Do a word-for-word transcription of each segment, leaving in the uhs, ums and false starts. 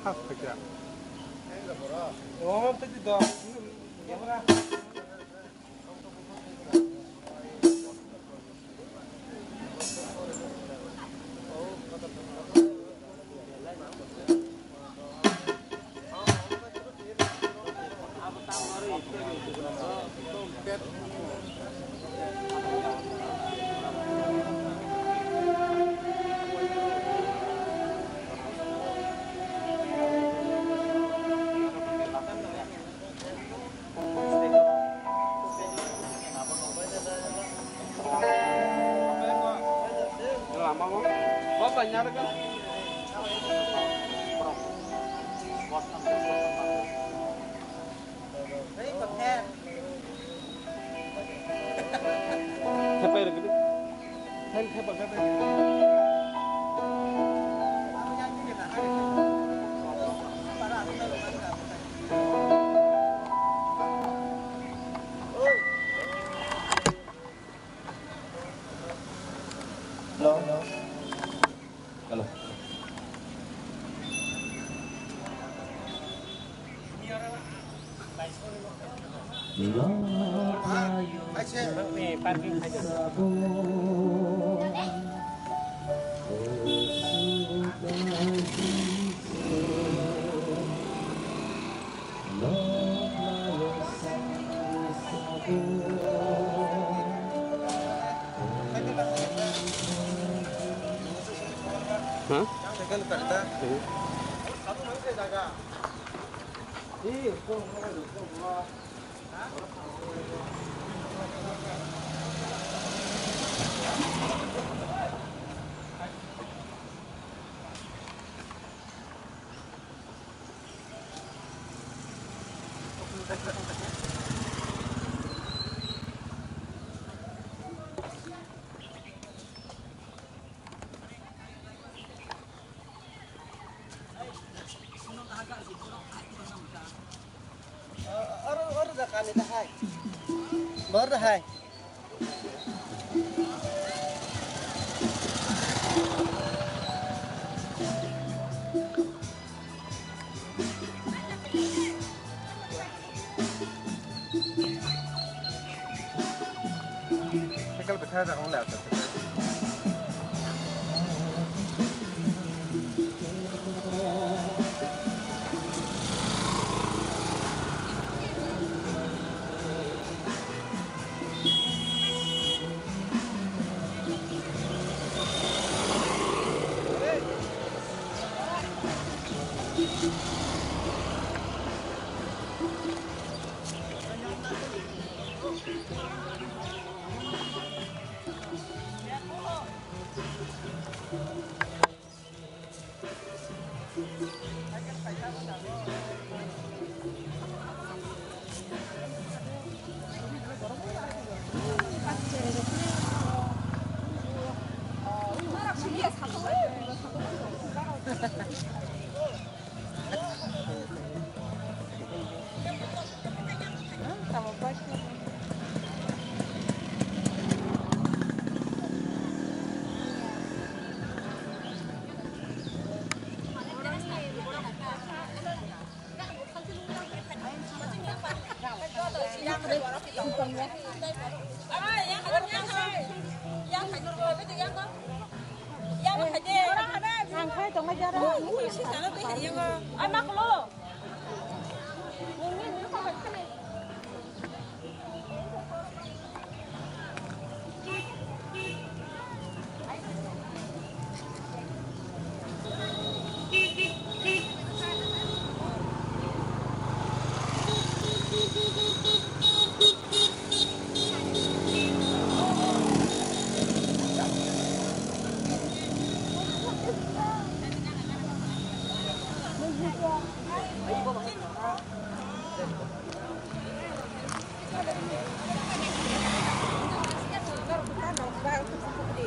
Hello. Hello. Oro, oro da kani da hai. Bor da hai. Cycle bwtha jaga wng le aswk.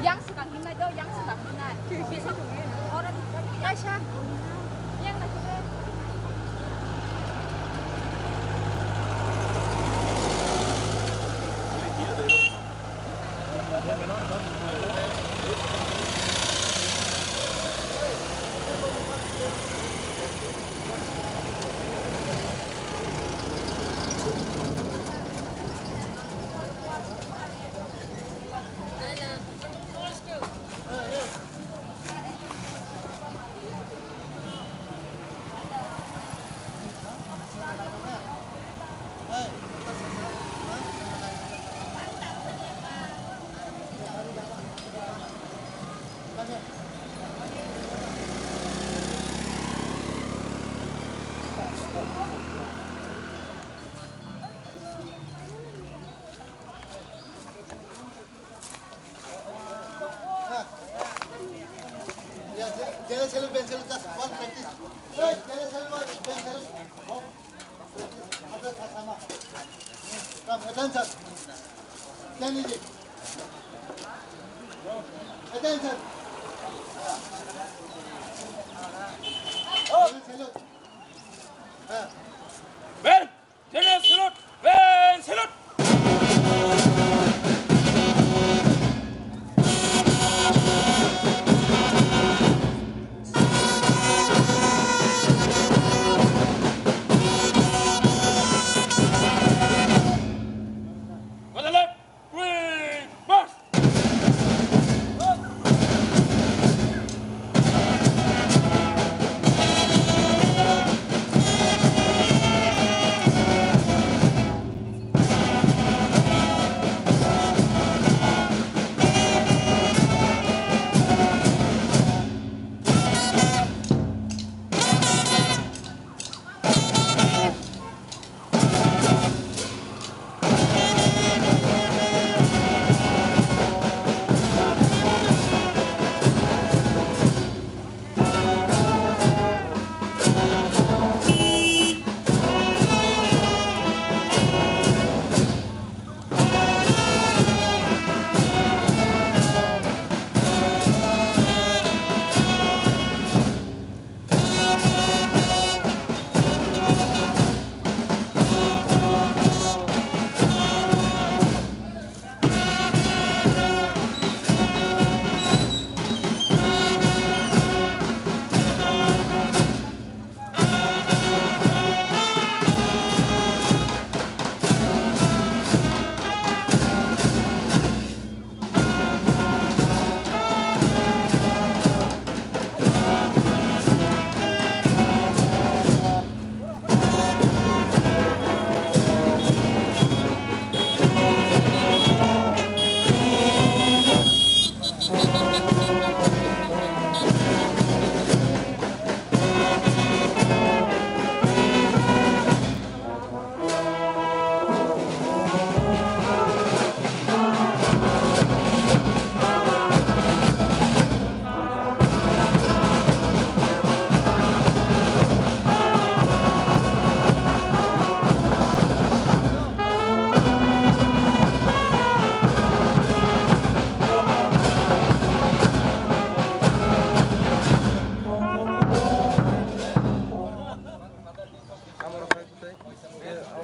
Yang swkang hinai do, yang swkang hinai. Oro kaisa. Yang naisingre. Jere selu, ben selu, just one practice. Hey, jere selu, ben selu. Come, attention. Stand easy. Attention. Jere selu. Ah. Ben! General salute! Ben salute! Quick march!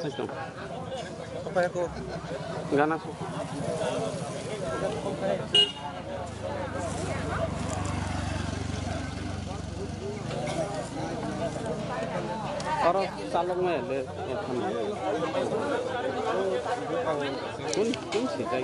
Ekdom. Gana su. Oro chalok maya le, ekhan. Kun, kun si jai.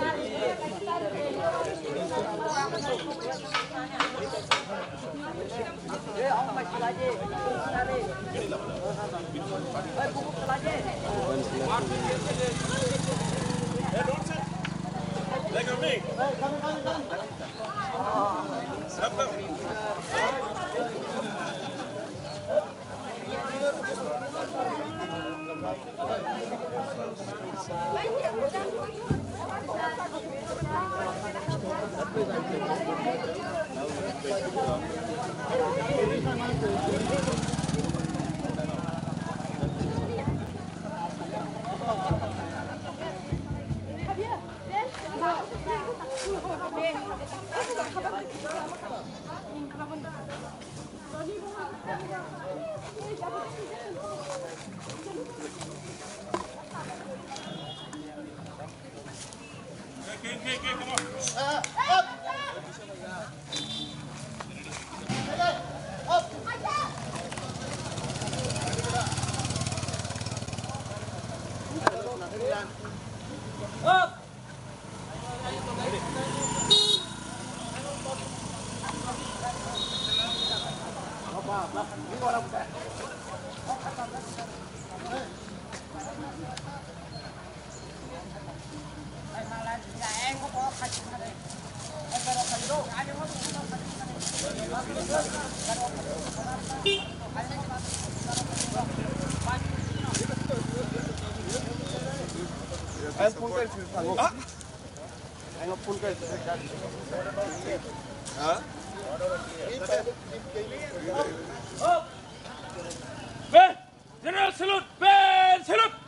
Ben, General salute! Ben, salute!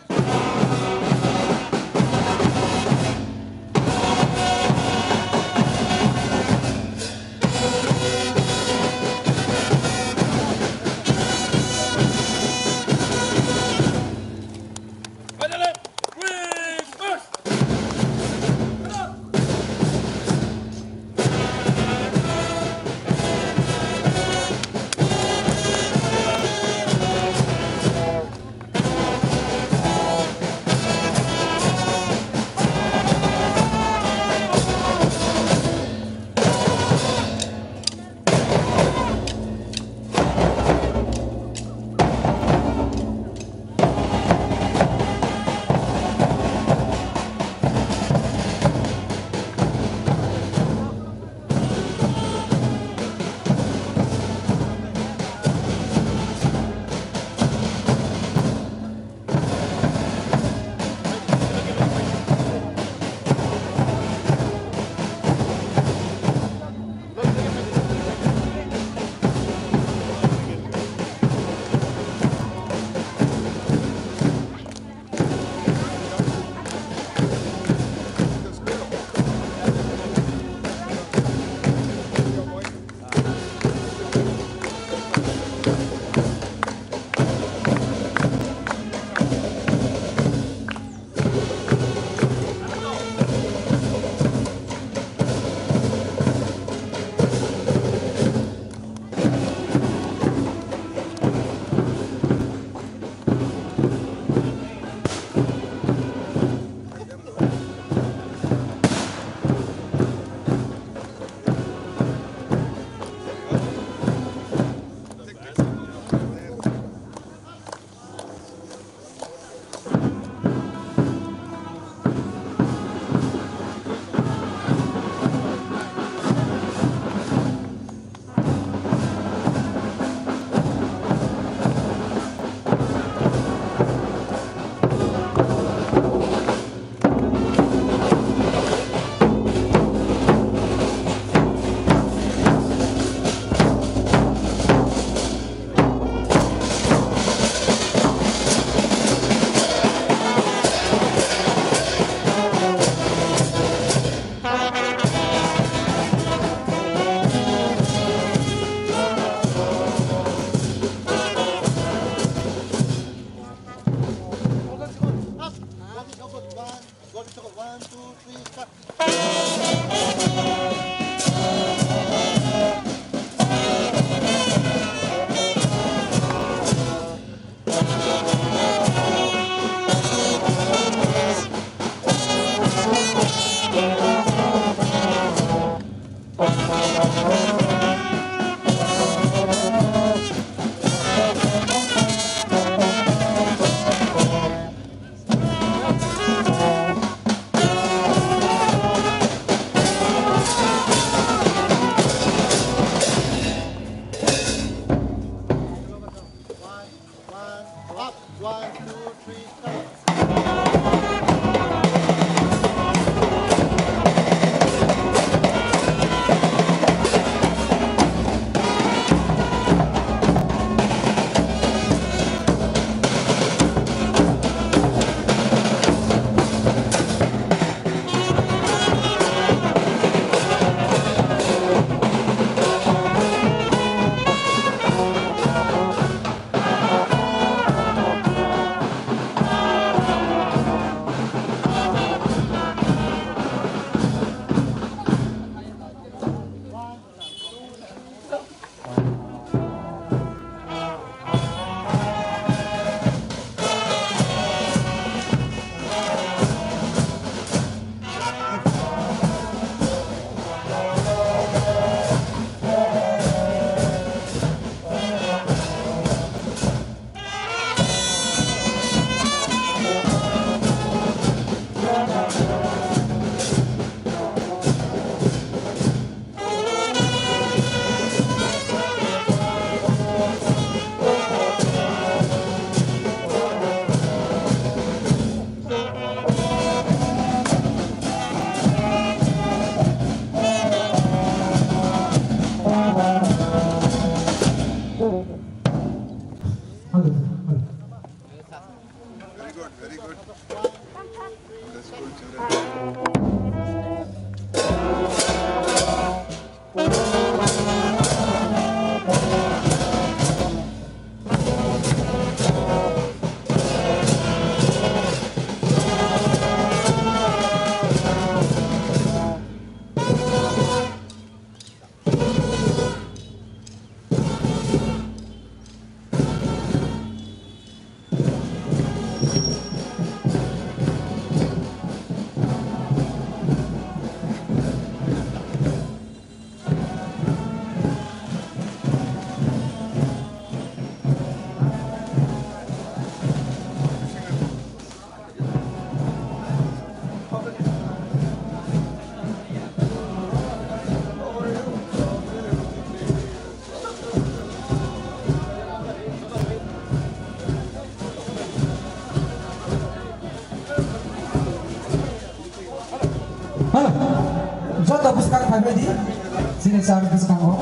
Chini church bwskango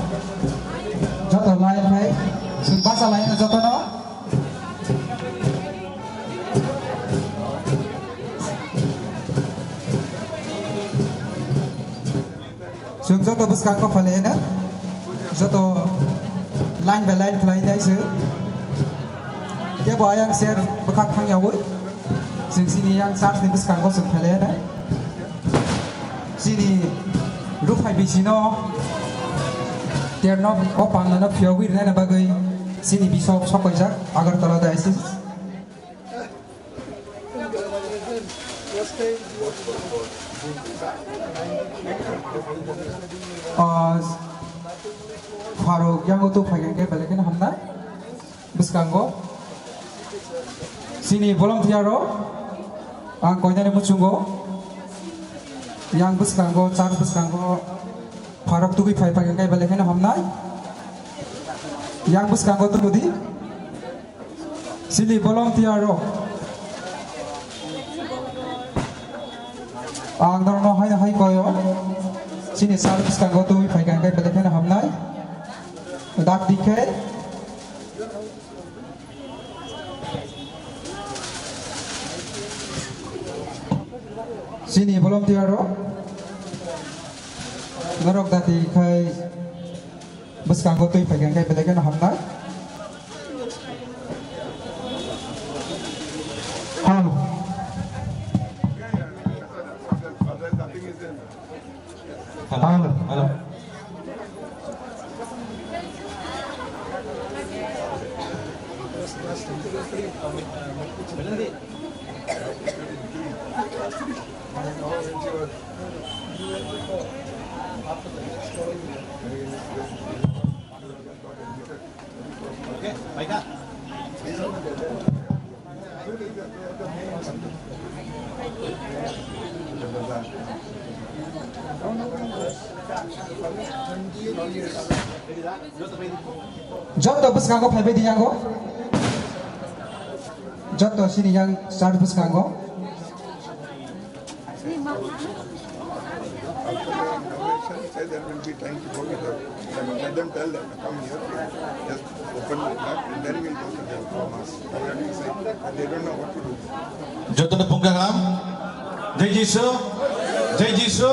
joto line khai, chwng basa line no jotono. Chwng joto bwskango phailaino, joto line by line khlai nai se. Kebo ayang ser bwkhak thang yawi. Chwng chini yang church ni bwskango chwng phailaino. Chini ruphai bisino terno o pangno phiyogwi rwna bagwi chini bishop sokoijak Agartala diocese. Ah, Faruk yang tu phai khe belai kheno hamnai. Bwskango chini volunteer rok ang koinani muchungo yang bwskango, church bwskango pharok tugwi phai phai khe belai kheno hamnai. Yang bwskango tubudi chini volunteer rok ang norokno hai hai koyo chini church bwskango tugwi phai khe belai kheno hamnai. Dak dikhe Chini volunteer rok norok dati khai bwskango twi phai khe belai kheno hamnai. Hello. Hello. Hello. Joto bwskango phaibai di yango. Joto sini yang church bwskango. After the inauguration, say there will be time to go to the, let them tell them to come here, just open the gate and then we'll go to the mass. Already say, they don't know what to do. Jotono phungkha ham. Jai Jisu. Jai Jisu.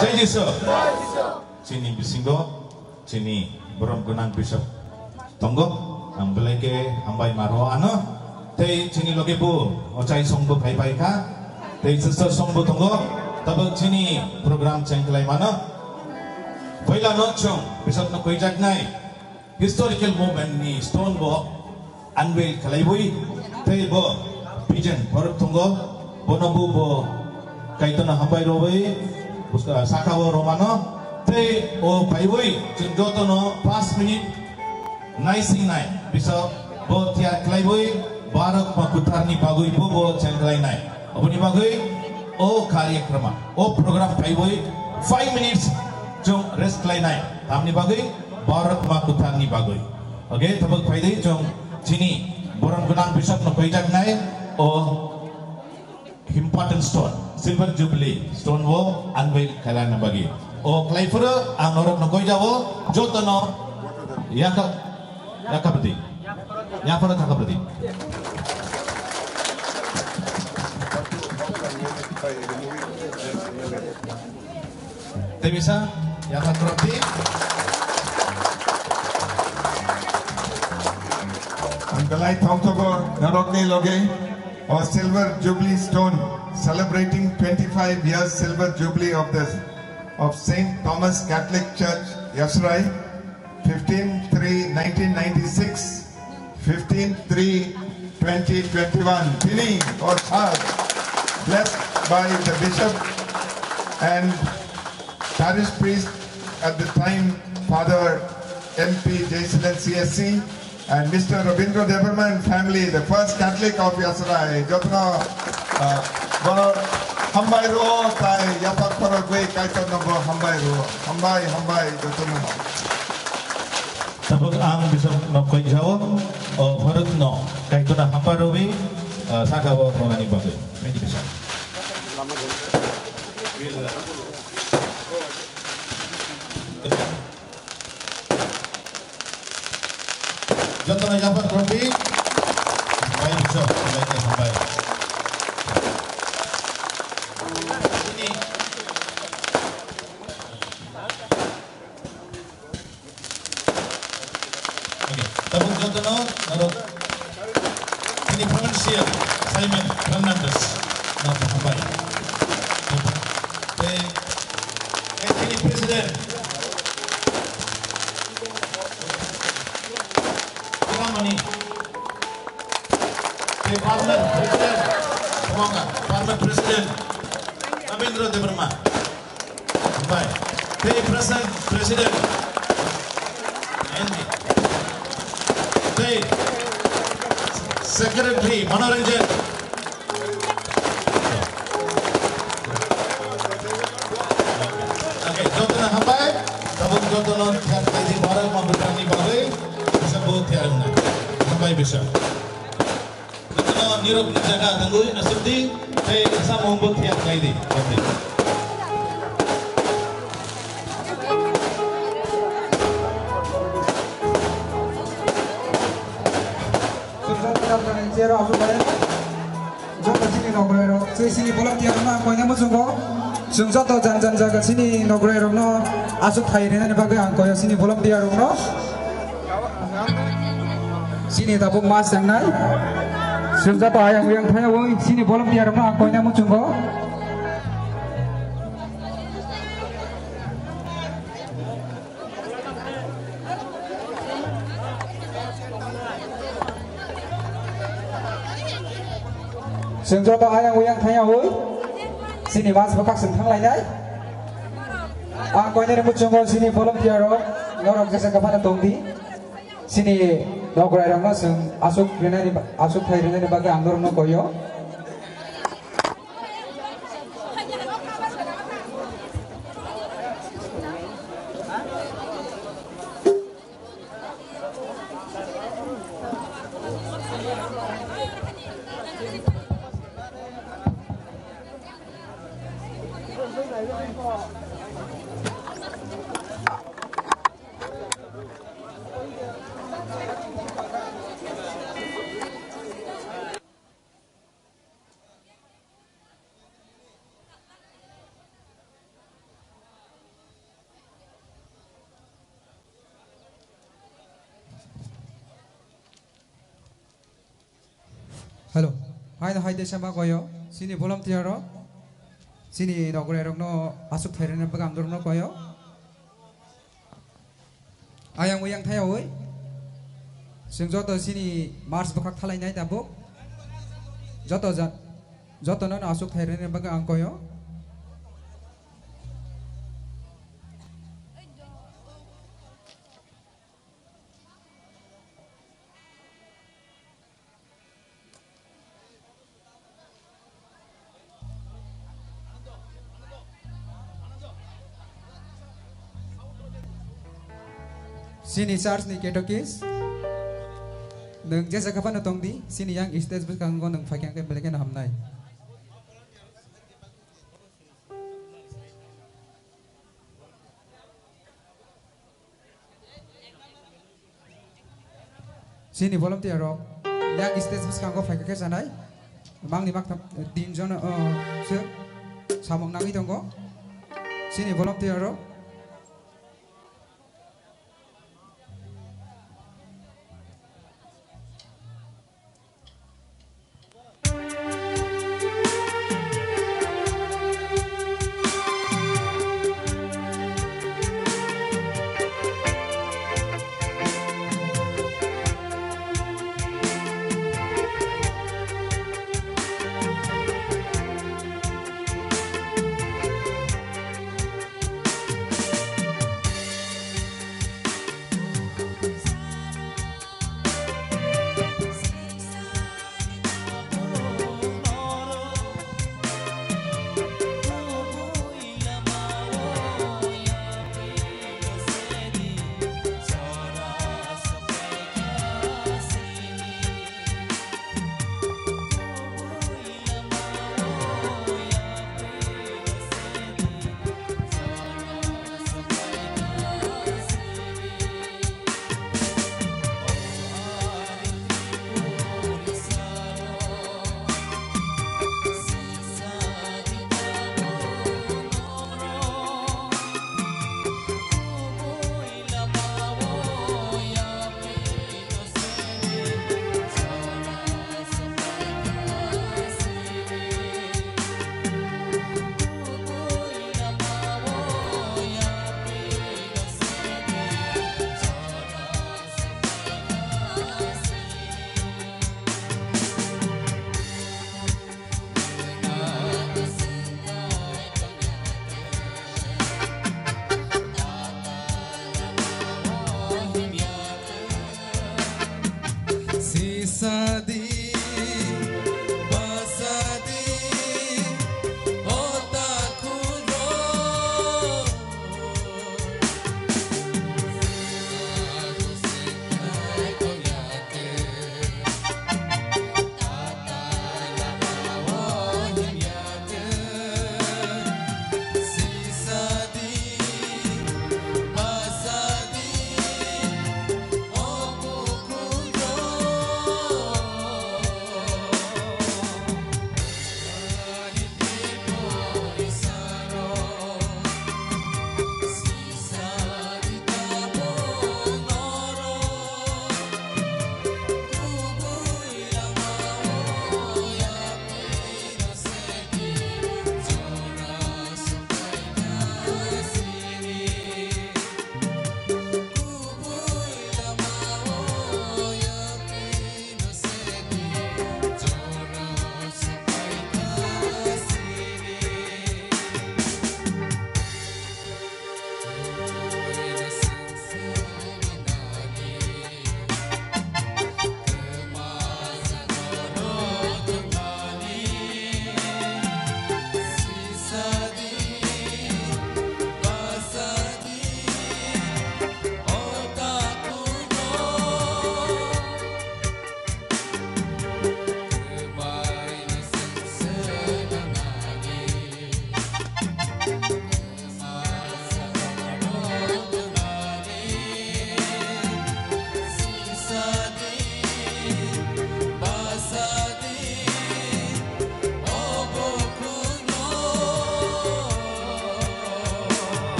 Jai Jisu. Chini bisingo chini borom gwnang bishop tongo, ang belai khe hambai ma rw ano. Tei chini loge bo ochai song bo phai phai kha, tei sister song bo tongo, tabuk chini program chengklai mano. Puila no chwng bishop no khuijaknai historical movement ni stone bo unveil khlaiwi tei bo pigeon borok tongo, bono bo bo Kaitorno hambai rwwi, buska saka o rwmano, tei o phaiwi chwng jotono paanch minute naisingnai, bisa bo tiyar khlaiwi Bharat ma kutharni bagwi bo bo chengkhlainai. Oboni bagwi o karyakrama, o program phaiwi five minutes chwng rest khlainai. Tamni bagwi Bharat ma kutharni bagwi. Oke, tabuk phaidi chwng chini borom gwnang bishop no khuijaknai o important stone, silver jubilee stone o unveil khlaina bagwi. O khlai phuru ang norok no koi jabo jotono yaka, yaka bdi. Yapharo thaka bdi. Tebisa, yaphar trophy. Ang belai thongthogo norokni loge o Silver Jubilee Stone, celebrating twenty-five years Silver Jubilee of the, of Saint Thomas Catholic Church, Yasrai, fifteen three nineteen ninety-six, fifteen three twenty twenty-one. Tini or sir, blessed by the bishop and parish priest at the time, Father M P Jayasilan C S C, and Mister Rabindra Debbarma and family, the first Catholic of Yasrai. Jotono, uh, bono hambai rwo, tai yaphar khorogwi Kaitorno bo hambai rwo. Hambai, hambai, jotono. Tabuk ang bishop no koi jao, o Bharat no Kaitorno hambai rwwi, uh, saka o thongnani bagwi. Thank you, bishop. Jotono yapha trophy. Hambai biso, hambai, hambai. Okay, tabuk jotono norok chini financial Simon Fernandez no hambai. Tei, tei chini president Mani, tei former president, former president Rabindra Debbarma. Hambai. Tei President, President, N D. Tei Secretary, Manoranjan. Okay, jotono hambai. Tabuk jotono thiyar khaidi, borok ma bwtharni bagwi kisa bo thiyar wngnai. Hambai bisa. Jotono nirok ni jaga tangwi aswk di, tei kisa mung bo thiyar khaidi. Joto chini nograi rok, chini volunteer rok no ang koina muchungo. Chwng joto jan jan jaga chini nograi rok no aswk thai rinani bagwi ang koyo chini volunteer rok no. Chini tabuk mas changnai. Chwng joto ayang uyang thaya oi chini volunteer rok no ang koina muchungo. Chwng joto ayang uyang thaya oi chini mas bwkhak chwng thanglainai. Ang koinani muchungo chini volunteer rok norok jesa kwphano tongdi. Chini nograi rokno chwng aswk rinani ba-, aswk thai rinani bagwi ang norokno koyo. Hello. Hai, hai, desa ma koyo. Chini volunteer rok. Chini nograi rok no aswk thai rwna bagwi ang norok no koyo. Ayang uyang thaya oi. Chwng joto chini march bwkhak thalainai tabuk. Joto ja-, joto no aswk thai rwna bagwi ang koyo. Chini church ni catechist, nwng jesa khe phano tong di, chini yang stage bwskango nwng phaikha khe belai kheno hamnai. Chini volunteer rok yang stage bwskango phaikha khe chanai. Mangni maktham, tin jon, uh, se samung nangwi tongo. Chini volunteer rok. Sadi, basadi, o takhuk rok.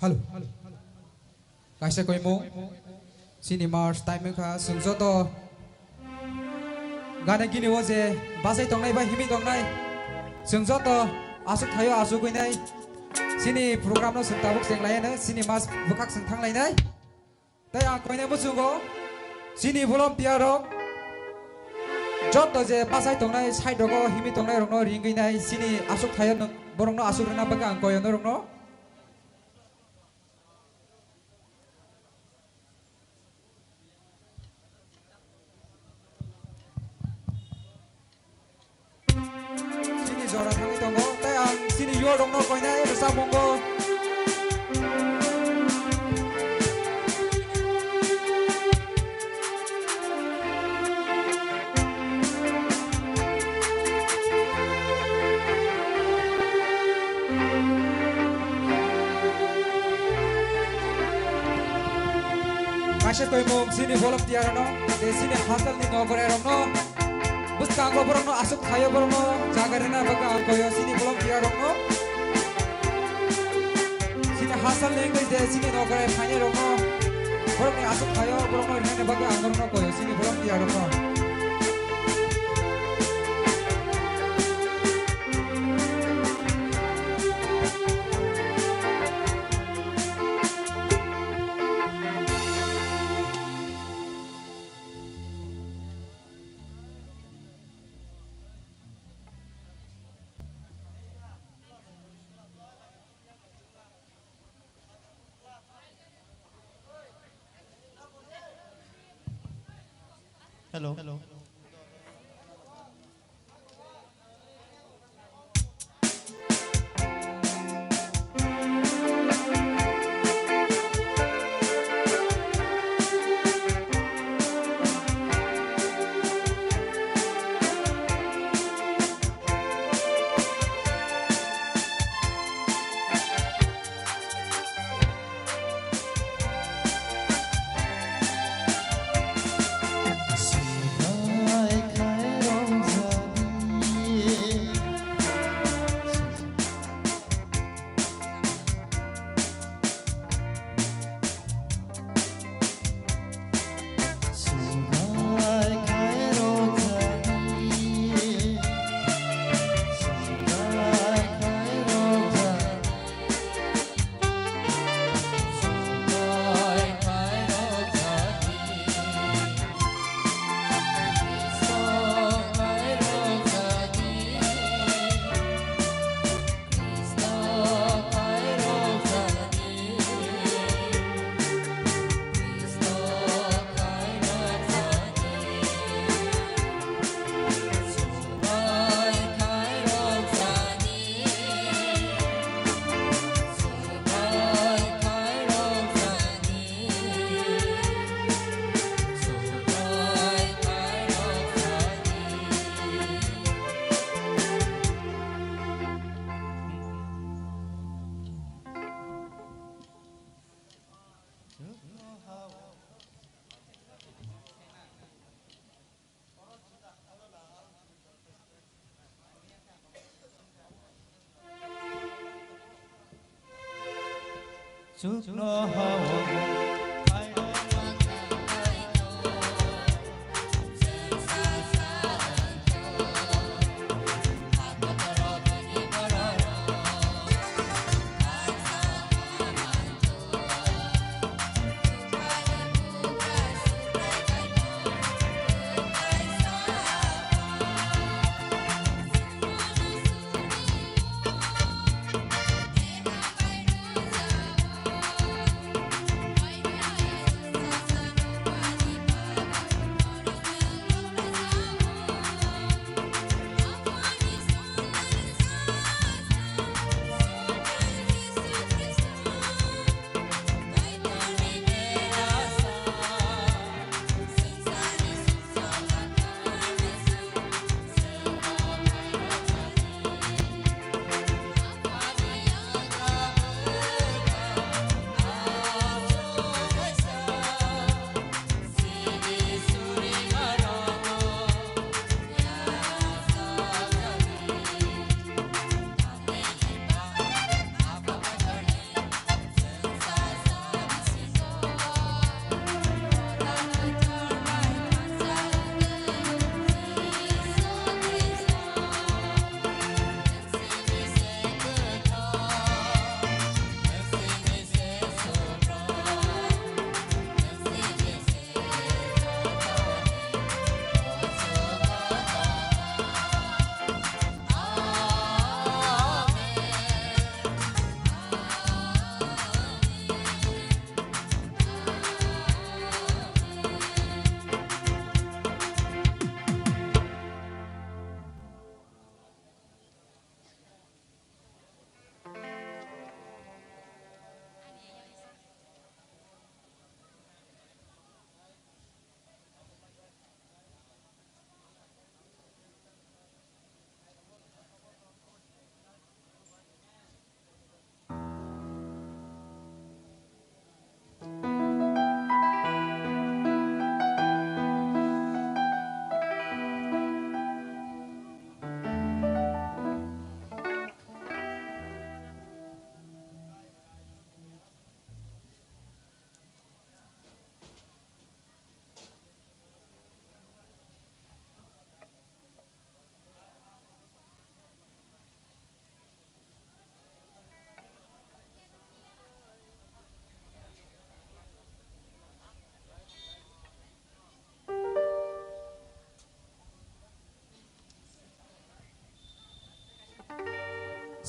Hello. Kaisa koimung. Chini march time wngkha, chwng joto gana gini o je bachai tongnai bai himwi tongnai, chwng joto aswk thaio aswk winai chini program no chwng tabuk cheng lai ano, chini mas bwkhak chwng thang lainai. Tei ang koinai muchungo chini volunteer rok joto je bachai tongnai side rogo himwi tongnai rokno ringwi nai chini aswk thaio borokno aswk rwna bagwi ang koyo norokno. Chini jora thangwi tongo, tei ang chini yuarokno koinai rwchapmungo. Kaisa koimung chini volunteer rokno, tei chini hasalni nogorerokno, bwskango borokno aswk khaio borokno jaga rwna bagwi ang koyo chini volunteer rokno. Chini hasalni wngwi je chini nogorai phainairokno, borokni aswk khaio borokno rinani bagwi ang norokno koyo chini volunteer rokno. Hello. Hello. Chukno hao.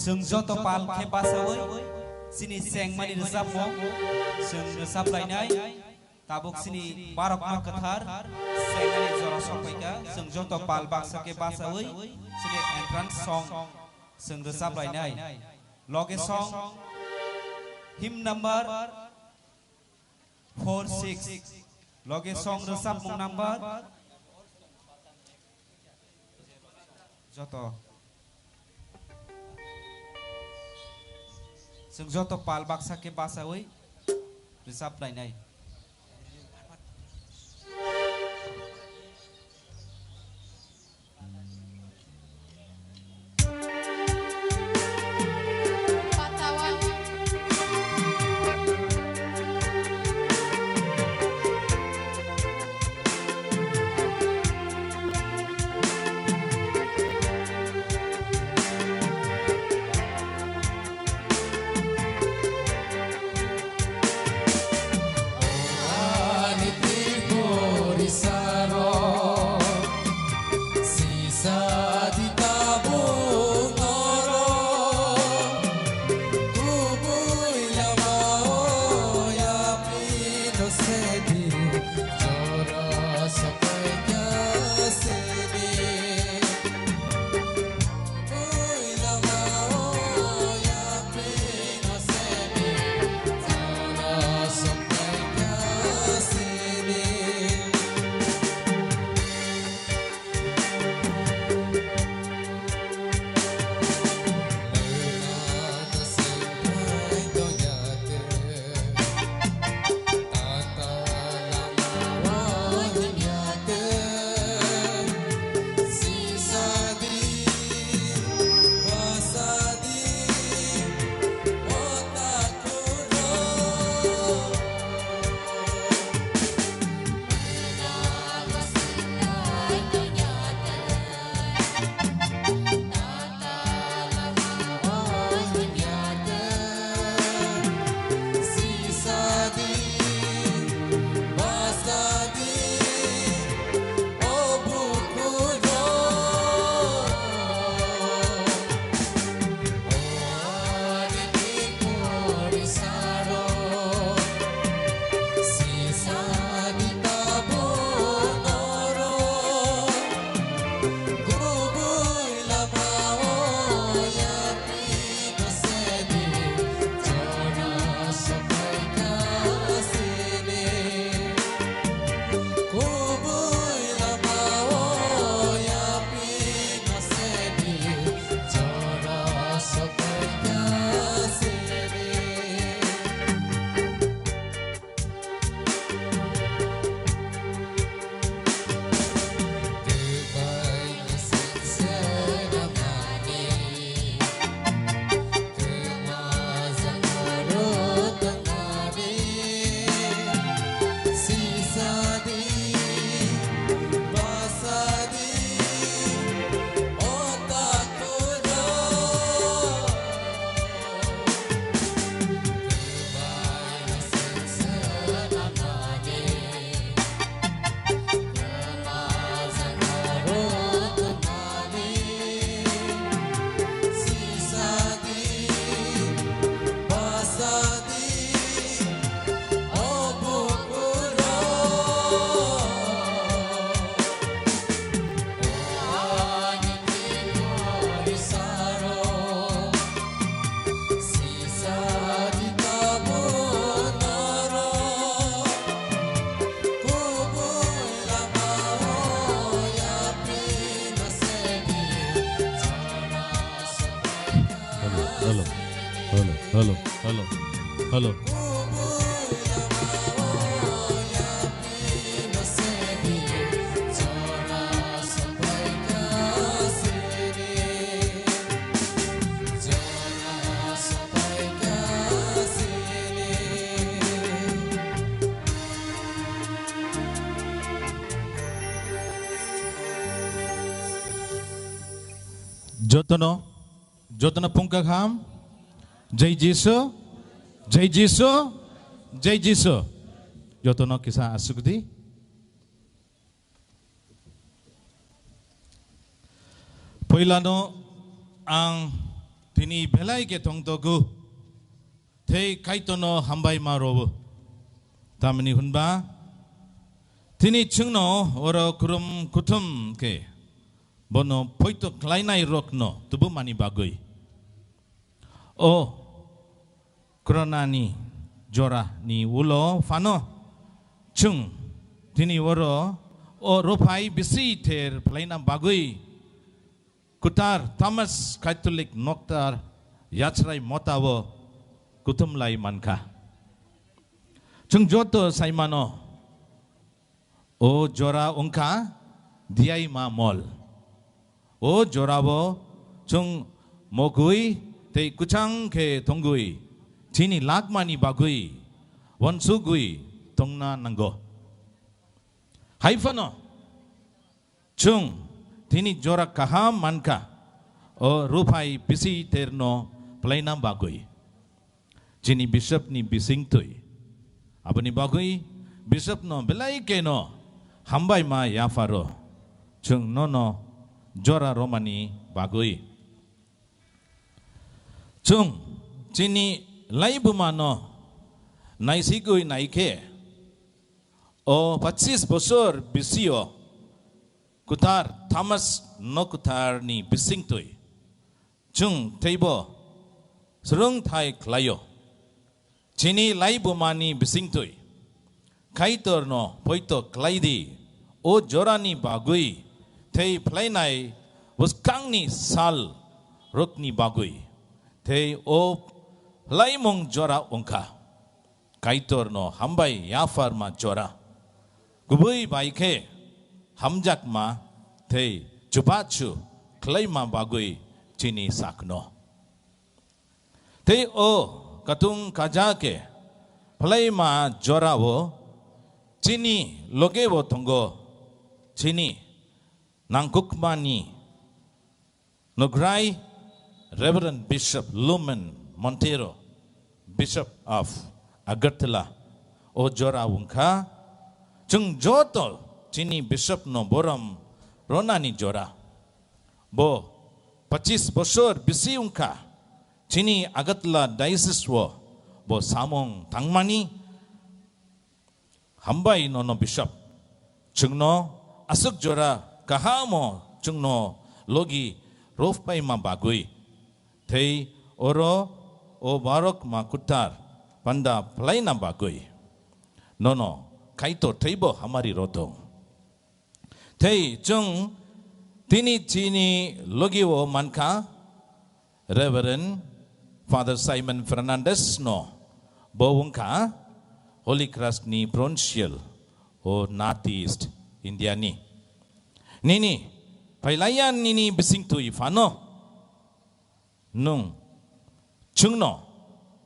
Chwng joto pal khe bachaui chini chengmani rwchapmung chwng rwchap lainai. Tabuk chini barokma kwthar chengmani jora sokpaikha. Chwng joto pal baksa khe bachaui chini entrance song chwng rwchap lainai. Loge song hymn number four six. Loge song rwchapmung number joto. Chwng joto pal baksa khe bachaui rwchap lainai. Hello, hello, hello, hello, hello, hello. Jotono, jotono phungkha kham. Jai Jisu, Jai Jisu, Jai Jisu. Jotono kisa asukdi. Poilano ang tini belai khe tongtogo, tei Kaitorno hambai ma rwo. Tamni hwnba, tini chwngno oro kurum kuthum khe bono poito khlainai rokno tubumani bagwi. O Koronani jorani ulo phano chwng tini oro o rwphai bisi ther phlaina bagwi kwtar Thomas Catholic noktar yachrai motao kuthumlai mankha. Chwng joto saimano, o jora wngkha Diaima mol. O jorao chwng mogwi tei kwchang khe tongwi chini lakmani bagwi wansugwi tongna nango. Hai phano chwng tini jora kaham mankha, o rwphai bisi terno phlaina bagwi. Chini bishopni bisingtwi. Aboni bagwi bishopno belai kheno hambai ma yapharo. Chwng nono jora romani bagwi. Chwng chini laibumano naisigwi naikhe, o pachis bosor bisio kwthar Thomas no kwtharni bisingtwi. Chwng teibo swrwngthai khlaio. Chini laibumani bisingtwi Kaitorno poito khlai di, o jorani bagwi tei phlainai bwskangni sal rokni bagwi tei o laimung jora wngkha. Kaitorno hambai yapharma jora. Kubui bai khe hamjakma tei chubachu khlaima bagwi chini sakno. Tei o katung kaja khe phlaima jorao chini logeo tongo chini nangkukmani Nukrai Reverend Bishop Lumen Montero, Bishop of Agartala, o jora wngkha. Chwng joto chini Bishop no borom ronani jora. Bo pachis bosor bisi wngkha. Chini Agartala Diocese o bo samung tangmani. Hambai nono Bishop. Chwngno aswk jora kahamo chwngno logi rwphai ma bagwi. Tei oro o barok ma kwthar panda phlaina bagwi. Nono Kaitor teibo hamari rotong. Tei chwng tini chini logio mankha Reverend Father Simon Fernandez no, bo wngkha Holy Cross ni Provincial o North East India ni. Nini phailaiya nini bisingtwi phano nwng chwngno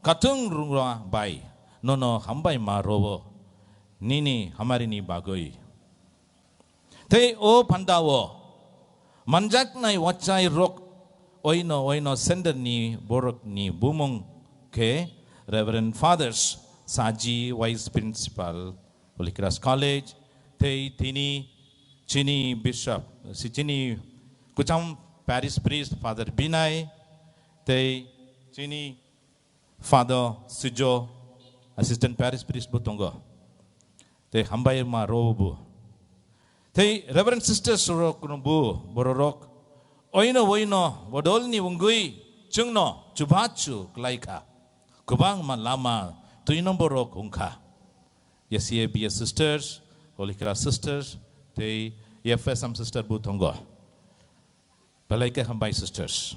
katung rungra bai nono hambai ma rowo nini hamarini bagwi. Tei o phandao manjaknai wachai rok oino oino senderni borokni bumung khe Reverend Fathers Saji, Vice Principal, Holy Cross College, tei tini chini Bishop, si chini Kucham Parish Priest Father Binai, tei chini Father Sijo, Assistant Parish Priest bo tongo. Tei hambai ma ro bo. Tei Reverend Sisters rok no bo bororok oino oino bodolni wngwi chwngno chubachu klaikha. Kwbangma lama twi nombor rok wngkha. S C A B S Sisters, Holy Cross Sisters, tei F S M Sister bo tongo. Belai khe hambai sisters.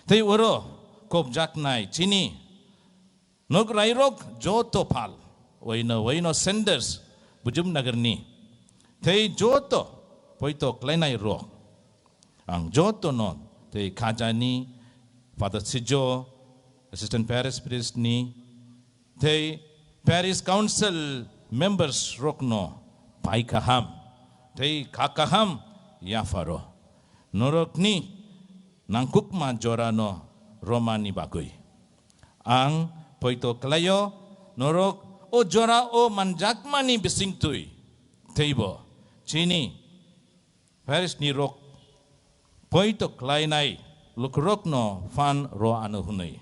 Tei oro kobjaknai chini nukrai rok joto phal, oino oino senders Bujumnagarni. Tei joto poito klainai rok. Ang joto no tei khajani Father Sijo, Assistant Parish Priest ni, tei Parish Council members rokno pai kaham tei kha kaham yapharo. Norokni nangkukma jorano romani bagwi. Ang poito klaio norok o jora o manjakmani bisingtwi teibo chini Parish ni rok poito klainai lukurokno phan rw anw hwnwi.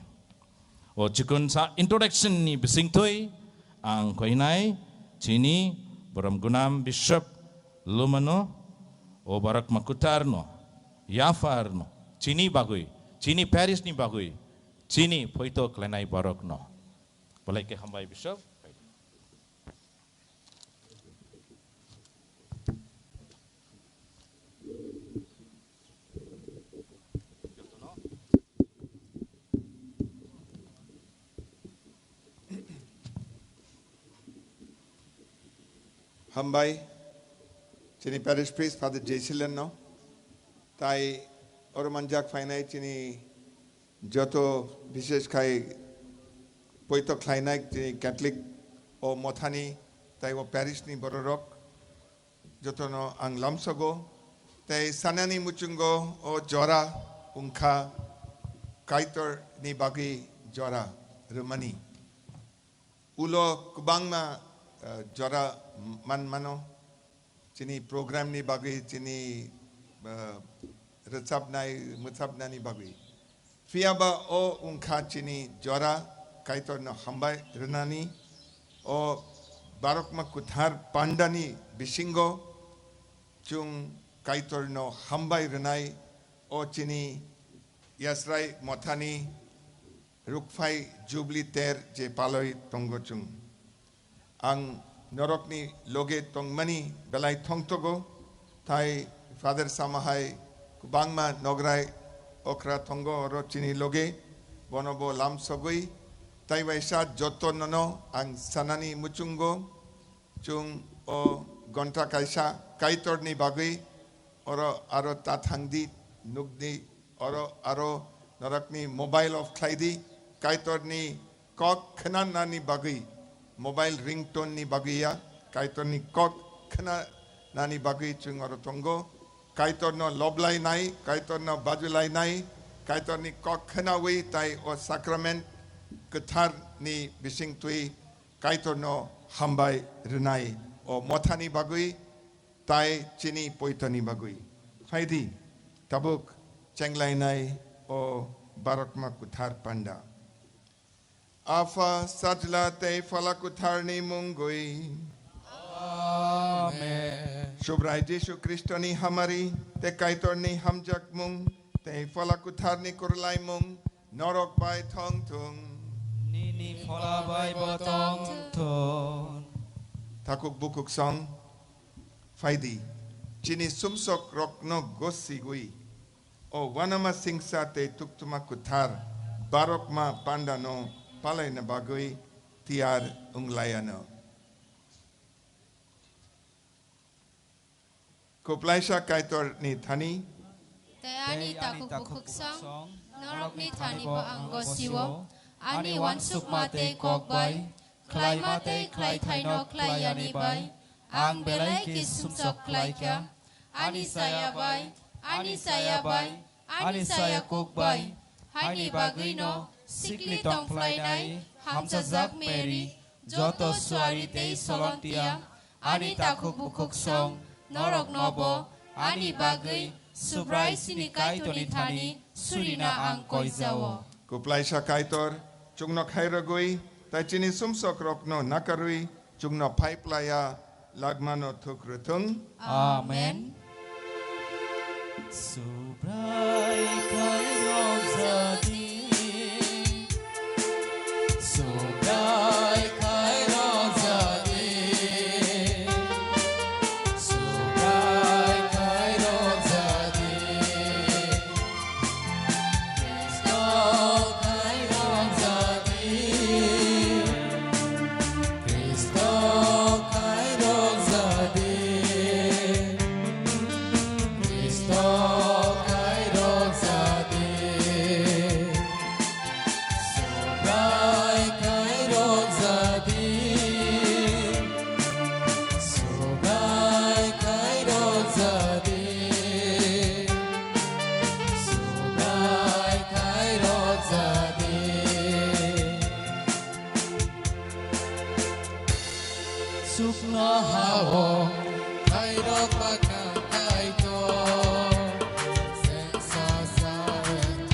O chikon sa introduction ni bisingtwi ang koinai chini borom gunam Bishop Lumano, o Barokma Kuthar no, Yaphar no, chini bagwi, chini parish ni bagwi, chini phoito khlainai borok no. Bolai ke hambai Bishop. Hambai, chini parish priest Father Jesilen no, tai oro manjak phainai chini joto, bishesh khai poito khlainai chini Catholic o mothani tai o parish ni bororok, jotono ang lamsogo, tei sanani muchungo o jora wngkha Kaitor ni bagwi jora rwmani. Ulo kwbangma, eh, jora man mano, chini program ni bagwi, chini, eh, rwchapnai, mwchapnani bagwi. Phiya ba o wngkha chini jora Kaitorno hambai rwnani, o Barokma Kuthar pandani bisingo chwng Kaitorno hambai rwnai, o chini Yasrai mothani rukphai Jubilee ter je palwi tongo chwng. Ang norokni loge tongmani belai thongtogo, tai Father samahai kwbangma nograi okra tongo oro chini loge, bono bo lamsogwi, tai waisa jotonono ang sanani muchungo, chwng o gonta kaisa Kaitorni bagwi oro aro ta thangdi, nukdi, oro aro norokni mobile off khlaidi, Kaitorni kok khnanani bagwi, mobile ringtone ni bagwi ya, Kaitorni kok khnanani bagwi chwng oro tongo. Kaitorno loblainai, Kaitorno bajulainai, Kaitorni kok khnawi tai o sacrament kwtharni bisingtwi Kaitorno hambai rwnai o mothani bagwi tai chini poitoni bagwi. Phaidi, tabuk chenglainai o Barokma Kuthar panda. Apha, Sajla tei Phola Kutharni mungwi. Amen. Subrai Jisu Khristoni hamari tei Kaitorni hamjakmung tei Phola Kutharni kurlaimung norok bai thong thung. Nini phola bai bo tong thung. Takhuk bukhuk song, phaidi, chini sumsok rokno gosigwi o wanama singsa tei tuktuma kuthar Barokma pandano palaina bagwi tiyar wnglaiano. Kuplaisa Kaitorni thani. Tei ani takhuk bukhuk song, norokni thani bo ang gosio. Ani wansukma tei kok bai, khlaima tei khlaithaino khlai yani bai, ang belai khe sumsok khlai kha. Ani chaya bai, ani chaya bai, ani chaya kuk bai, haini bagwino sikli tongphlainai hamchajak Mary, joto suari tei solontia, ani takhuk bukhuk song, noroknobo ani bagwi Subrai chini Kaitorni thani surina ang koijao. Kuplaisa Kaitor, chwngno khairogwi, tai chini sumsokrokno nakarwi, chwngno phaiplaya lagmano thuk rwthwng. Amen. Subrai khairok jadi, Subrai khairok jadi, Subrai khairok jadi. Kristo khairok jadi, Kristo khairok jadi, Kristo khairok jadi, Subrai khairok jadi. Subrai khairok jadi, Subrai khairok jadi. Sukno hao khairok bakha Kaitor, sengsa sareng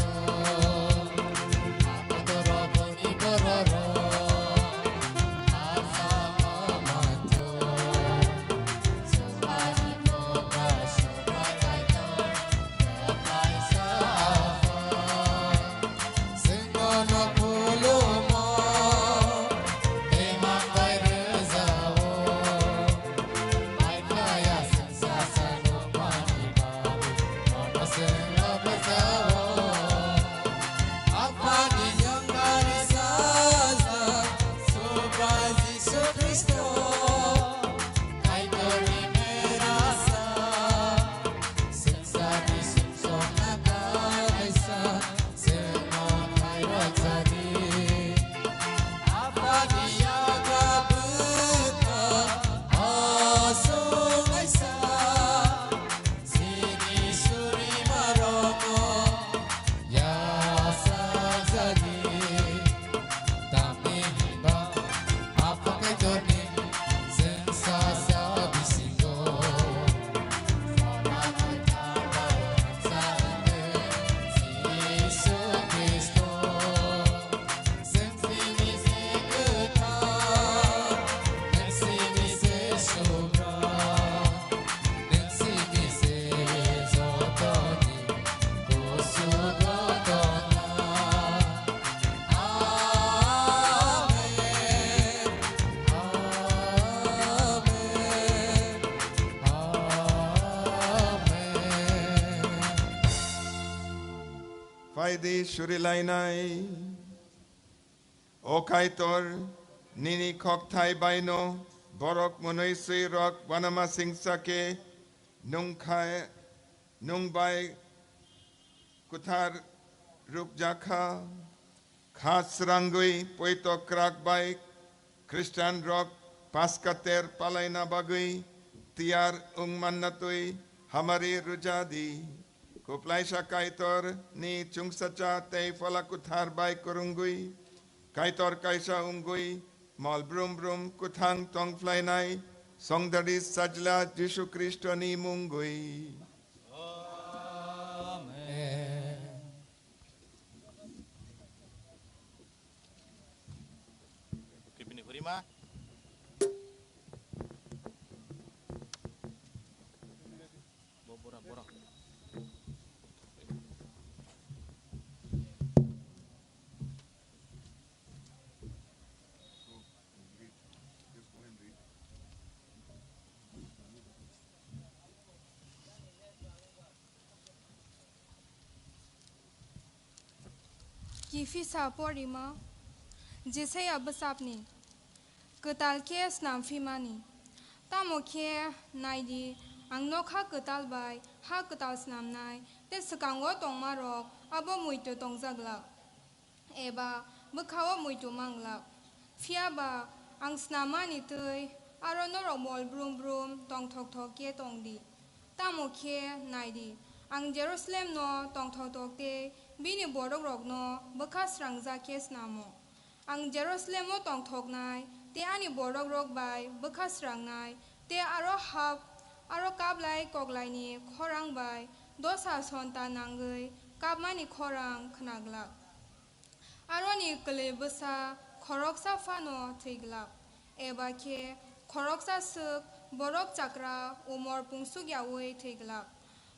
di surilainai. O Kaitor, nini khokthai baino borok mwnwi swi rok uanama singcha khe nung kha, nung bai kwthar rukjakha. Kha srangwi poito kwrak bai Khristian rok Paska ter palaina bagwi tiyar wng manna twi hamari rwja di. Kwplaisa Kaitor ni chwngsacha tei Phola Kwthar bai kwrwngwi Kaitor kaisa wngwi mol brum brum kwthang tong phlainai Songdari Sajla Jisu Khristo ni mungwi. Amen. Oke, bini hurima. Bo-, bora, bora. Kiphisa porima, Jesaya bwsapni kwtal khe snam phimani. Tamo khe nai di, ang nokha kwtal bai ha kwtal snamnai, tei swkango tongmarok abo muitu tongjaglak. Eba bwkhao muitu manglak. Phiya ba ang snamani twi aro norok mol brum brum tongthok thok khe tong di. Tamo khe nai di, ang Jerusalemno tongthok thok tei bini bororokno bwkha srangjak khe snamo. Ang Jerusalemo tongthoknai tei ani bororok bai bwkha srangnai tei aro hap, aro kaplai koklaini khorang bai dosa sonta nangwi kapmani khorang khnaglak. Aroni kwlwi bwsa khoroksa phano thwi glak, eba khe khoroksa swk borok chakra umor pungsuk yaui thwi glak.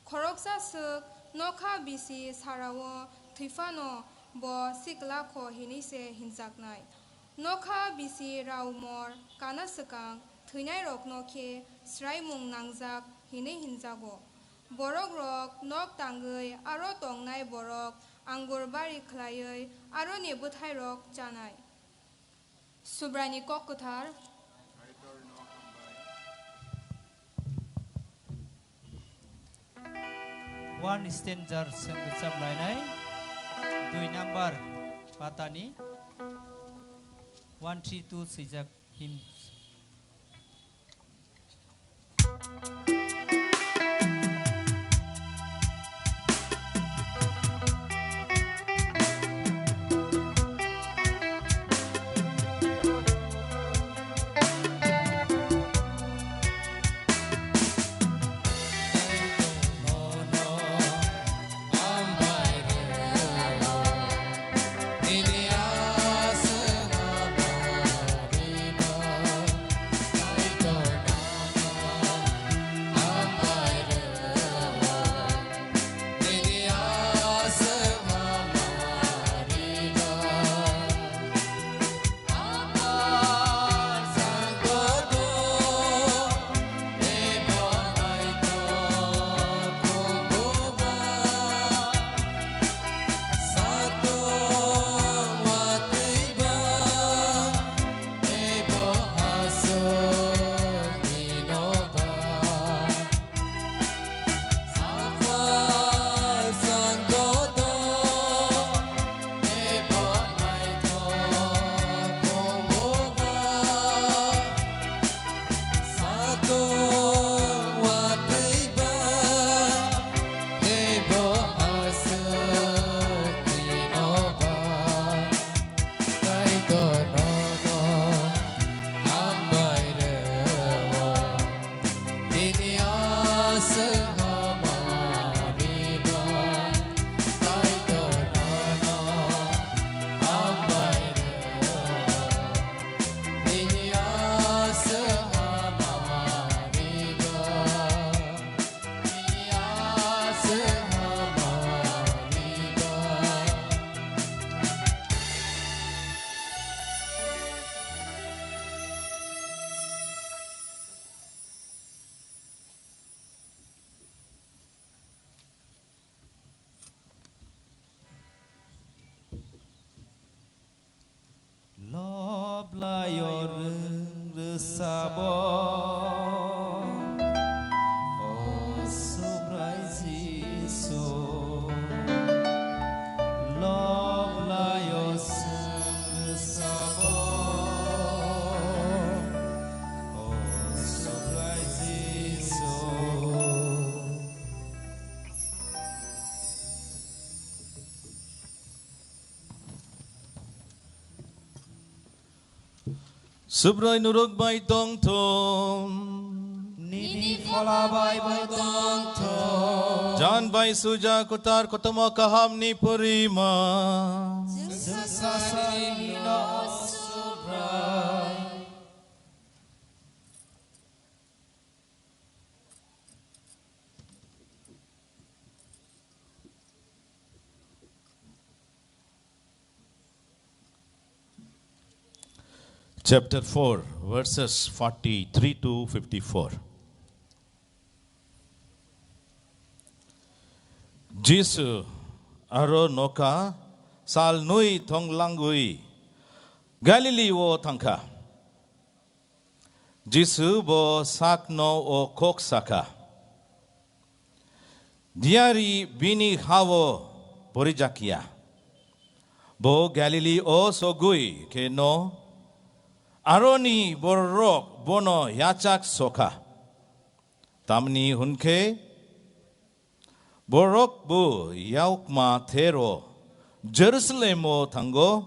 Khoroksa swk nokha bisi sarao thwi phano bo sikla kho hinwi se hinjaknai. Nokha bisi ra umor kana swkang thwinairokno khe swraimung nangjak hinwi hinjago. Borokrok nok tangwi aro tongnai borok angur bari khlaiwi aroni bwthairok chanai. Subraini kok kwthar. One stanza swng rwchap lainai, dui number patani one three two swijak hymn. Subrai norok bai tongthung. Nini phola bai bo tongthung. Jan bai suja kotor kotomo kaham ni porima. Chwng sasai nino Subrai. Chapter four, verses forty-three to fifty-four. Jisu aro noka sal nwi thonglangwi Galili o thangkha. Jisu bo sakno o kok saka. Diari bini hao porijakya. Bo Galili o sogwi khe no aroni bororok bono yachak soka. Tamni hwnkhe borok bo yaukma thero Jerusalem o thango,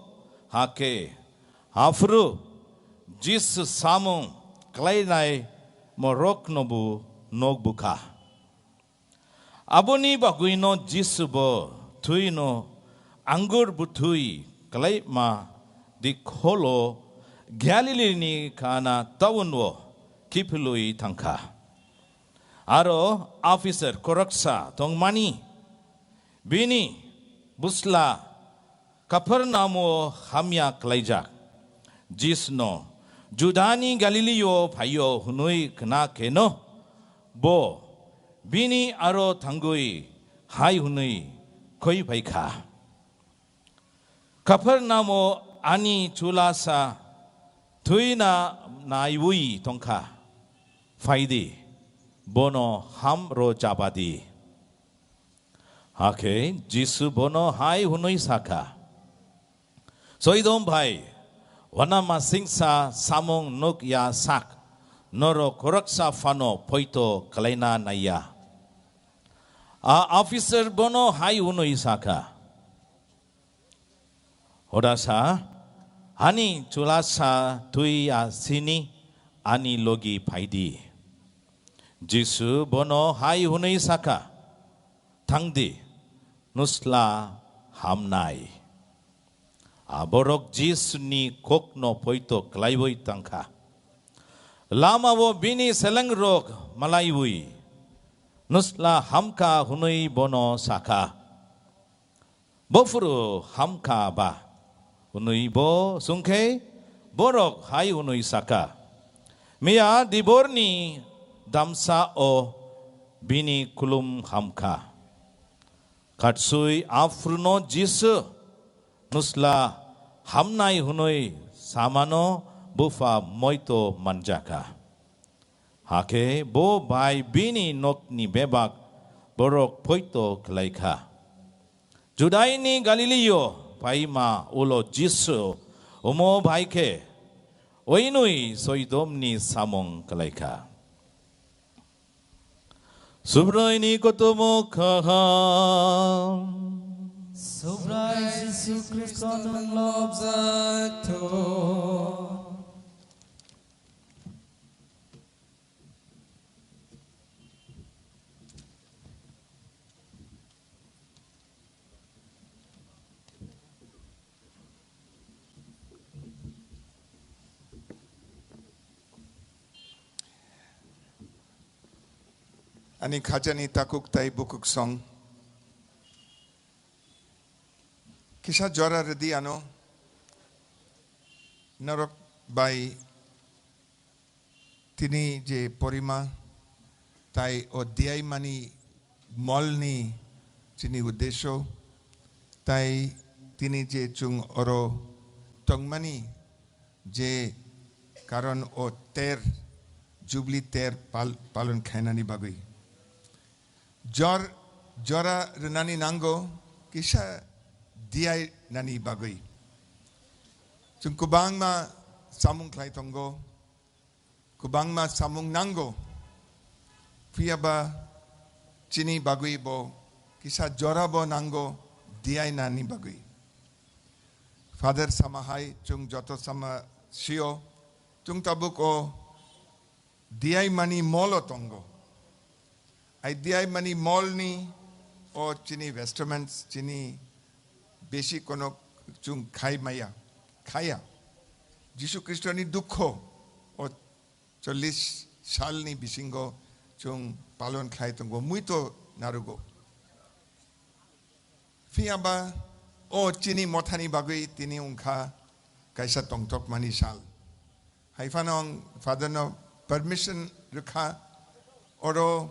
hakhe aphuru Jisu samung khlainai morokno bo nokbukha. Aboni bagwino Jisu bo thwino angur bwthwi kwlaima dikholo Galilini Kana town o kiphilwi thangkha. Aro officer khoroksa tongmani, bini bwsla Kapharnaum o hamya klaijak. Jisno Judani Galilio phaio hwnwi khna kheno bo bini aro thangwi hai hwnwi khoi phaikha. Kapharnaum o ani chulasa thwina naiwi tongkha. Phaidi, bono ham ro chabadi. Hakhe Jisu bono hai hwnwi sakha, Soidom bai, wanama singsa samung nuk ya sak, norok khoroksa phano poito kalaina naiya. A officer bono hai hwnwi sakha, Hodasa, ani chulasa twi a sini ani logi phaidi. Jisu bono hai hwnwi sakha, Thangdi, nusla hamnai. A borok Jisuni kokno poito klaiwi tangkha. Lamao bini selengrok malaiwi, nusla hamkha hwnwi bono sakha. Bophuru hamkha ba? Hwnwi bo swngkhe, borok hai hwnwi sakha, Miya diborni damsa o bini kulum hamkha. Khatsui aphruno Jisu nusla hamnai hwnwi samano bupha moito manjakha. Hakhe bo bai bini nokni bebak borok poito khlaikha. Judaini Galilio paima ulo Jisu omo bai khe oinwi soidomni samung khlaikha. Subraini kotomo kaham. Subrai Jisu Khristo nwng lobjak thung. Ani khajani takhuk tai bukhuk song kisa jora rwdi ano norok bai tini je porima tai o diaimani molni chini uddesho tai tini je chwng oro tongmani je karon o ter, Jubilee ter pal-, palon khainani bagwi. Jor, jora rwnani nango kisa diai nani bagwi. Chwng kwbangma samung khlai tongo, kwbangma samung nango. Phiya ba chini bagwi bo kisa jora bo nango diai nani bagwi. Father sama hai chwng joto sama sio Chwng tabuk o diaimani molo tongo. Ai diaimani molni o chini vestments, chini besi konok chwng khai maya, khaya. Jisu Khristoni dukho o chollish salni bisingo chwng palon khlai tongo, muito narugo. Phiya ba o chini mothani bagwi tini wngkha kaisa tongthokmani sal. Hai phano ang Father no permission rwkha, oro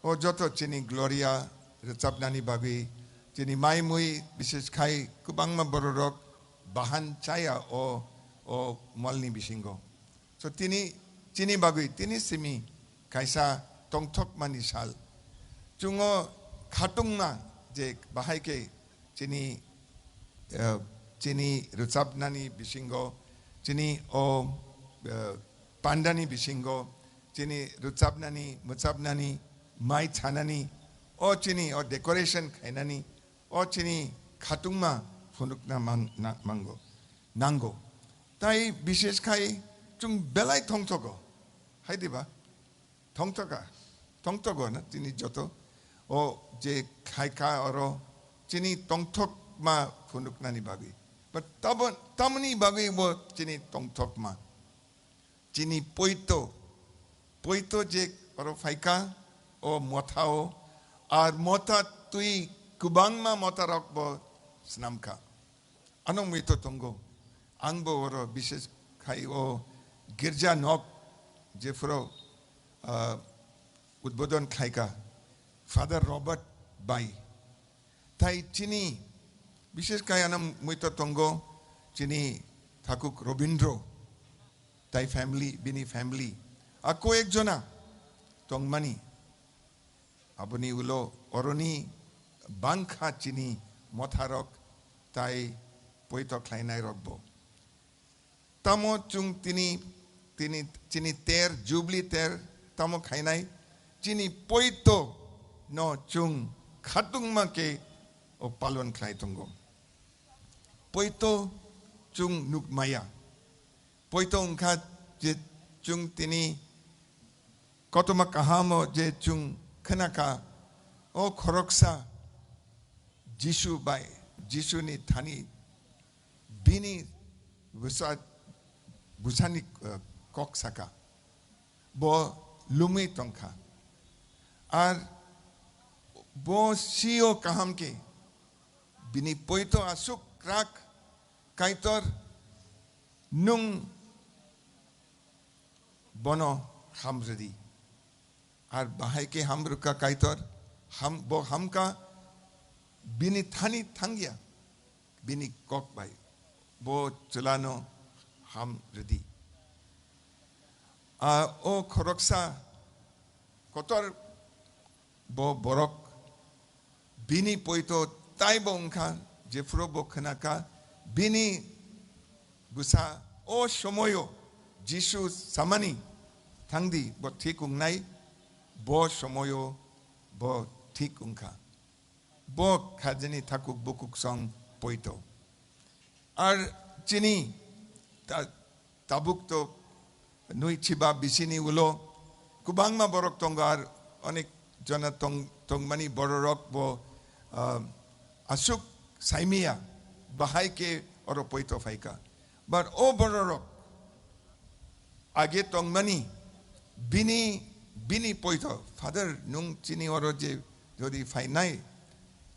o joto chini Gloria rwchapnani bagwi, chini mai mui bises khai kwbangma bororok bahan chaya o, o molni bisingo. So tini chini bagwi tini simi kaisa tongthokmani sal. Chwng o khatungma je bahai khe chini, eh, chini rwchapnani bisingo, chini o, eh, pandani bisingo, chini rwchapnani, mwchapnani, mai chanani, o chini o decoration khainani, o chini khatungma phunukna mang-, na-, mango, nango. Tai bises khai chwng belai thongthogo. Hai diba? Thongthoka, thongthogo na chini joto. O je khaika oro chini tongthokma phunuknani bagwi. But tabo, tamoni bagwi bo chini tongthokma. Chini poito, poito je oro phaika, o motha o, ar motha twi kwbangma motha rok bo snamkha. Ano muito tongo. Ang bo oro bises khai o girja nok jephuru, ah, udbodon khlaika Father Robert bai. Tai chini bises khai ano muito tongo chini thakuk Robindro tai family, bini family. A koyek jona tongmani. Aboni ulo oroni bangkha chini motharok tai poito khlainai rokbo. Tamo chwng tini, tini, chini ter, Jubilee ter, tamo khainai, chini poito no chwng khatungma khe o palon khlai tongo. Poito chwng nukmaya. Poito wngkha je chwng tini kothoma kahamo je chwng khnakha, o khoroksa Jisu bai, Jisuni thani bini bwsa-, bwsani, eh, kok saka. Bo lumwi tongkha. Ar bo sio kaham khe bini poito aswk krak, Kaitor, nwng bono ham rwdi. Ar bahai khe ham rwkha Kaitor, ham, bo hamkha, bini thani thangya, bini kok bai, bo chwlano ham rwdi. A, o khoroksa kotor bo borok bini poito taibo wngkha, jephuru bo khnakha, bini bwsa o somoyo Jisu samani, "Thangdi, bo thik wngnai," bo somoyo bo thik wngkha. Bo khajani thakuk bukuk song poito. Ar chini ta-, tabuk to nui chiba bisini ulo kwbangma borok tongo, ar onek jona tong-, tongmani bororok bo, ah, aswk saimia bahai khe oro poito phaikha. But o bororok age tongmani bini, bini poito, "Father, nwng chini oro je jodi phainai,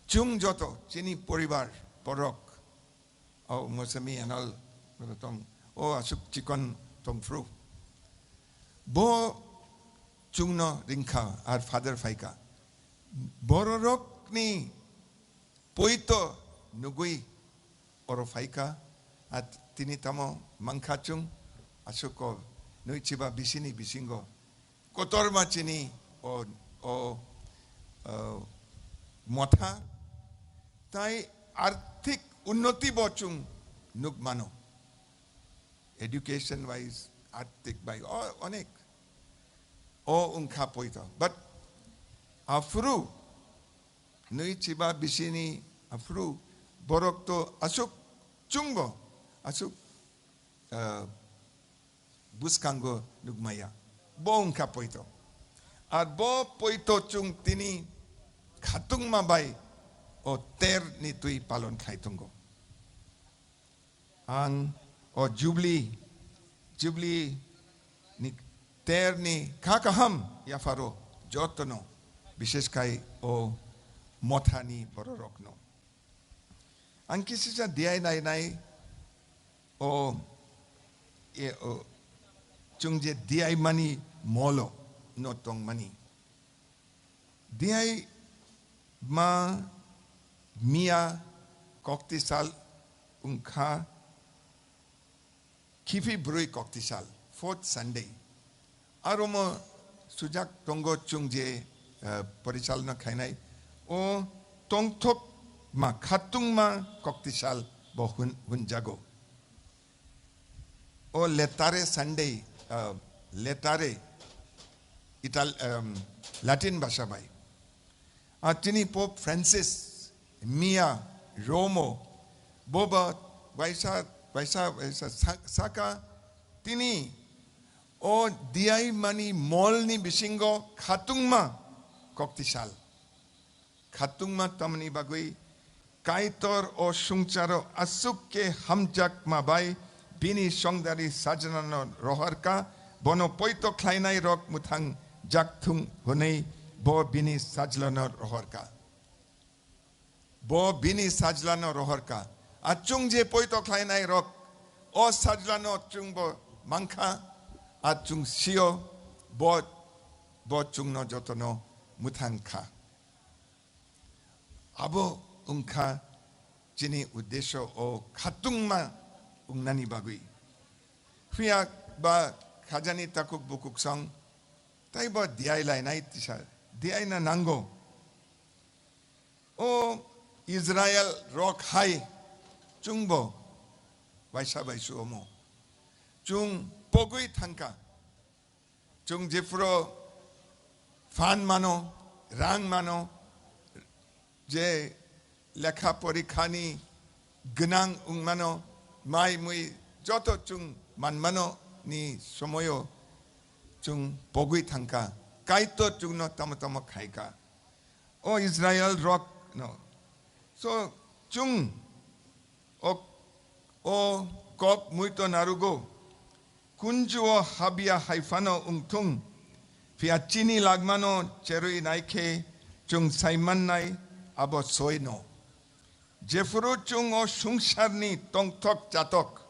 chwng joto chini poribar borok, o Mosami and all, tong, o aswk chikon tongphru, bo chwngno ringkha ar Father phaikha." Bororokni poito nugwi oro phaikha, at tini tamo mankha chwng, aswk o nui chiba bisini bisingo kotorma chini o, o, o, motha, tai arthik unnoti bo chwng nuk mano. Education wise, arthik bai, o, onek. O wngkha poito. But aphuru nui chiba bisini aphuru borok to aswk chwngbo, aswk, ah, bwskango nukmaya. Bo wngkha poito. Ar bo poito chwng tini khatungma bai o ter ni twi palon khai tongo. Ang o Jubilee, Jubilee ni ter ni kha kaham yapharo jotono, bishesh khai o mothani bororokno. Ang kisisa diai nai nai o, e, o, chwng je diai mani molo no tong mani. Diai ma miya koktisal wngkha khipi brwi koktisal, fourth Sunday. Aro mo sujak tongo chwng je, eh, porichalna khainai. O tongthok ma khatungma koktisal bo hun-, hunjago. O Letare Sunday, eh, Letare Ital-, em, Latin bhasha bai. A chini Pope Francis, Mia, Romo, boba waisa, waisa, waisa sa-, saka tini o diai mani mol ni bisingo khatungma koktisal. Khatungma tamni bagwi Kaitor o sungcharo aswk khe hamjakma bai bini songdari sajlano rohorka, bono poito khlainai rok mwthang jakthung hwnwi bo bini sajlano rohorka. Bo bini sajlano rohorka. A chwng je poito khlainai rok o sajlano chwng bo mankha, a chwng sio bo, bo chwngno jotono mwthang kha. Abo wngkha chini uddesho o khatungma wngnani bagwi. Phiya ba khajani takhuk bukhuk song taibo diai lainai tisa, diaina nango. O Israel rok hai chwngbo waisa bai su omo. Chwng pogwi thangkha. Chwng jephuru phan mano, rang mano, je lekha porikhani gwnang wng mano, mai mui joto chwng man mano ni somoyo chwng pogwi thangkha. Kaitor chwngno tamo tamo khaikha. O Israel rok no. So, chwng o, o kok muito narugo. Kunju o habya hai phano wngthung. Phiya chini lagmano cherwi naikhe chwng saimannai abo soi no. Jephuru chwng o sungsarni tongthok chatok,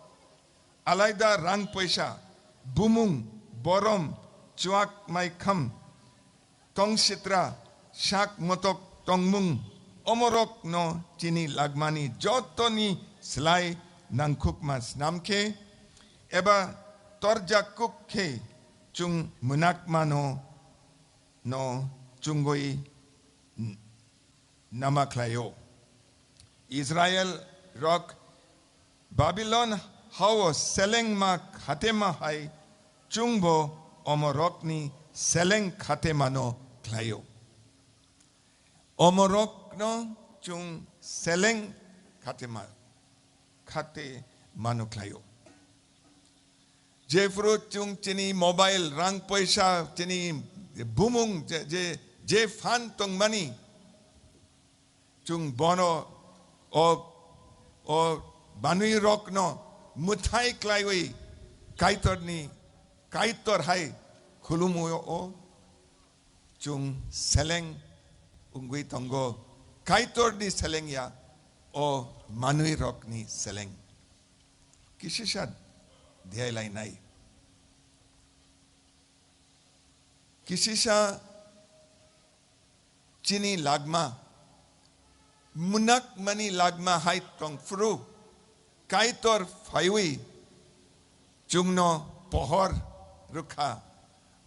alaida rang poisa, bumung, borom, chuak maikham, tongsitra, sak motok tongmung, omorokno chini lagmani jotoni slai nangkhukma snam khe, eba torjak kuk khe chwng mwnakmano no chwngwi nama khlaio. Israel rok Babilon hao selengma khatema hai chwngbo omorokni seleng khatemano khlaio. Omorokno chwng seleng khatema, khatemano khlaio. Jephuru chwng chini mobile, rang poisa, chini bumung je, je, je phan tongmani, chwng bono o, o manwi rokno mwthai klaiwi Kaitorni, Kaitor hai khulumu o chwng seleng wngwi tongo. Kaitorni seleng ya o manwi rokni seleng. Kisisa diai lainai. Kisisa chini lagma, mwnakmani lagma hai tongphuru, Kaitor phaiwi chwngno pohor rwkha,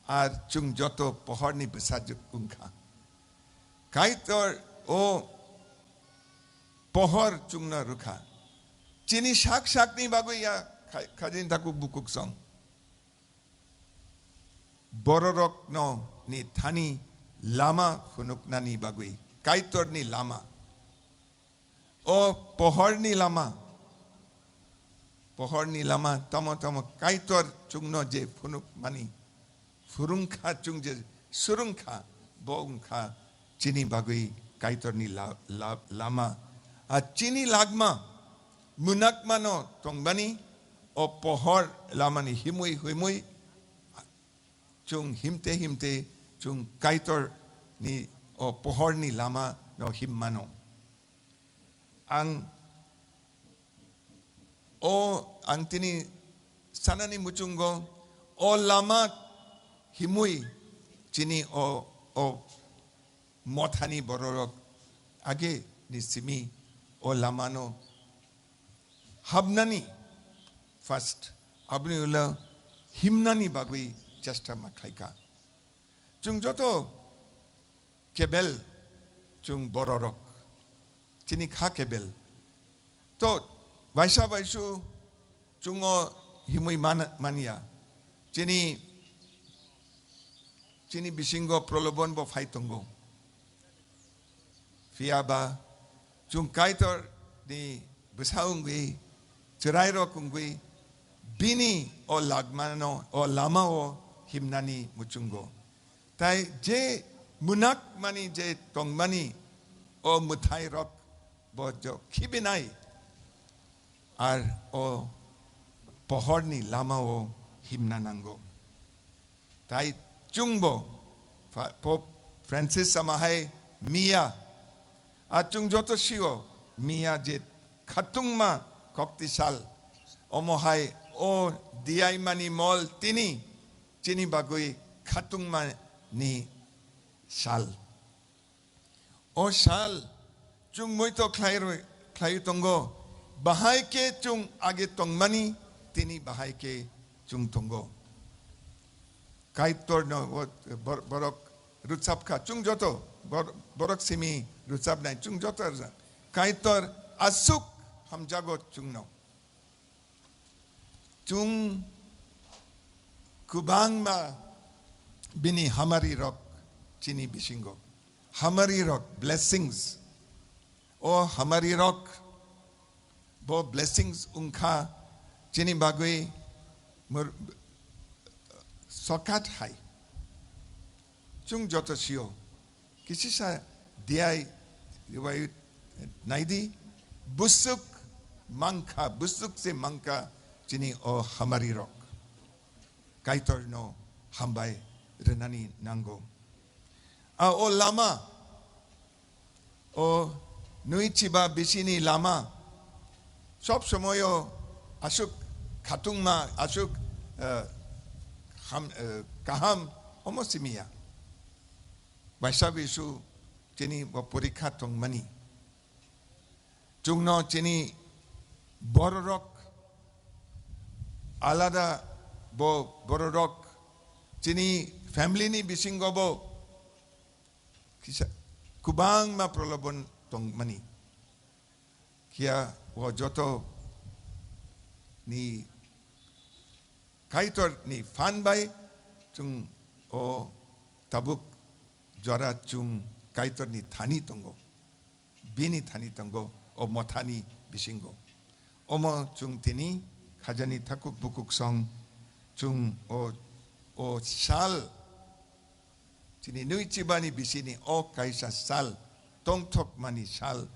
ar chwng joto pohorni bwsajwk wngkha. Kaitor o pohor chwngno rwkha. Chini sak sakni bagwi ya kha-, khajin takhuk bukhuk song. Bororokno ni thani lama phunuknani bagwi Kaitorni lama. O pohorni lama. pohorni lama tamo tamo Kaitor chwngno je phunukmani phwrwngkha, chwng je swrwngkha, bo wngkha chini bagwi Kaitorni la-, la-, lama. A chini lagma, mwnakmano tongmani, o pohor lamani himwi himwi chwng himte himte chwng Kaitorni o pohorni lamano himmano. Ang o, ang tini sanani muchungo o lama himwi chini o, o mothani bororok age ni simi o lamano habnani first, aboni ulo himnani bagwi chesta ma khlaika. Chwng joto kebel, chwng bororok, chini kha kebel. To, waisa waisu chwng o himwi man-, manya. Chini, chini bisingo prolobon bo phai tongo. Phiya ba chwng Kaitor ni bwsa wngwi, chwrairok wngwi, bini o lagmano, o lama o himnani muchungo. Tai je mwnakmani, je tongmani, o mwthairok bo jo khibinai, ar o pohorni lama o himna nango. Tai chwngbo Fa-, Pope Francis sama hai miya. A chwng joto sio miya je khatungma koktisal. Omo hai o diyaimani mol tini chini bagwi khatungmani sal. O sal chwng muito khlai rwi, khlaiwi tongo. Bahai khe chwng age tongmani, tini bahai khe chwng tongo. Kaitorno o bor-, borok rwchapkha, chwng joto bor-, borok simi rwchapnai, chwng joto rwchap. Kaitor aswk hamjago chwngno. Chwng kwbangma bini hamari rok chini bisingo. Hamari rok, blessings. O hamari rok, bo blessings wngkha chini bagwi mur-, sokat hai. Chwng joto sio. Kisisa diai riwai naidi, busuk mangkha, busuk se mangkha chini o hamari rok. Kaitor no hambai rwnani nango. A o lama, o nui chiba bisini lama, sob somoyo asuk khatungma, asuk, eh, ham, eh, kaham omo simiya. Waisa bisu chini bo porikha tongmani. Chwngno chini bororok alada bo bororok chini family ni bisingo bo kisa kwbangma prolobon tongmani. Kiya o joto ni Kaitor ni phan bai chwng o tabuk jora chwng Kaitor ni thani tongo. Bini thani tongo o mothani bisingo. Omo chwng tini khajani thakuk bukuk song chwng o, o sal Chini nui chibani bisini o kaisa sal, tongthokmani sal,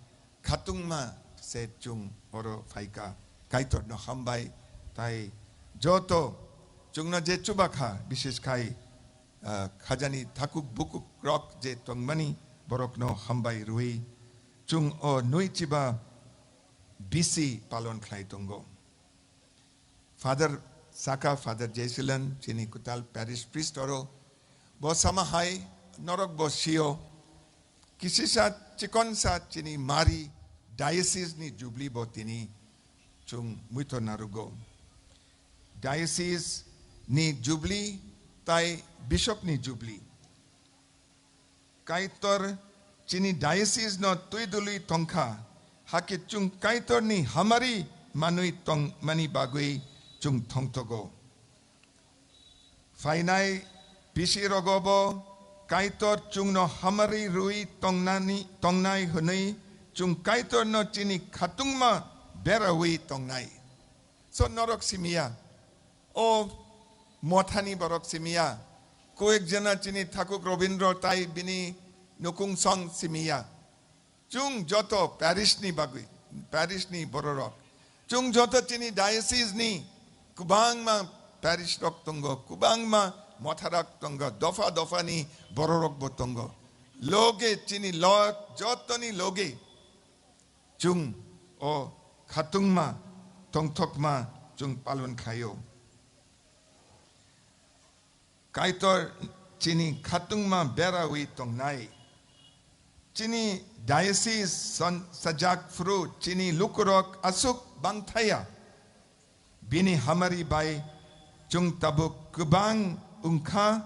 khatungma se chwng oro phaika. Kaitorno hambai, tai joto chwngno je chubakha, bises khai, ah, khajani thakuk bukuk rok je tongmani borokno hambai rwi, chwng o nui chiba bisi palon khlai tongo. Father saka, Father Jesilan, chini kwtal parish priest oro, bo sama hai norok bo sio, kisisa chikonsa chini mari diocese ni jubilee bo tini chwng muito narugo. Diocese ni jubilee tai bishop ni jubilee. Kaitor chini diocese no twi dului tongkha, hakhe chwng Kaitor ni hamari manwi tongmani bagwi chwng thongthogo. Phainai bisi rogo bo Kaitor chwngno hamari rwi tongnani, tongnai hwnwi chwng Kaitor no chini khatungma berawi tongnai. so norok simiya. O mothani borok simiya. Koyek jona chini Thakuk Robindro tai bini nukung song simiya. Chwng joto parish ni bagwi, parish ni bororok. Chwng joto chini diocese ni kwbangma parish rok tongo, kwbangma motharok tongo, dopha dopha ni bororok bo tongo. Loge chini lok jotoni loge chwng o khatungma tongthokma chwng palon khaio. Kaitor chini khatungma berawi tongnai. Chini diocese son sajak phru chini lukurok aswk bangthaya. Bini hamari bai chwng tabuk kwbang wngkha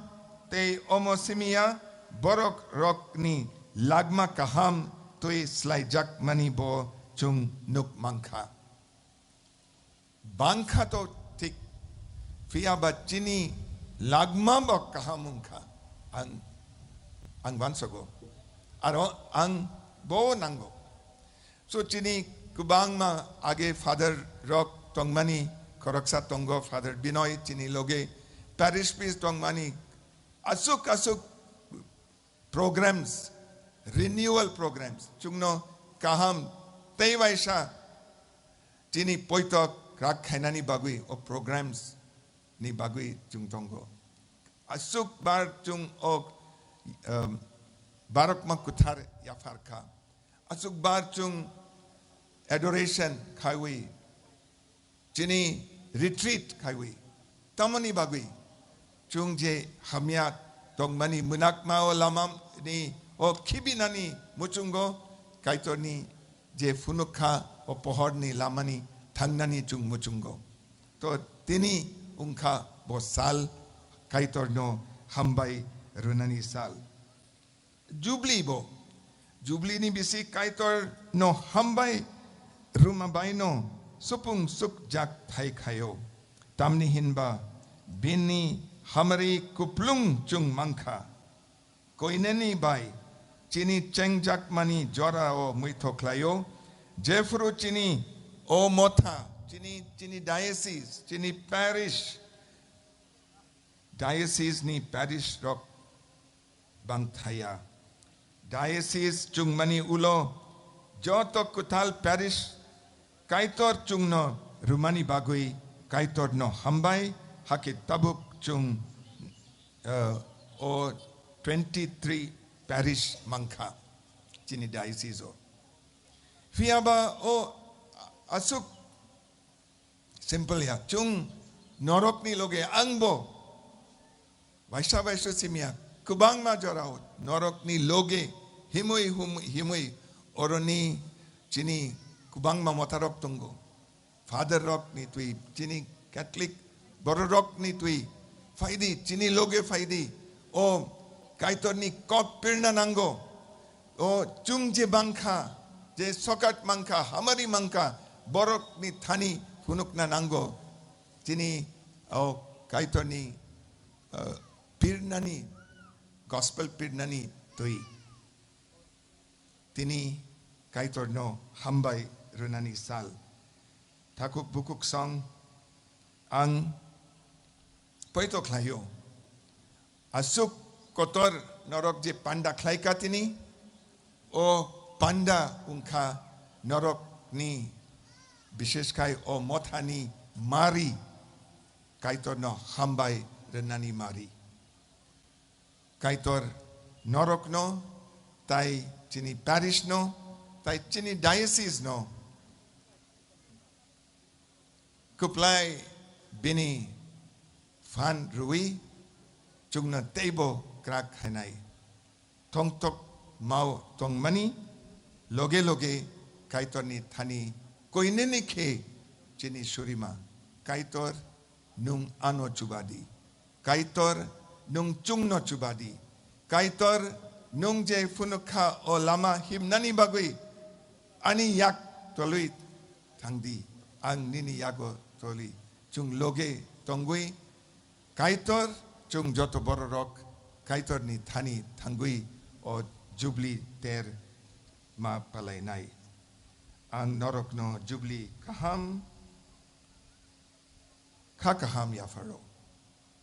tei omo simiya borok rokni lagma kaham twi slaijakmani bo chwng nuk mankha. Bangkha to thik, phiya ba chini lagma bo kaham wngkha. Ang, ang bansogo. Aro ang bo nango. So chini kwbangma age father rok tongmani, khoroksa tongo, Father Binoy chini loge, parish priest tongmani, aswk aswk programs, renewal programs, chwngno kaham tei waisa chini poito krak khainani bagwi o programs ni bagwi chwng tongo. Aswk bar chwng o, um, barokma kwthar yaphar kha. Aswk bar chwng adoration khaiwi chini retreat khaiwi. Tamoni bagwi chwng je hamya tongmani mwnakma o lama ni o khibinani muchungo Kaitorni je phunuk kha o pohorni lamani thangnani chwng muchungo. To tini wngkha bo sal Kaitorno hambai rwnani sal. Jubli bo. Jubli ni bisi Kaitor no hambai rwma bai no supung sukjak thai khaio. Tamni hinba bini hamari kuplung chwng mankha. Koineni bai chini chengjakmani jora o muitho khlaio. Jephru chini o motha, chini, chini diocese, chini parish, diocese ni parish rok bangthaya. Diocese chwngmani ulo joto kwtal parish Kaitor chwngno rwmani bagwi Kaitorno hambai, hakhe tabuk chwng, eh, o twenty three parish mankha chini diocese o. Phiya ba o aswk simple ya, chwng norokni loge ang bo waisa waisa simya, kwbangma jorao norokni loge himwi hum-, himwi oroni chini kwbangma motharok tongo. Father rokni twi, chini Catholic bororokni twi, phaidi, chini loge phaidi, o Kaitorni kok pirna nango, o chwng je bangkha, je sokat mangkha, hamari mangkha, borokni thani phunukna nango, chini o Kaitorni, o, pirnani, gospel pirnani twi. Tini Kaitorno hambai rwnani sal. Thakuk bukuk song ang poito khlaio. Aswk kotor norok je panda khlaika tini, o panda wngkha norokni, bishesh khai o mothani mari, Kaitorno hambai rwnani mari. Kaitor norokno, tai chini parish no, tai chini diocese no kwplai bini phan rwui chwngno teibo krak khainai. Thongthok mao tongmani loge loge Kaitorni thani koineni khe chini surima. Kaitor, nwng ano chubadi. Kaitor, nwng chwngno chubadi. Kaitor, nwng je phunukha o lama himnani bagwi ani yak tolwi thangdi, ang nini yago tolwi. Chwng loge tongwi Kaitor, chwng joto bororok Kaitorni thani thangwi o Jubli ter ma palainai. Ang norokno Jubli kaham kha kaham yapharo.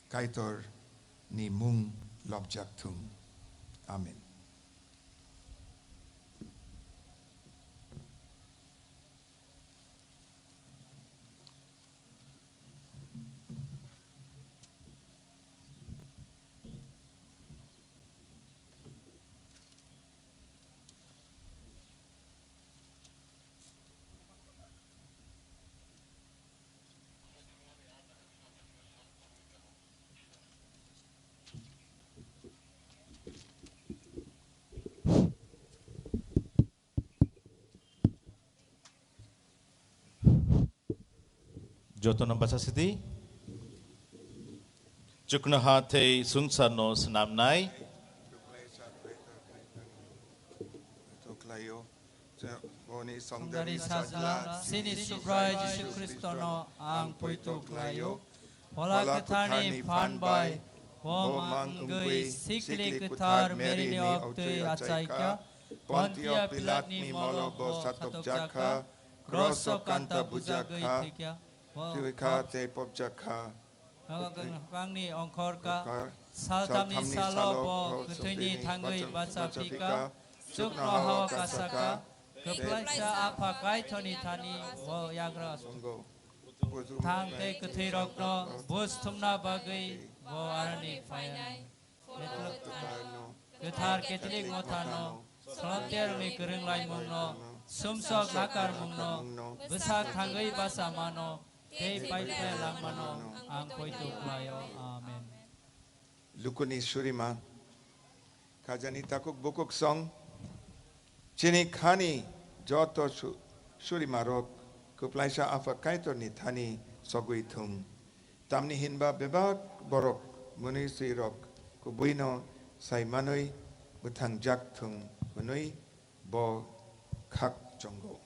Kaitor ni mung lobjak thung. Amen. Jotono bachasidi. Chuknoha tei swngcharno swnamnai. Boni Songdari Sajla, chini Subrai Jisu Khristono ang poito khlaio. Phola Kwtharni phan bai bo mang wngwi sikli kwthar Maryni oktwi achaikha. Pontio Pilatni molo bo satokjakha, kroso kanta bujakha, thwikha tei popjakha. Hwkangni ongkhorkha, salthamni salo bo kwthwini thangwi bacha phikha, chuknohao kasakha, kwplaisa Apha Kaitorni thani bo yagra asongo. Thang tei kwthwirokno buj thumna bagwi bo arani phainai. Kwthar Catholic Mothano, Solomtiarokni kwrwng laimungno, sumsok nakarmungno, bwsak thangwi bachamano tei paiphlai langmano ang poito khlaio. Amen. Lukuni surima, khajani takhuk bukhuk song, chini khani joto su-, surimarok kwplaisa Apha Kaitorni thani sogwi thung. Tamni hinba bebak borok mwnwi swi rok kubuino sai manwi bwthangjak thung hwnwi bo khak chongo.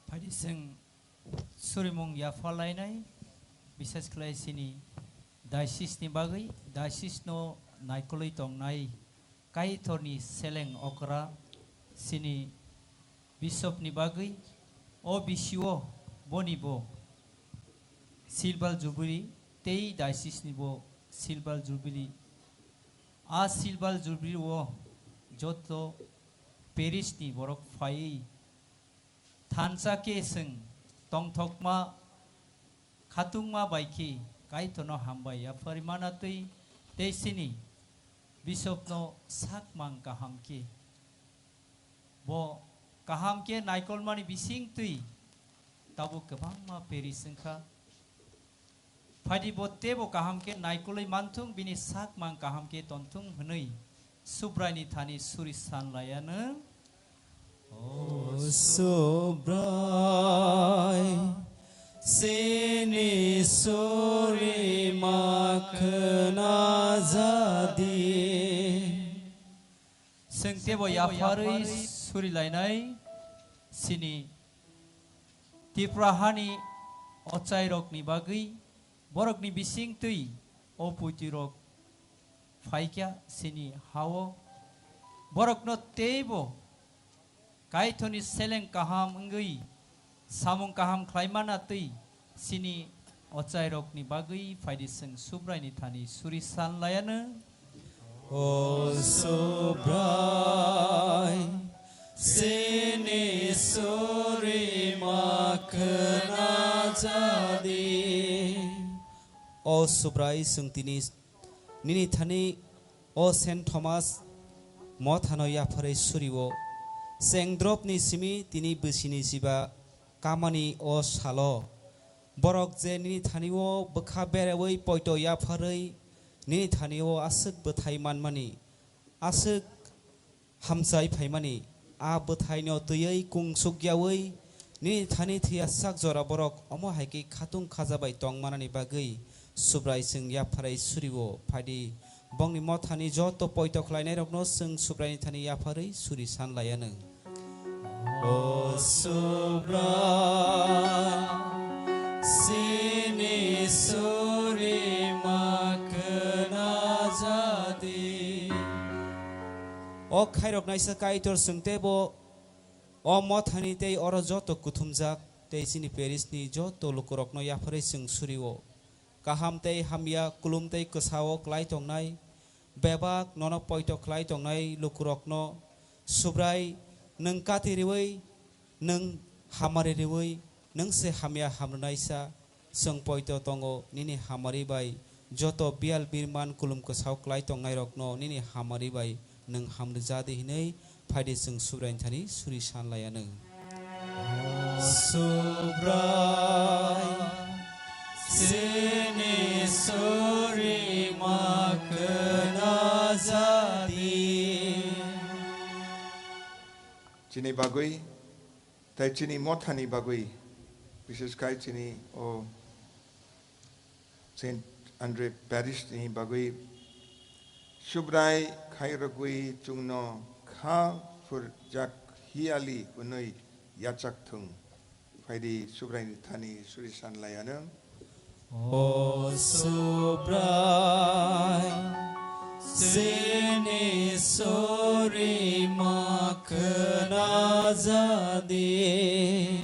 Phaidi chwng surimung yapha lainai, bises khlai chini diocese ni bagwi, diocese no naikolwi tongnai Kaitorni seleng okra chini bishop ni bagwi, o bisio boni bo silver jubilee tei diocese ni bo silver jubilee. A silver jubilee o joto parish ni borok phaiwi thansa khe chwng tongthokma khatungma bai khe Kaitorno hambai yapharwi mana twi tei chini bishopno sak mang kaham khe bo kaham khe naikolmani bising twi tabuk kwbangma parish wngkha. Phaidi bo teibo kaham khe naikolwi manthung, bini sak mang kaham khe tonthung hwnwi Subraini thani suri san laiya nwng. O Subrai, chini suri ma khna jadi. Chwng teibo yapharwi suri lainai, chini Tripura hani ochairokni bagwi, borokni bising twi o puitirok phaikha chini hao. Borokno teibo Kaitorni seleng kaham wngwi samung kaham khlaimana twi chini ochairokni bagwi phaidi chwng Subraini thani suri san laiya nwng. O Subrai, chini suri ma khna jadi. O Subrai, chwng tini nini thani o Saint Thomas mothano yapharwi surio. Chengdropni simi tini bwsini jiba kamani o salo. Borok je nini thani o bwkha bereui poito yapharwi nini thani o aswk bwthai manmani, aswk hamchai phaimani, a bwthaino twiwi kungsuk yaui nini thani thwiya sak jora borok omo hai khe khatung khaja bai tong manani bagwi Subrai chwng yapharwi surio. Phaidi bongni mothani joto poito khlainairokno chwng Subraini thani yapharwi suri san laiya nwng. O Subrai, chini suri ma khna jadi. O khairok naisa Kaitor chwng teibo O mothani tei oro joto kuthumjak tei chini parish ni joto lukurokno yapharwi chwng surio. Kaham tei hamya, kulum tei kwsao klai tongnai, bebak nono poito khlai tongnai lukurokno Subrai nwng kati riwi, nwng hamari riwi, nwng se hamya hamrwnaisa. Chwng poito tongo nini hamari bai, joto biyal birman kulum kwsao klai tongnairokno nini hamari bai nwng hamrwja di hwnwi phaidi chwng Subraini thani suri san lai anw. Subrai, chini suri ma khna ja di. Chini bagwi, tei chini mothani bagwi, bishesh khai chini o Saint Andre Parish ni bagwi Subrai khairogwi chwngno kha phurjak hiyali hwnwi yachak thung. Phaidi Subraini thani suri san lai anw. O Subrai, chini suri ma khna ja di.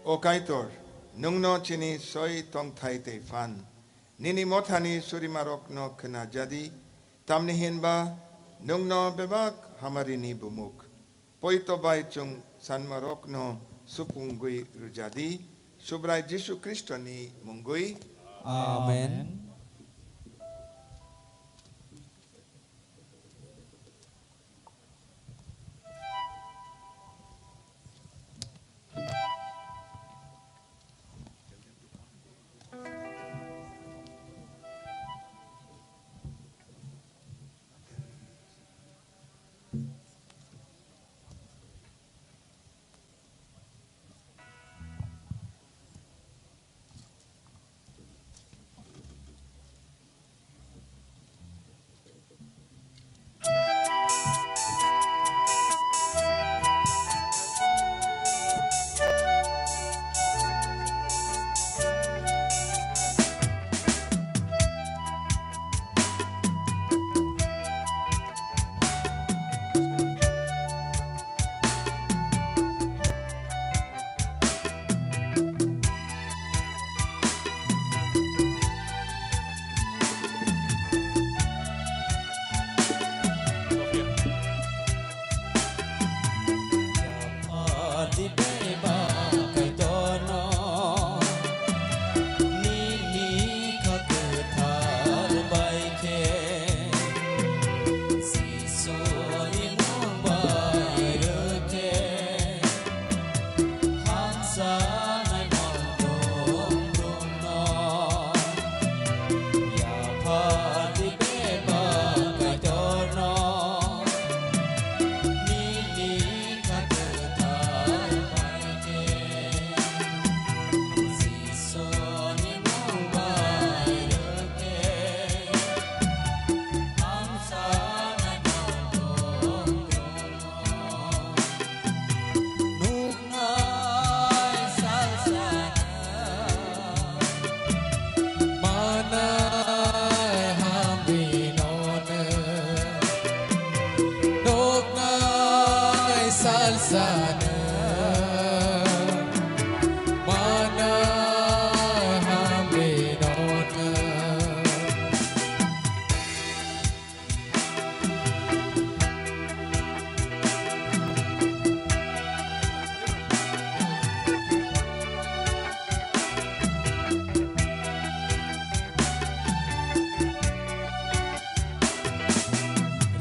O Kaitor, nwngno chini soi tongthai tei phan, nini mothani surimarokno khna ja di, tamni hinba nwngno bebak hamarini bumuk. Poito bai chwng sanmarokno supungwi rwja di, Subrai Jisu Khristoni mungwi. Amen.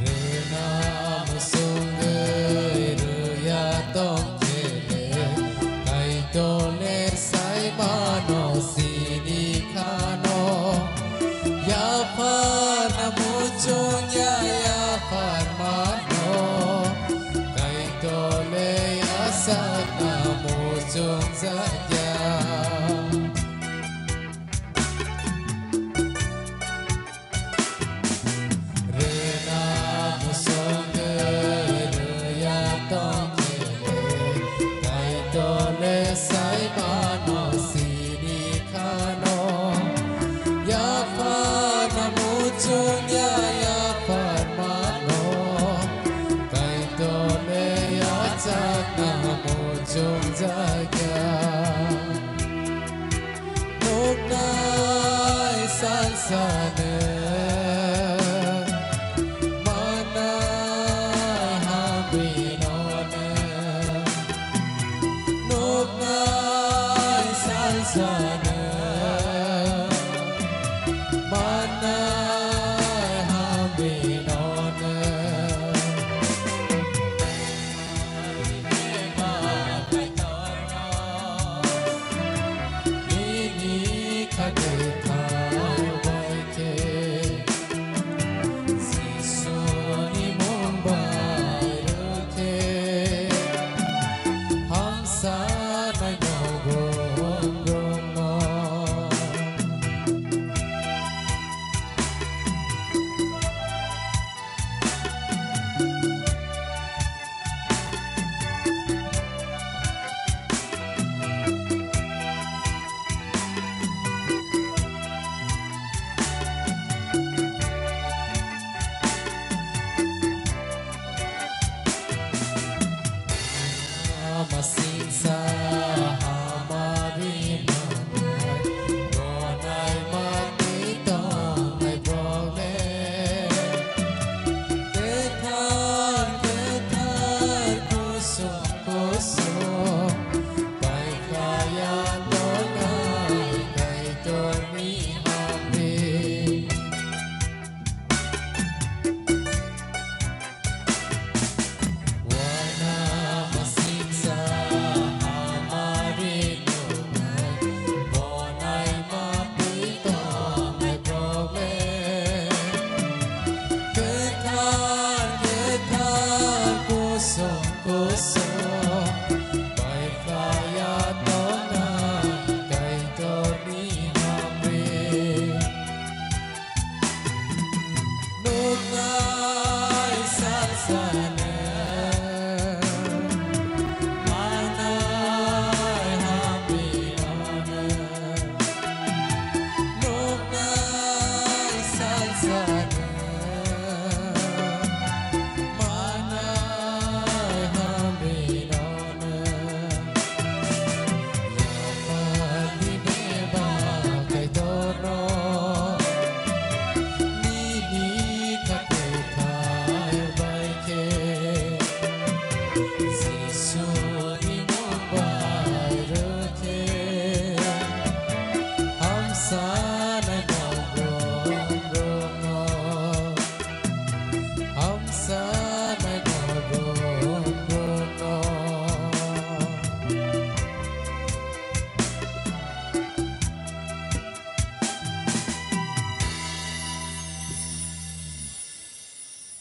Rwna musungwi rwya tongkhe le, Kaitor le sai mano sini khano. Yapharna muchung ya yaphar mano, Kaitor le yachakna muchung jakya. Rwna musungwi rwya tongkhe le, Kaitor le sai mano sini khano. Yapharna muchung ya yaphar mano, Kaitor le yachakna Mana hamrino nuknai salsano mana hamrino.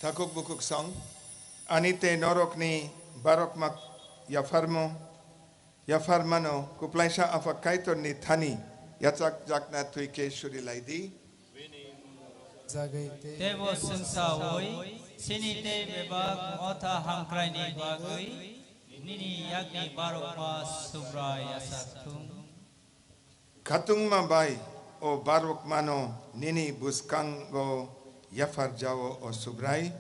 Takhuk bukhuk song, ani tei norokni barokma yapharmo, yapharmano kwplaisa Apha Kaitorni thani yachakjakna thwi khe suri lai di. Jagwi tei Teibo swngsaui, chini tei bebak motha hamkraini bagwi, nini yakni barokma Subrai yachak thung. Khatungma bai o barokmano nini bwskango yapharjao, o Subrai.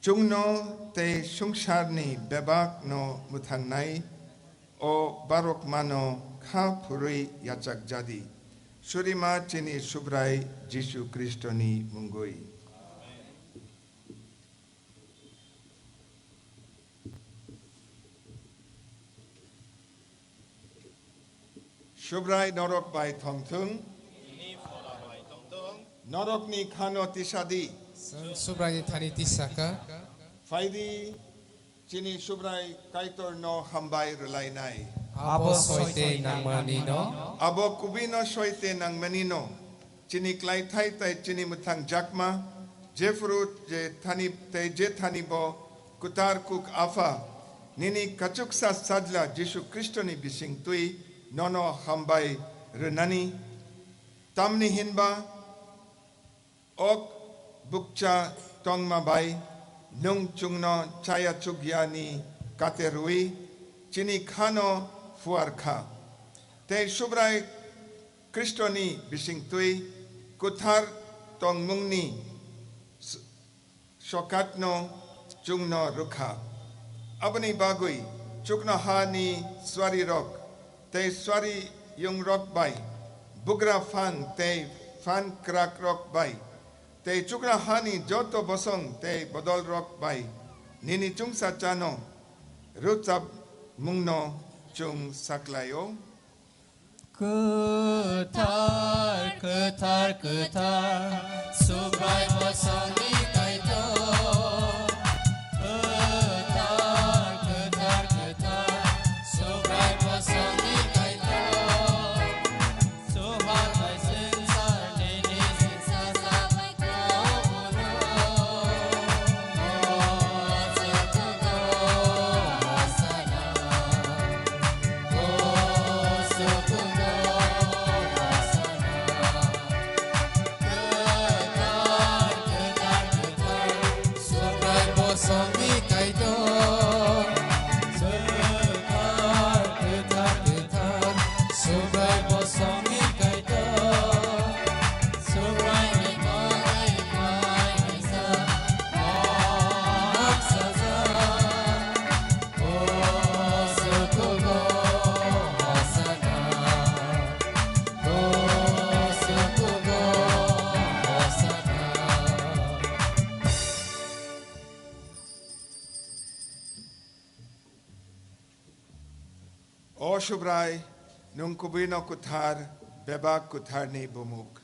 Chwngno tei swngcharni bebakno mwthangnai o barokmano kha phurwi yachakjadi. Surima chini Subrai Jisu Khristoni mungwi. Subrai norok bai thongthung. Norokni khano tisadi. Chwng Subraini thani tisaka. Phaidi, chini Subrai Kaitorno hambai rwlainai. Abo soite nangmanino. Abo kubino soite nangmanino. Chini klaithai tei chini mwthang jakma, jephuru je thani tei je thani bo kwtar kuk Apha, nini kachuksa Sajla Jisu Khristoni bisingtwi nono hambai rwnani. Tamni hinba ok bukcha tongma bai nwng chwngno chaya chukyani kate rwi chini khano phuar kha. Tei Subrai Khristoni bisingtwi kwthar tongmungni s-, sokatno chwngno rwkha. Aboni bagwi chuknohani suarirok tei suariyungrok bai bugra phan tei phan kwrakrok bai tei chukra hani joto bosong tei bodolrok bai nini chwngsa chano rwchapmungno chwng saklaio. Kwthar, kwthar, kwthar, Subrai bosongni Kaitor. Kwthar, kwthar, kwthar, Subrai bosongni Kaitor. Subrai sensar nini sensar sabai kubuno. O Subrai, nwng kubuino kwthar, bebak kwtharni bumuk.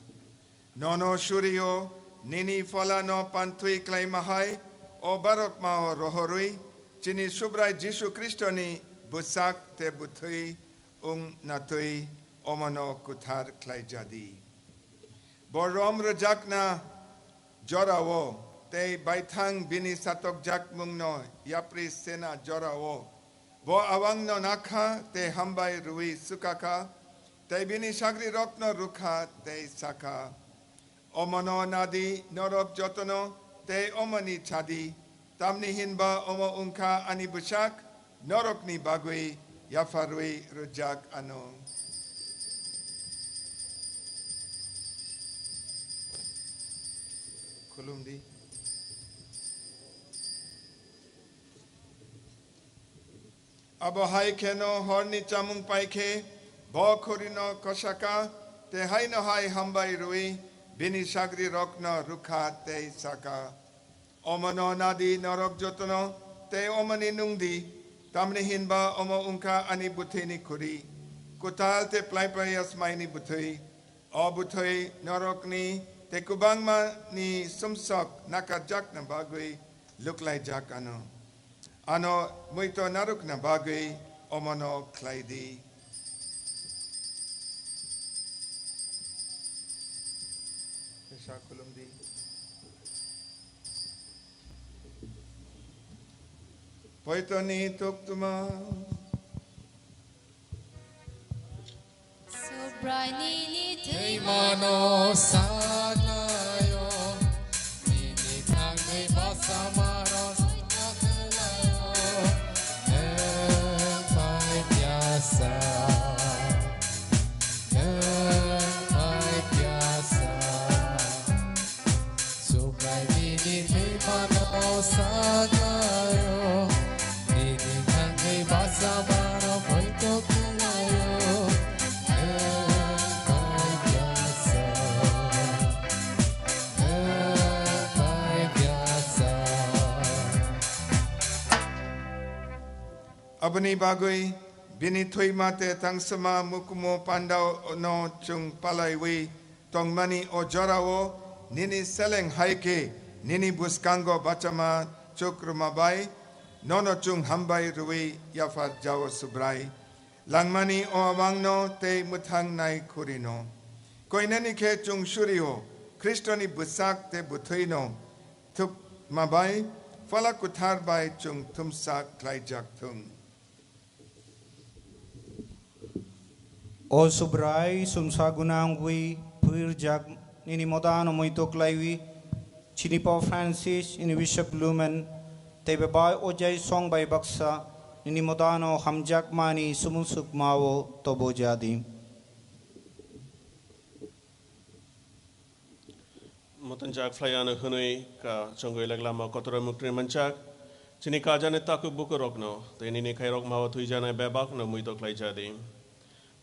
Nono surio, nini pholano panthwi klaima hai, o barokmao rohorwi, chini Subrai Jisu Khristoni bwsak tei bwthwi wng natwi omono kwthar khlaijadi. Bo rom rwjakna jorao tei baithang bini satokjakmungno yapri sena jorao bo awangno nakha tei hambai rwui swkakha, tei bini sagrirokno rwkha tei sakha, "Omono nadi norok jotono tei omoni chadi, tamni hinba omo wngkha ani bwsak, norokni bagwi yapharwi rwjak ano." Khulumdi. Abo hai kheno horni chamung pai khe, bo khurino kosaka, tei haino hai hambai rwui bini sagrirokno rwkha tei saka, "Omono nadi norok jotono, tei omoni nungdi, tamni hinba omo wngkha ani bwthwini khuri, kwtal tei plai plai yasmaini bwthwi. O bwthwi norokni tei kwbangmani sumsok nakarjakna bagwi luklaijak ano. Ano muito narwkna bagwi omono khlai di." Sa khulum di. Poitoni tuktuma. Subrai nini thwi mano saknayo, nini thangwi basamano saknayo, nwng pai piasa, nwng pai piasa. Subrai nini thwi mano saknayo, nini thangwi basamano poito khlaio. Nwng pai piasa, nwng pai piasa. Aboni bagwi bini thwima tei thangsama mukumu pandao no chwng palaiwi tongmani o jorao nini seleng hai khe nini bwskango bachama chukruma bai nono chwng hambai rwui yaphar jao Subrai. Langmani o awangno tei mwthang nai khurino. Koinani khe chwng surio Khristoni bwsak tei bwthwino thupma bai Phala Kwthar bai chwng thumsa khlaijak thung. O Subrai, sumsa gwnangwi phwirjak nini modano muito klaiwi, chini Pope Francis, nini Bishop Lumen, tei bebai ojai song bai baksa nini modano hamjakmani sumung sukmao tobo jadi. Mutunjak phlai ano hwnwi ka chongwi lak lama kotor muktwi manjak. Chini kajani takhuk bukurokno tei nini khairok mao thwijanai bebakno muito khlai jadi.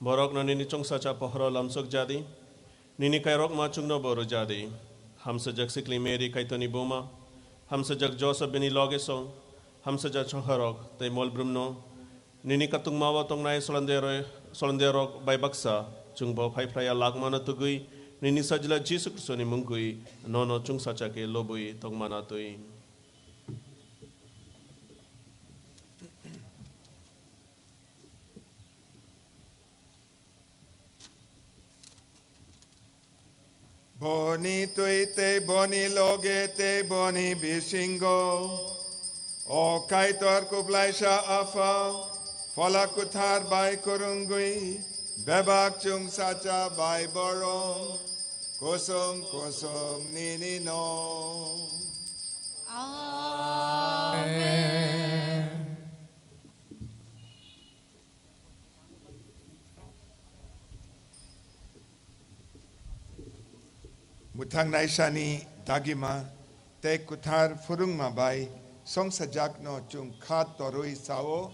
Borokno nini chwngsacha pohoro lamsok jadi. Nini kairokma chwngno bo rwja di. Hamsajak sikli Mary Kaitorni buma, hamsajak Joseph bini loge song, hamsajak chonghorok tei molbrumno, nini katungmao tongnai solendero-, solenderok bai baksa, chwngbo phaiphraya lakmano tugwi, nini Sajla Jisu Khristoni mungwi nono chwngsacha khe lobwi tongmana twi. Boni twi tei boni loge tei boni bisingo, o Kaitor kuplaisa Apha, Phola Kwthar bai kwrwngwi, bebak chwngsacha bai borom, kusung kusung nini no. Amen. Mwthangnaisani dagima tei kwthar phwrwngma bai songsajakno chwng kha torwi sao,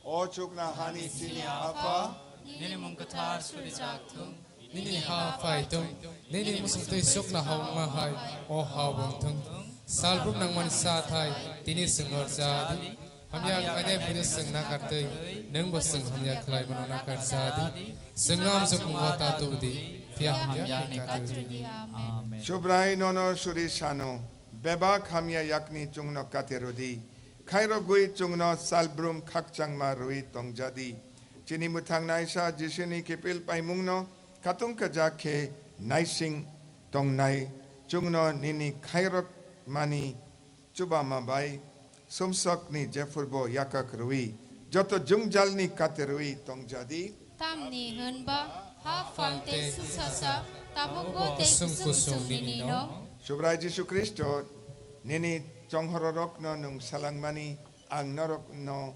O chukna hani chini Apha, nini mung kwthar surijak thung, nini ha phai thung, nini muchung twi chukna ha wngma hai o ha wng thung. Salbrum nangmani sa thai tini chwngno rwja di. Hamya khlainai buino chwng nakar twi, nwngbo chwng hamya khlaimano nakar ja di. Chwngno amjokmungo ta tubu di, phiya hamya khe kati rw di. Amen. Subrai nono suri sano, bebak hamya yakni chwngno kati rw di. Khairogwi chwngno salbrum khakchangma rwui tongja di. Chini mwthangnaisa Jisuni kiphil paimungno khatung kajak khe naising tongnai chwngno nini khairokmani chubama bai sumsokni jephurbo yakak rwui, joto jwngjalni kate rwui tongjadi. Tamni hwnba ha phalte susacha, tabukbo tei kusung kusung nini no. Subrai Jisu Khristo, nini chonghororokno nwng salangmani ang norokno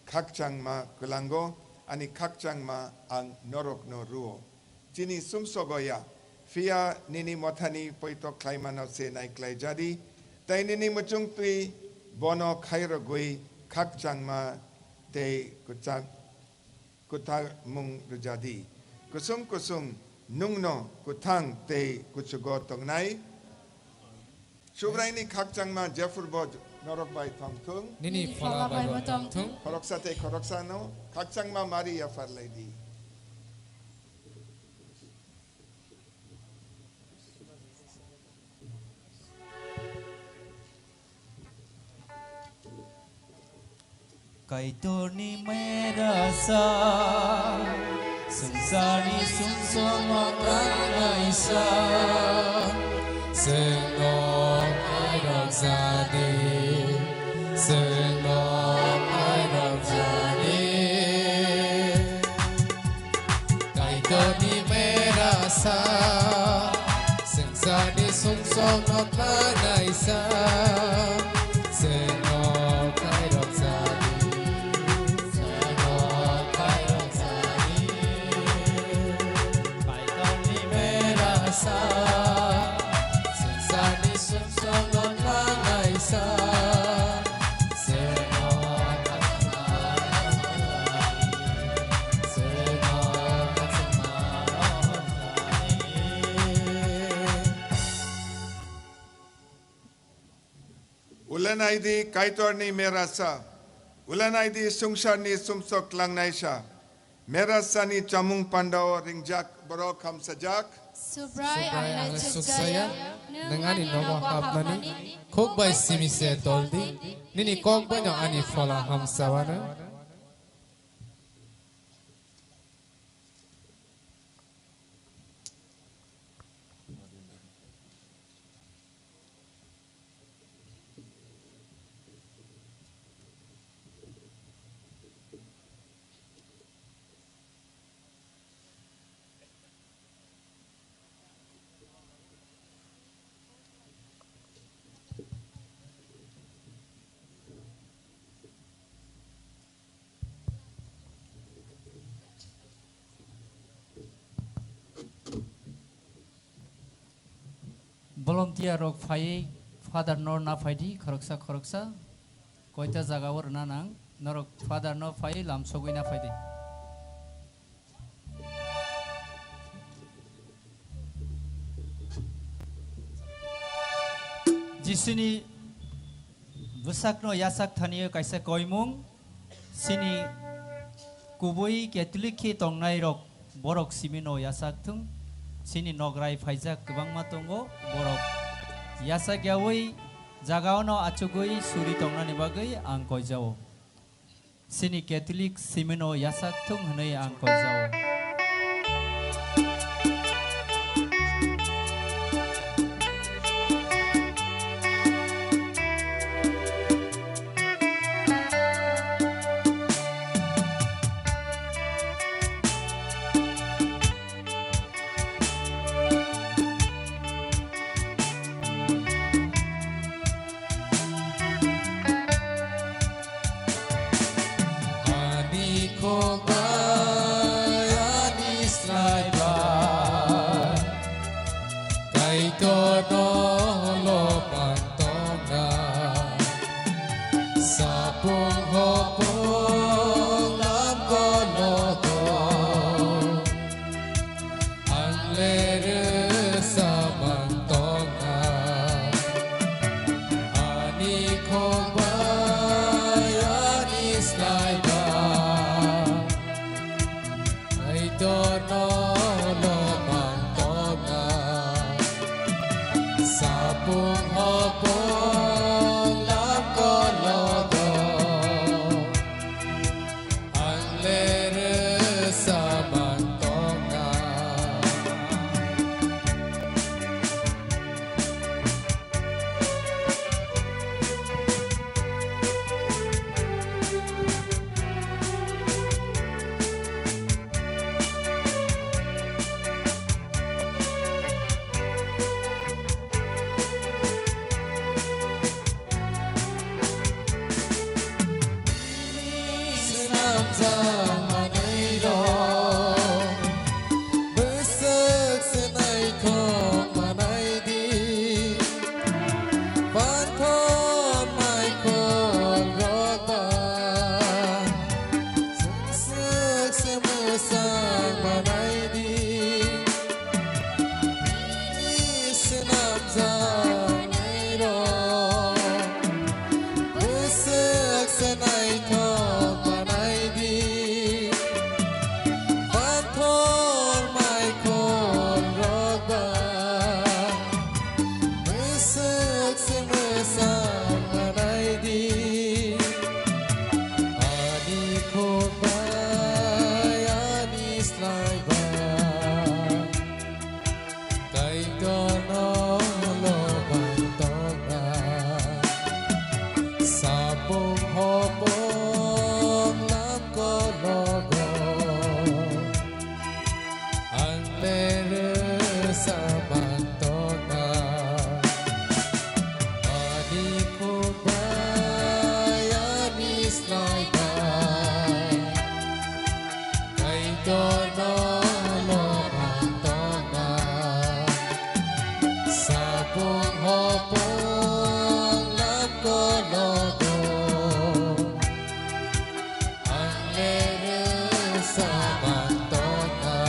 khakchangma kwlango, ani khakchangma ang norokno rwo. Chini sumsogo ya, phiya nini mothani poito khlaimano se naiklaijadi, tei nini muchung twi bono khairogwi khakchangma tei kwchang-, kwtharmung rwjadi. Kusung kusung nwngno kwthang tei kuchugo tongnai. Subraini khakchangma jephurbo norok bai tongthung. Nini phola bai bo tongthung. Khoroksa tei khoroksano khakchangma Mari yapharlai di. Kaitorni merasa, swngcharni sumsokno tangnaisa, chwngno khairokjadi, chwngno khairokjadi. Kaitorni merasa, swngcharni sumsokno tangnaisa, chwngno khairokjadi, chwngno khairokjadi. Kaitorni merasa, swngcharni sumsokno tangnaisa, Ulenaidi Kaitorni merasa, ulenaidi sungsarni sumsok klangnaisa. Merasani chamung pandao ringjak borok hamsajak. Subrai, Subrai, ang ang le le suksaya, suksaya, nwng nwng ani ani nogo nogo hapmani, hapmani, khuk bai khuk bai simi se simise toldi, toldi, nini nini kok kok baino baino ani ani phola phola hamsawano. Hamsawano. Volunteer rok phaiwi Father no na phaidi, khoroksa khoroksa. Koita jaga o rwna nang, norok Father no phaiwi lamsogwi na phaidi. Jisuni bwsakno yachak thani o kaisa koimung, chini kubui Catholic khe tongnai rok, borok simi no yachak thung. Chini nograi phaijak kwbangma tongo, borok yachak yaui jaga ono achugui suri tongnani bagwi ang koijao. Chini Catholic simino yachak thung hwnwi ang koijao. Ani khokbai, ani slaibai, Kaitorno lobang tongna, sapung hopung lam kologo. Ang le rwsa mang tongkha, ani khokbai, ani slaibai, Kaitorno lobang tongkha, sapung hopung lam kologo. Ang le rwsa mang tongkha, Swnamjak manwirok, bwswk se naithok manai di, panthor maikhol rok ba, swk se mwchang manai di. Bini swnamjak nairok, bwswk se naithok manai di. Pathor maikhol rok ba, bwswk se mwchang manai di. Ani khokbai, ani slaibai, Kaitorno lobang tongna, sapung hopung lam kologo. Ang le rwsa mang tongkha, ani khokbai, ani slaibai, Kaitorno lobang tongkha, sapung hopung lam kologo. Ang le rwsa mang tongkha.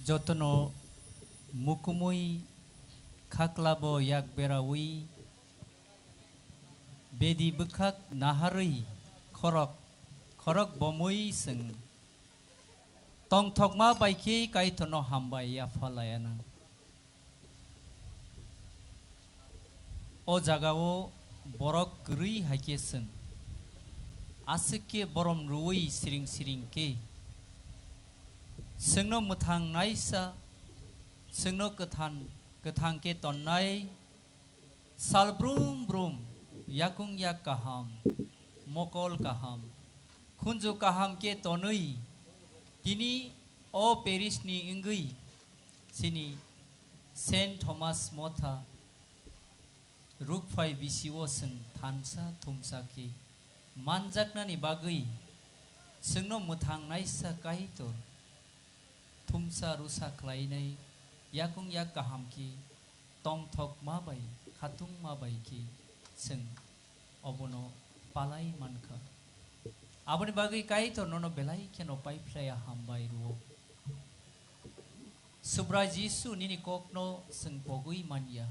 Jotono mukumui khaklabo yak beraui, bedi bwkhak naharwi khorok, khorok bomwi chwng tongthokma bai khe Kaitorno hambai yapha laianw. O jagao borok kwrwi hai khe chwng aswk khe borom rwui siring siring khe chwngno mwthang naisa, chwngno kwthan-, kwthang khe tonnai sal brum brum, yakung yak kaham, mokol kaham, khunju kaham khe tonwi tini o parish ni wngwi chini Saint Thomas Motha rukphai bisio chwng thansa thumsa khe manjaknani bagwi chwngno mwthang naisa Kaitor thumsa rusa khlainai yakung yak kaham khe tongthokma bai khatungma bai khe chwng obono palai mankha. Aboni bagwi Kaitor nono belai kheno paiphlaiya hambai rwo. Subrai Jisu, nini kokno chwng pogwi manya,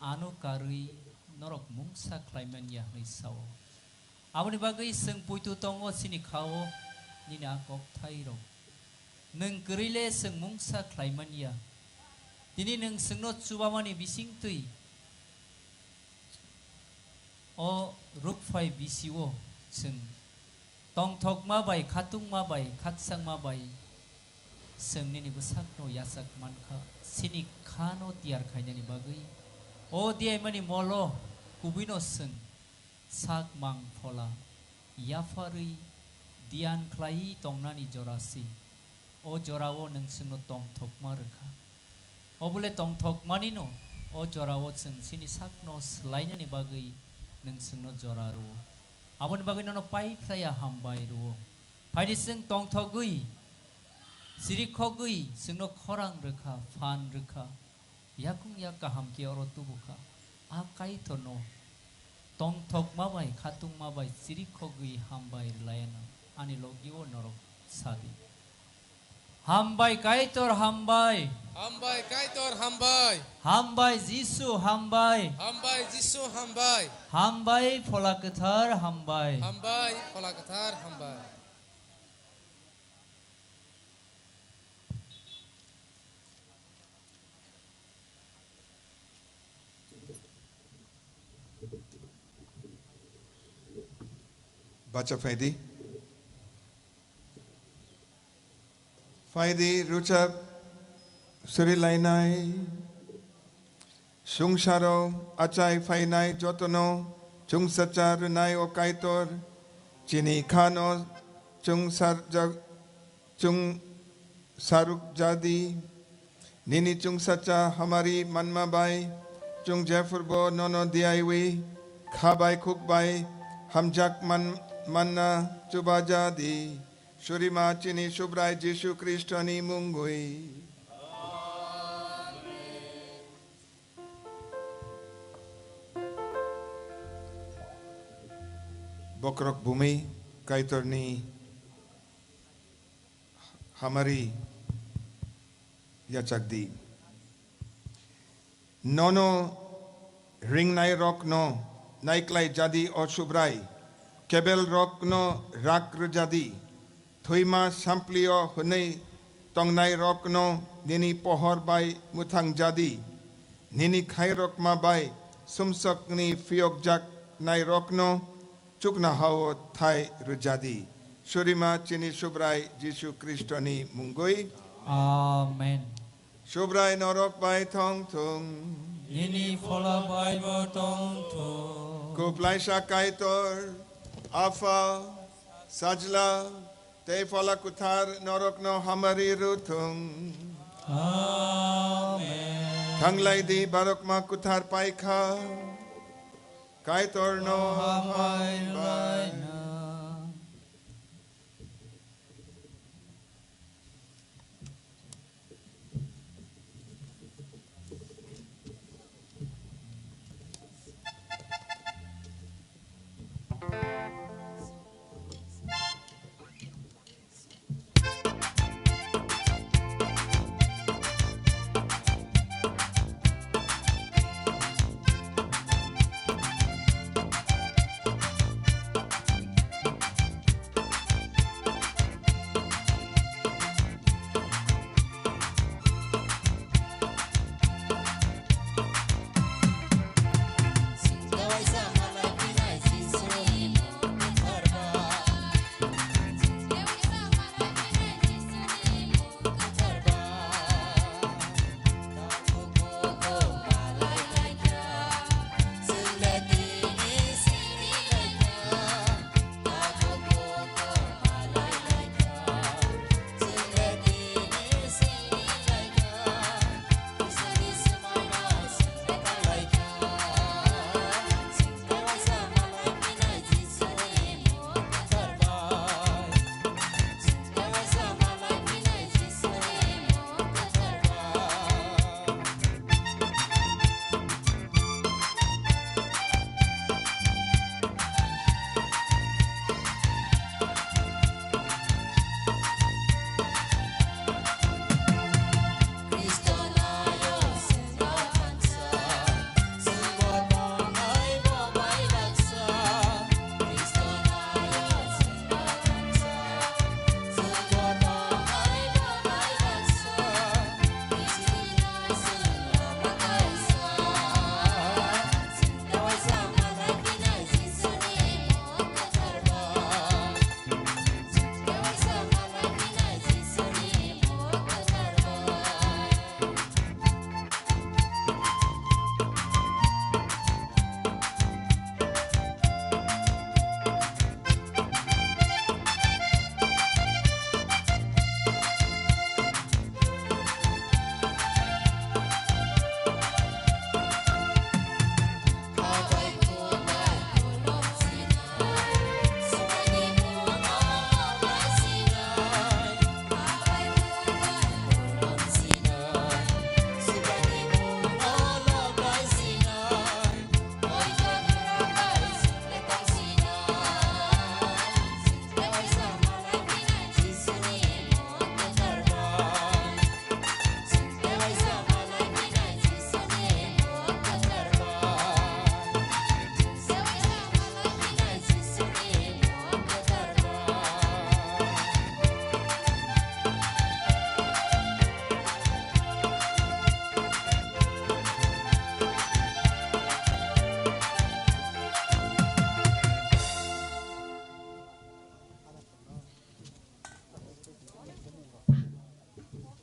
ano karwi norok mungsa khlai manya hwnwi sao. Aboni bagwi chwng poito tongo chini khao nini a kokthairok. Nwng kwrwi le chwng mungsa khlai manya. Tini nwng chwngno chubamani bisingtwi o rukphai bisio chwng tongthokma bai, khatungma bai, khakchangma bai chwng nini bwsakno yachak mankha, chini khano tiyar khainani bagwi. O diyaimani molo kubuino chwng sak mang phola yapharwi diyan khlaiwi tongnani jora si. O jorao nwng chwngno tongthokma rwkha. Obole tongthokmanino o jorao chwng chini sakno swlainani bagwi nwng chwngno jora rwo. Aboni bagwi nono paiphlaiya hambai rwo. Phaidi chwng tongthogwi, chirikhogwi chwngno khorang rwkha, phan rwkha. Yakung yak kaham khe oro tubukha. A Kaitorno tongthokma bai, khatungma bai, chirikhogwi hambai rwlaianw. Ani logio norok sadi. Hambai Kaitor, hambai. Hambai Kaitor, hambai. Hambai Jisu, hambai. Hambai Jisu, hambai. Hambai Phola Kwthar, hambai. Hambai Phola Kwthar, hambai. Bacha phaidi. Phaidi, rwchap surilainai. Sungsaro achai phainai jotono chwngsacha rwnai o Kaitor, chini khano chwngsarjak, chwng saruk jadi, nini chwngsacha hamari manma bai, chwng jephurbo nono diaiwi, kha bai khuk bai hamjak man-, manna chuba jadi. Surima chini Subrai Jisu Khristoni mungwi. Bokrok bumi Kaitorni hamari yachakdi. Nono ringnairokno naiklai jadi o Subrai, kebelrokno rak rwjadi. Thwima samplio hwnwi tongnairokno nini pohor bai mwthang jadi. Nini khairokma bai sumsokni phiyokjaknairokno chuknohao thai rwjadi. Surima chini Subrai Jisu Khristoni mungwi. Amen. Subrai norok bai thong thung. Nini phola bai bo tong thung. Kuplaisa Kaitor, Apha, Sajla, tei Phola Kwthar norokno hamari rw thung. Amen. Thanglai di, barokma kwthar paikha. Kaitorno hambai.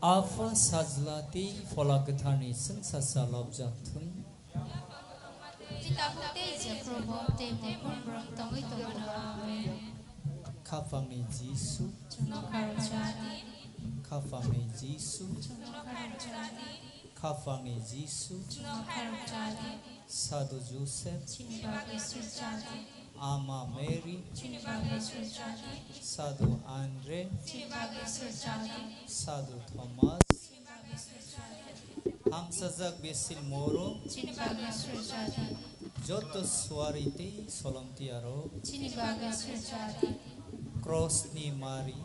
Apha Sajla tei Phola Kwtharni chwngsacha lobjak thung. Tabuk tei jephru bo tei bukhuk borok tongwi tongmano. Amen. Khapangni Jisu. Chwngno kharoksa di. Khapangni Jisu. Chwngno kharoksa di. Khapangni Jisu. Chwngno kharoksa di. Sadhu Joseph. Chini bagwi sujadi. Ama Mary. Chini bagwi sujadi. Sadhu Andre. Chini bagwi sujadi. Sadhu Thomas. Chini bagwi sujadi. Hamsajak Besil Moro. Chini bagwi sujadi. Joto suari tei solomtiarok. Chini bagwi sujadi. Krosni Mari.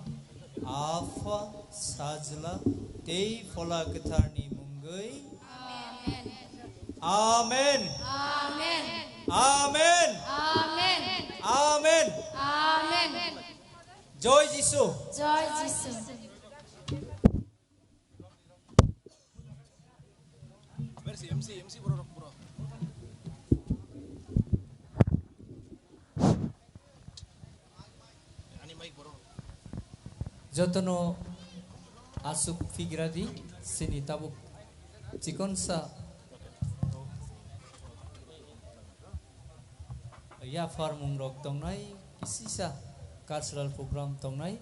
Apha, Sajla, tei Phola Kwtharni mungwi. Amen. Amen. Amen. Amen. Amen. Amen. Amen. Joy Jisu. Joy Jisu. Jotono aswk phigradi, chini tabuk chikonsa yapharmungrok tongnai, kisisa cultural program tongnai,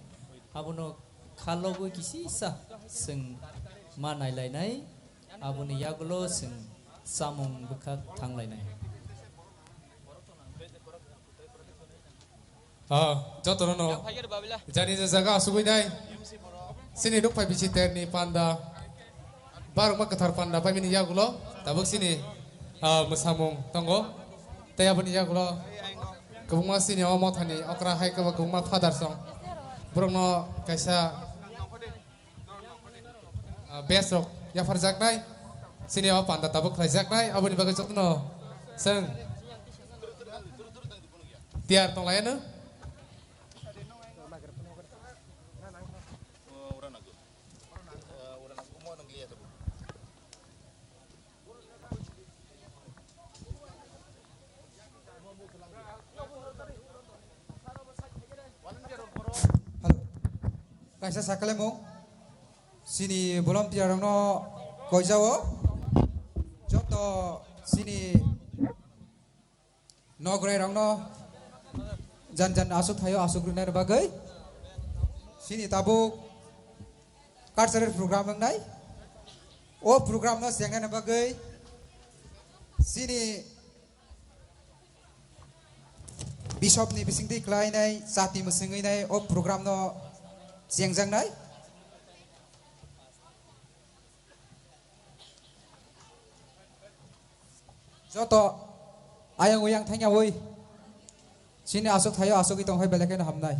abono khalogwi kisisa chwng ma nailainai. Aboni yagulo chwng chamung bwkhak thanglainai. Ah, jotono no. Jani je jaga asugwi nai. Chini nukphai bisi terni panda. Barokma kwthar panda paimani yagulo. Tabuk chini, ah, mwsamung tongo. Tei aboni yagulo kwbangma chini o mothani okra hai kwbang kwbangma father song. Borokno kaisa Ah, best rok yapharjaknai, chini o panda tabuk khlaijaknai, aboni bagwi jotono chwng tiyar tonglaiano. Hello. Kaisa sakalaimung. Chini volunteer rokno koijao. Joto chini nograi rokno jan jan aswk thaio aswk rwna bagwi. Chini tabuk cultural program wngnai. O program no chengnani bagwi chini Bishop ni bisingtwi klainai, chati mwswngwi nai o program no chengjaknai. Joto ayang uyang thangyawi chini aswk thaio aswkwi tongkhai belai kheno hamnai.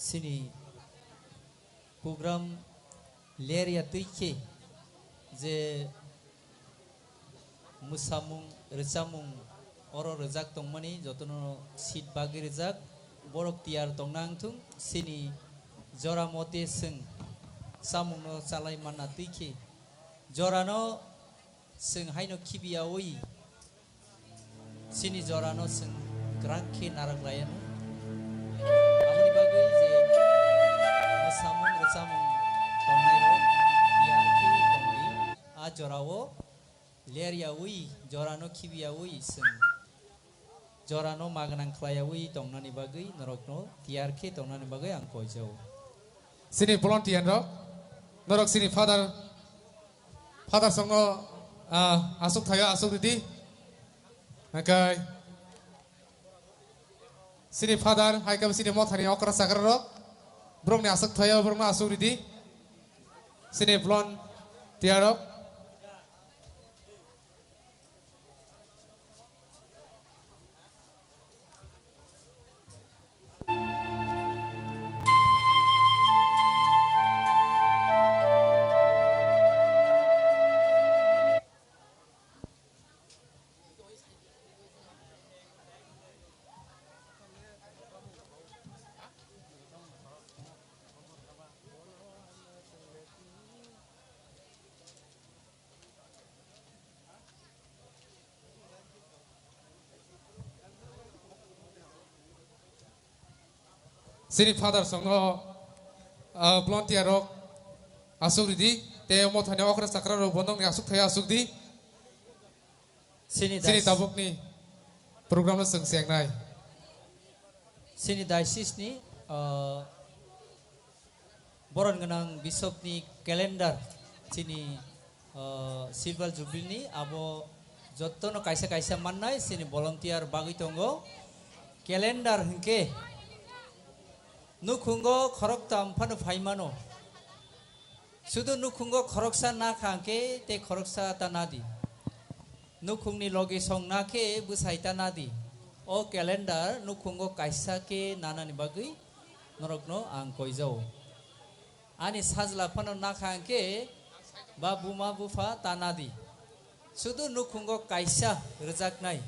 Chini program lerya twi khe je mwsamung rwchapmung oro rwjak tongmani jotono seat bagwi rwjak, borok tiyar tongna wngthung, chini jora mote chwng chamungno chalai manna twi khe jorano chwng haino khibiyaui chini jorano chwng kwrak khe narak laianw. Aboni bagwi je mwsamung rwchapmung tongnairok tiyar khe tongdi, a jorao leryaui, jorano khibiyaui, chwng jorano magwnang khlaiyaui tongnani bagwi norokno tiyar khe tongnani bagwi ang koijao. Chini volunteer rok, norok chini father, father songno, ah, aswk thaio aswk ridi. Hwnkhe chini father, hai khe chini mothani okra chakra rok, borokni aswk thaio, borokno aswk ridi. Chini volunteer rok. Chini father songno, ah, volunteer rok aswk ridi, tei mothani okra chakra rok bo nokni aswk thaio aswk di. Chini Chini diocese tabukni program no chwng chengnai. Chini diocese ni, ah, boron gwnang bishop ni calendar, chini, ah, silver jubilee ni abo jotto no kaisa kaisa mannai chini volunteer bagwi tongo. Calendar hwnkhe nukhungo khoroktham phano phai mano. Sudu nukhungo khoroksa nakha hwnkhe tei khoroksa ta nadi. Nukhungni logi song nakhe bwsai ta nadi. O calendar nukhungo kaisa khe nanani bagwi norokno ang koijao. Ani sajla phano nakha hwnkhe ba buma bupha ta nadi. Sudu nukhungo kaisa rwjaknai.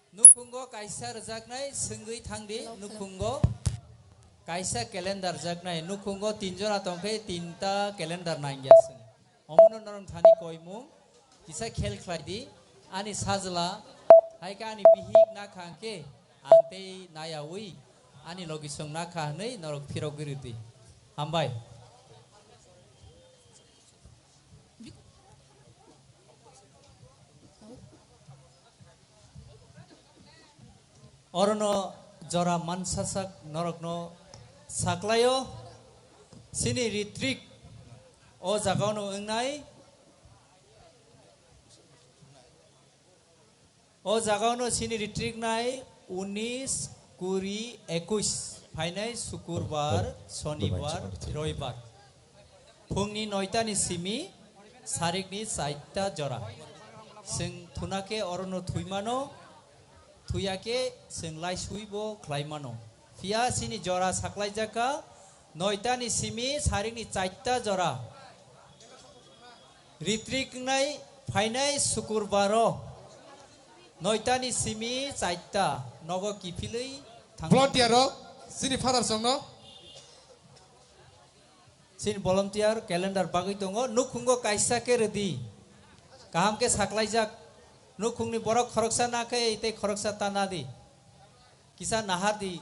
Nukhungo kaisa rwjaknai swngwi thangdi, nukhungo kaisa calendar rwjaknai, nukhungo tin jora tongkhe tinta calendar nangya swng. Omono norok thani koimung kisa khel khlaidi, ani sajla, hai khe ani bihik nakha hwnkhe ang tei nayaui ani logi song nakha hwnwi norok phirogwi rwdi. Hambai. Orono jora mansasak norokno saklaio, chini ritrik o jagao no wngnai. O jagao no chini ritrik nai unis, kuri, ekuis phainai sukurbar, sonibar, roibar. Phungni noitani simi sarikni chaita jora. Chwng thuna khe orono thwimano, thwiya khe chwng laisuibo khlaimano. Phiya chini jora saklaijak kha noitani simi sarikni chaita jora. Ritrik wngnai phainai sukurbaro noitani simi chaita nogo kiphilwi thang. Volunteer rok, chini father songno. Chini volunteer calendar bagwi tongo, nukhungo kaisa khe rwdi. Kaham khe saklaijak. Nukhungni borok khoroksa nakhe tei khoroksa ta nadi. Kisa nahardi.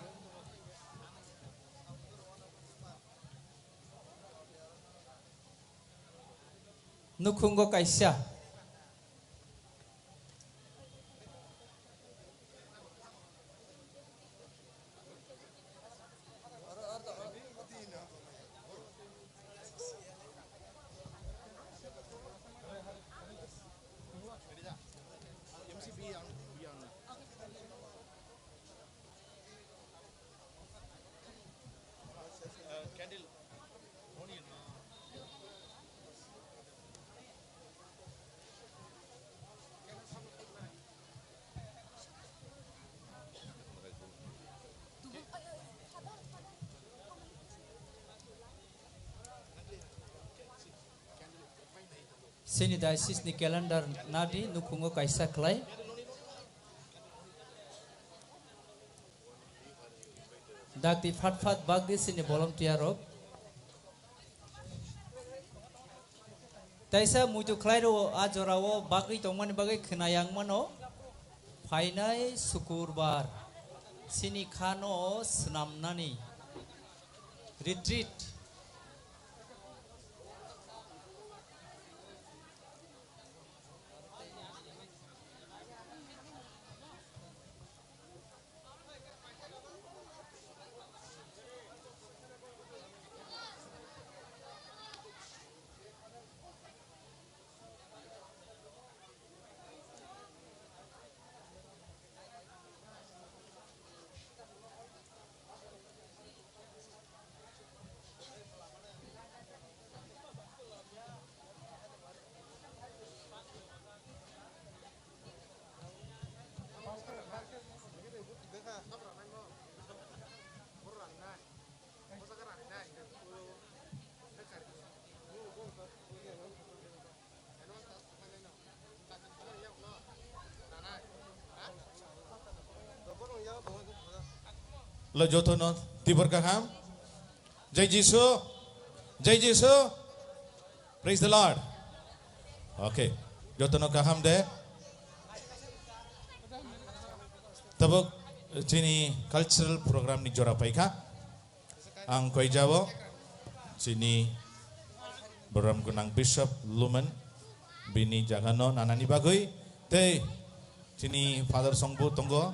Nukhungo kaisa. Chini diocese ni calendar nadi nukhungo kaisa khlai. Dakti phat phat bagdi chini volunteer rok. Taisa muitu khlai rwo a jora o bagwi tongmani bagwi khwna yang mano. Phainai sukurbar chini khano swnamnani retreat. Lo jotono tibor kaham. Jai Jisu. Jai Jisu. Praise the Lord. Okay. Jotono kaham de. Tabuk chini cultural program ni jora paikha. Ang koijabo chini Borom Gunang Bishop Lumen bini jagano nanani bagwi tei chini Father Songbu tongo,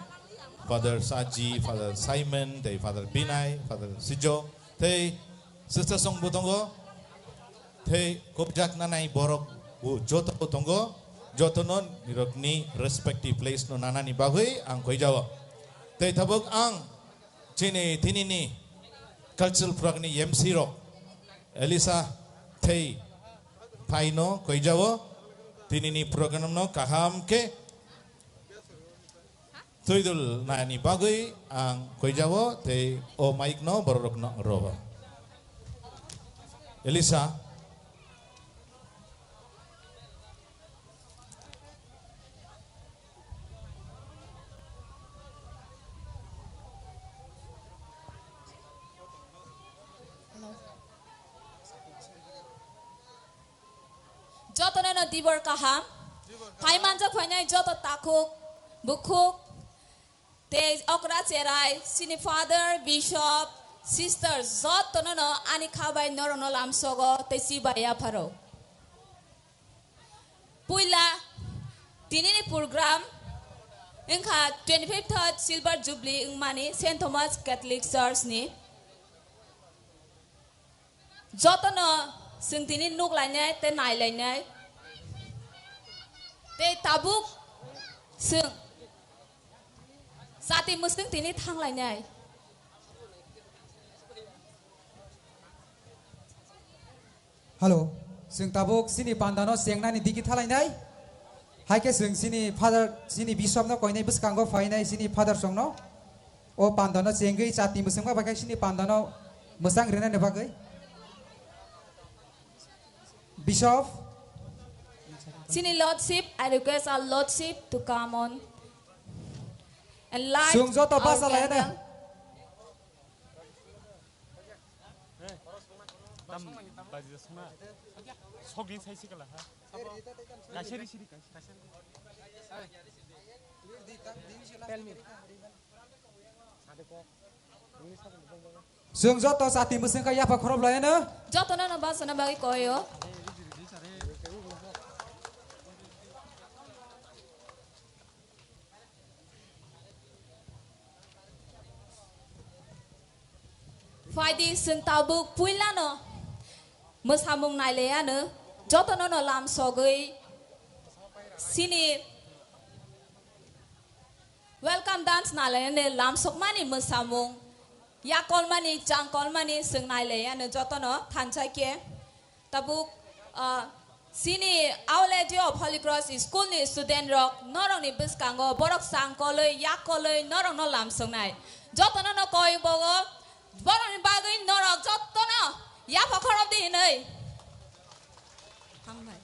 Father Saji, Father Simon, tei Father Binai, Father Sijo, tei Sister Songbu tongo, tei kopjak nanai borok bo joto bo tongo, jotono nirokni respective place no nanani bagwi ang koijabo. Tei tabuk ang chini tinini cultural program ni M C rok Elisa tei phaino koijabo tinini program no kaham khe twidul nani bagwi ang koijabo tei o mic no borok rok no roho. Elisa. Jotono no dibor kaham. Phai manjak phainai joto takhuk, bukhuk, tei okra cherai, sini father, bishop, sister, jotono no ani khabai norokno lamsogo tei chibai yapharo. Puila tinini program wngkha twenty fifth Silver Jubilee wngmani Saint Thomas Catholic Church ni. Jotono chwng tini nuk lainai tei nai lainai. Tei tabuk chwng chati mwswng tini thang lainai. Hello, chwng tabuk chini pandano chengnani digi thalainai. Hai khe chwng chini father, chini bishop no koinai bwskango phainai chini father songno. O pandano chengwi chati mwswngma bai khe chini pandano mwchang rinani bagwi. Bishop. Chini lordship, I request our lordship to come on. And light. Chwng joto our basa lai candle. Tam baji sma. Sogin sai sikala ha. Kaisa ri siri kaisa. Chwng joto chati mwswng khe yapha khorop laino. Jotono no bachana bagwi koio. Phaidi chwng tabuk puilano mwsamung nailayano jotono no lamsogwi chini welcome dance nailayano lamsokmani mwsamung yakolmani changkolmani chwng nailayano jotono thansa khe. Tabuk, ah, chini Our Lady of Holy Cross School ni student rok norok ni bwskango borok changkolwi yakolwi norok no lamsoknai. Jotono no koi bogo borok ni bagwi norok jotono yapha khorop di hinwi. Hambai.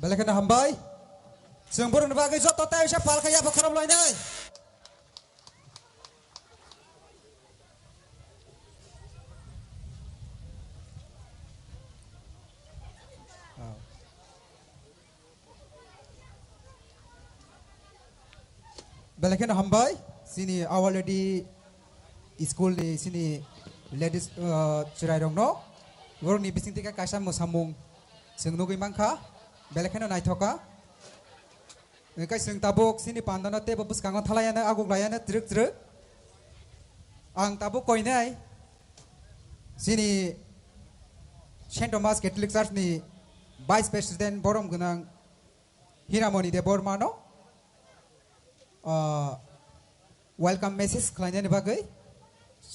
Belai kheno hambai. Chwng borokni bagwi joto tei uaisa pal khe yapha khorop lainai. Belai kheno hambai, chini Our Lady school ni chini ladies, uh, chwrairokno. Borokni bisingtwi khe kaisa mwsamung chwng nugwi mankha. Belai kheno naithok kha. Hwnkhe chwng tabuk chini pandano teibo bwskango thalaiano, aguklaiano twrwk twrwk. Ang tabuk koinai chini Saint Thomas Catholic Church ni Vice President borom gwnang Hiramoni Debbarma no, ah, welcome message khlainani bagwi,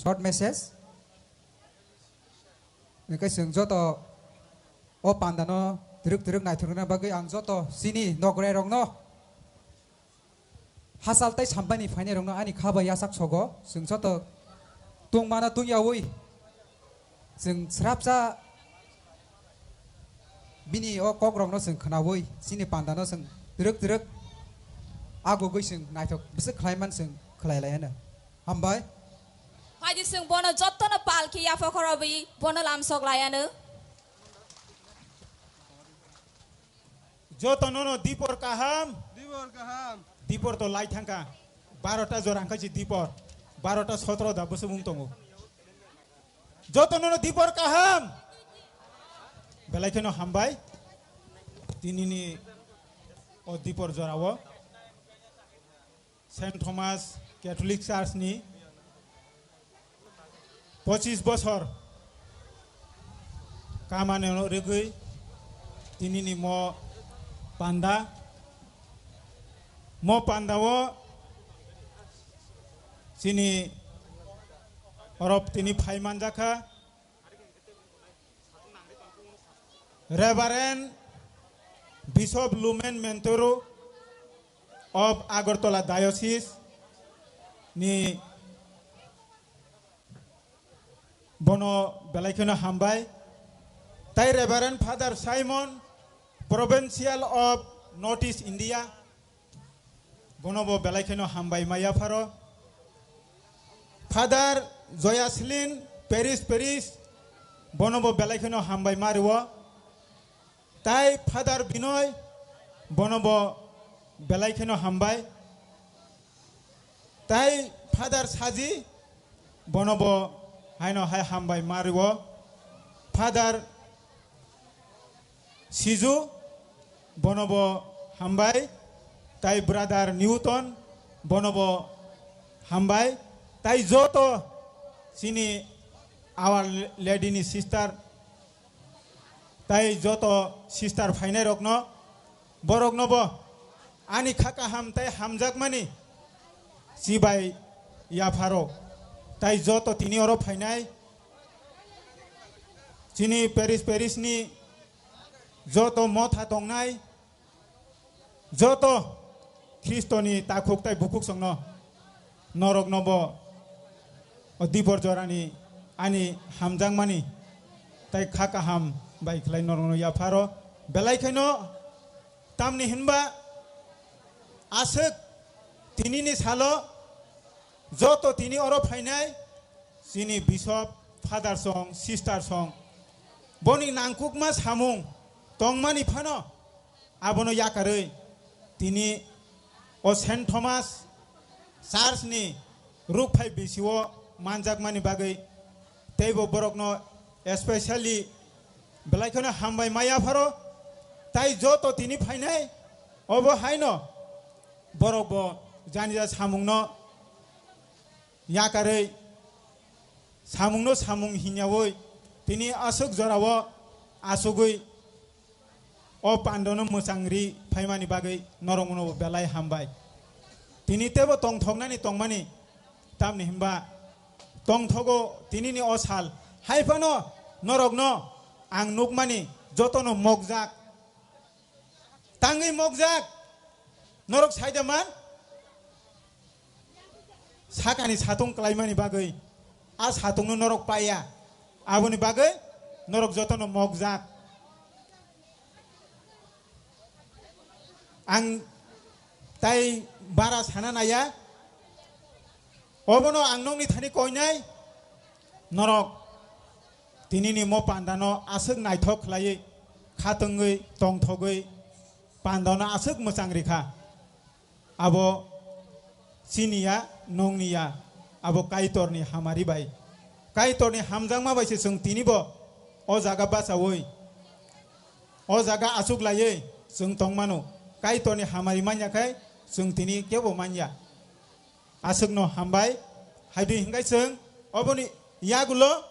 short message. Hwnkhe chwng joto o pandano twrwk twrwk naithokna bagwi ang joto chini nograi rokno hachal tei sampani phainai rokno ani kha bai yachak sogo. Chwng joto tungmano tungyaui chwng srapsa bini o kokrokno chwng khnaui chini pandano chwng twrwk twrwk agugwi chwng naithok bwswk khlaiman chwng khlai laiano. Hambai. Phaidi chwng bono jottono pal khe yapha khorobwi bono lamsok laiano. Joto nono dipor kaham. Dipor kaham. Dipor to lai thangkha. Barota jora hwnkhe si dipor. Barota sotro da bwswk wng tongo. Joto nono dipor kaham. Belai kheno hambai. Tinini o dipor jorao Saint Thomas Catholic Church ni pochis bosor kamani rwgwi tinini mo panda, mo panda o chini orop tini phai manjakha. Reverend Bishop Lumen Mentoro of Agartala Diocese ni bono belai kheno hambai. Tai Reverend Father Simon, Provincial of North East India, bono bo belai kheno hambai ma yapharo. Father Joyaslin, Parish Parish, bono bo belai kheno hambai ma rwo. Tai Father Binoy, bono bo belai kheno hambai. Tai Father Saji, bono bo haino hai hambai ma rwo. Father Siju, bono bo hambai, tai brother Newton, bono bo hambai, tai joto chini Our Lady ni sister, tai joto sister phainai rokno, borokno bo ani kha kaham tai hamjakmani chibai yapharo, tai joto tini oro phainai chini Parish Parish ni joto motha tongnai, joto Khristoni takhuk tai bukhuk songno norokno bo o dibor jorani ani hamjakmani tai kha kaham bai khlai norokno yapharo. Belai khaino tamni hinba aswk tinini salo joto tini oro phainai chini bishop, father song, sister song, boni nangkukma samung tongmani phano abono yakarwi tini o Saint Thomas Church ni rukphai bisio manjakmani bagwi teibo borokno especially belai kheno hambai ma yapharo. Tai joto tini phainai obo haino borok bo janija samungno yakarwi samungno samung hinyawi tini aswk jorao asugwi o pandano mwchang ri phaimani bagwi norokno belai hambai. Tini tebo tongthoknani tongmani, tamni hinba tongthogo tinini o sal. Haiphano norokno ang nukmani jotono mokjak. Tangwi mokjak. Norok saida man? Sakani satung klaimani bagwi. A satungno norok paiya. Aboni bagwi norok jotono mokjak. Ang tai bara sana naya. Obono ang nokni thani koinai. Norok tinini mo pandano aswk naithok khlaiwi, khatungwi, tongthogwi pandano aswk mwchang rikha. Abo chini ya, nongni ya, abo Kaitorni hamari bai. Kaitorni hamjakma bai se chwng tinibo o jaga bachaui, o jaga achuk laiwi chwng tongmano. Kaitorni hamari manya khai chwng tini kebo manya. Aswkno hambai. Haidi hinkai chwng oboni yagulo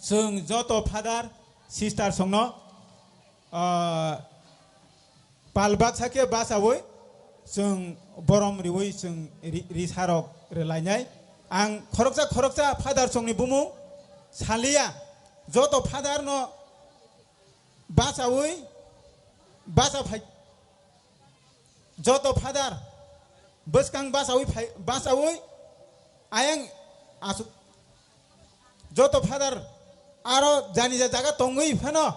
chwng joto father, sister songno, ah, pal baksa khe bachaui chwng borom riui chwng ri-, risarok rwlainai. Ang khoroksa khoroksa father songni bumung saliya, joto father no bachaui bacha phai, joto father bwskang bachaui phai, bachaui ayang asuk. Joto father aro jani ja jaga tongwi phano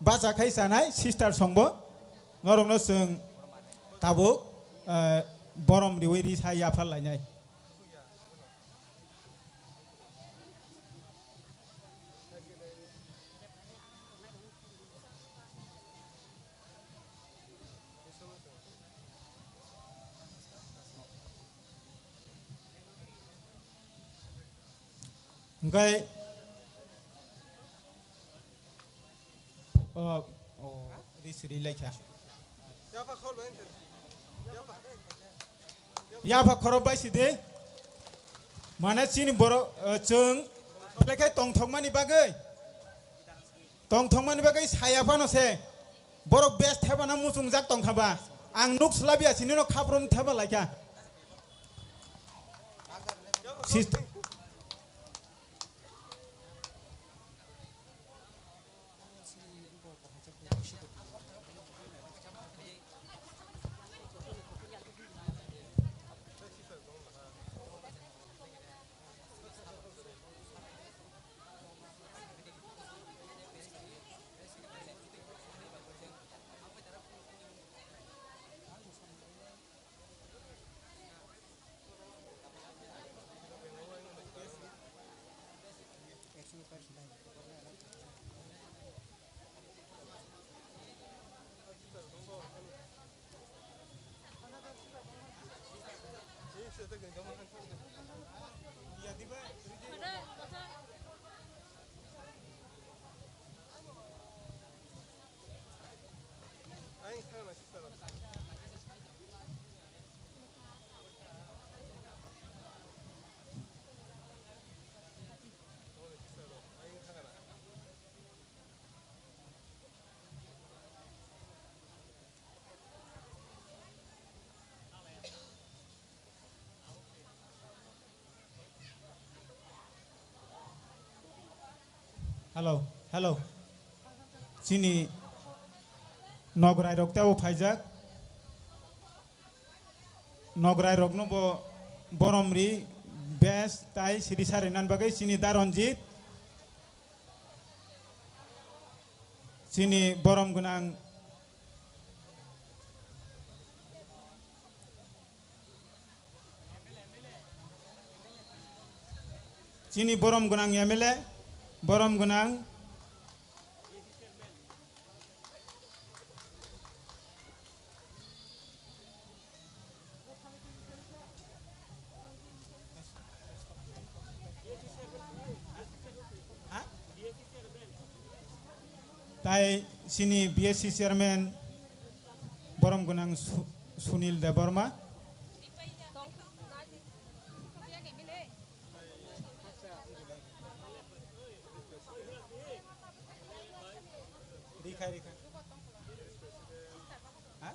bacha khai chanai sister songbo norokno chwng tabuk, eh, borom riui risa yaphar lainai. Hingke, o, o, ri siri laikha. Yapha khorok bai sidi. Mane chini borok, eh, chwng, belai khe tongthokmani bagwi. Tongthokmani bagwi saya phano se. Borok best thebana muchungjak tongkha ba. Ang nuk swlabiya sinino khaprum theba laikha. Sist- Hello, hello. Chini nograi rok tebo phaijak. Nograi rokno bo borom ri best tai siri sari nan bagwi chini da Ranjit. Chini borom gwnang. Chini borom gwnang M L A, borom gwnang. Tai chini B S C chairman borom gwnang Su-, Sunil Debbarma. Rikha, rikha. Ha?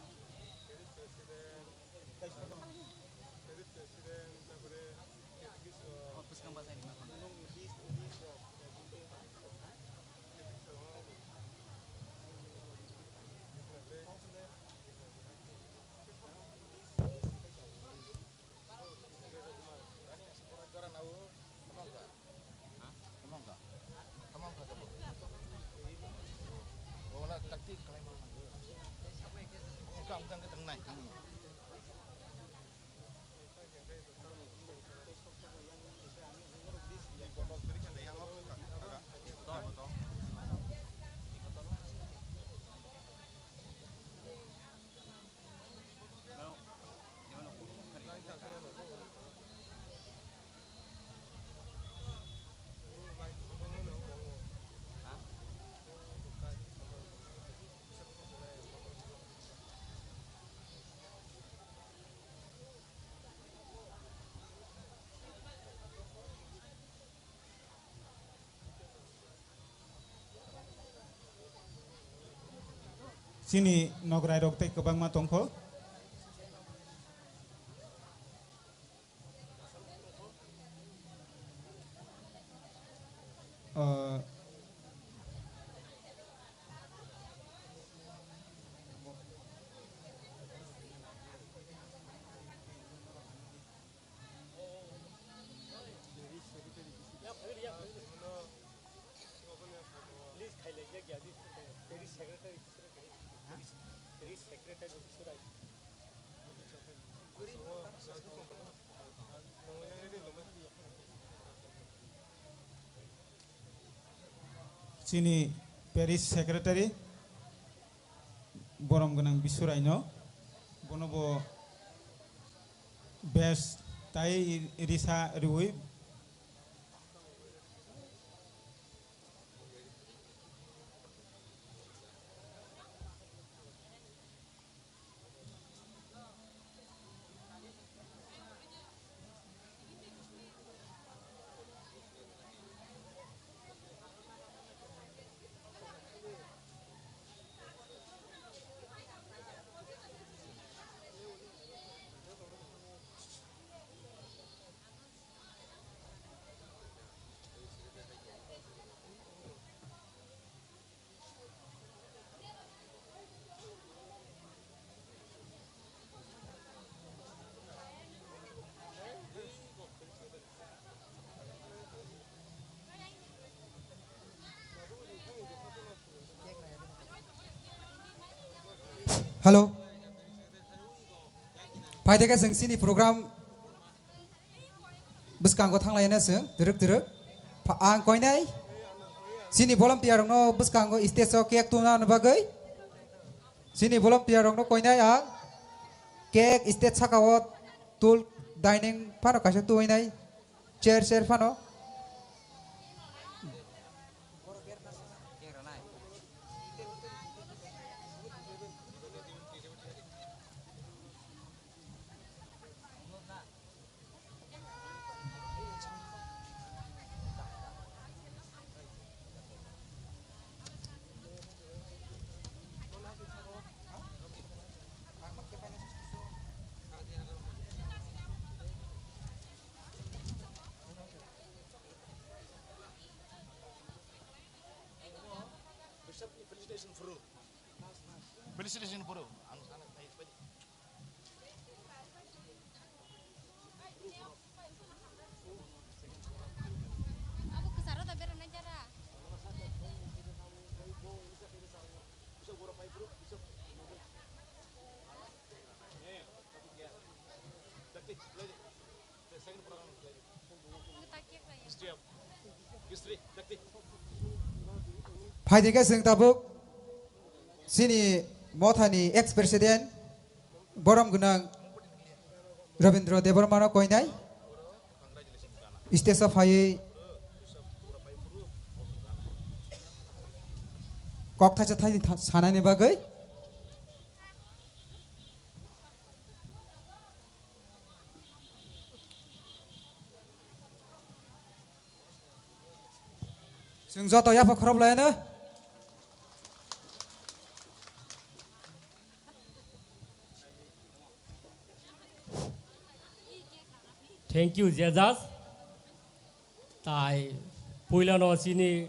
Chini nograi rok tei kwbangma tongkho. O, Chini parish secretary borom gwnang Bisuraino, bono bo best tai risa riwi. Hello. Phaideke chwng chini program bwskango thanglaina chwng twrwk twrwk. Pha-, ang koinai chini volunteer rokno bwskango stage o cake tuna bagwi. Chini volunteer rokno koinai ang cake stage saka o tul dining phano kaisa tuinai chair chair phano. Felicitation, bro. Ang sana. Phaidi khe chwng tabuk chini mothani ex president borom gwnang Rabindra Debbarmano koinai stage o phaiwi kok thaisa thaini tha-, sanani bagwi. Chwng joto yapha khorop laino. Thank you, Jesus. Tai puilano chini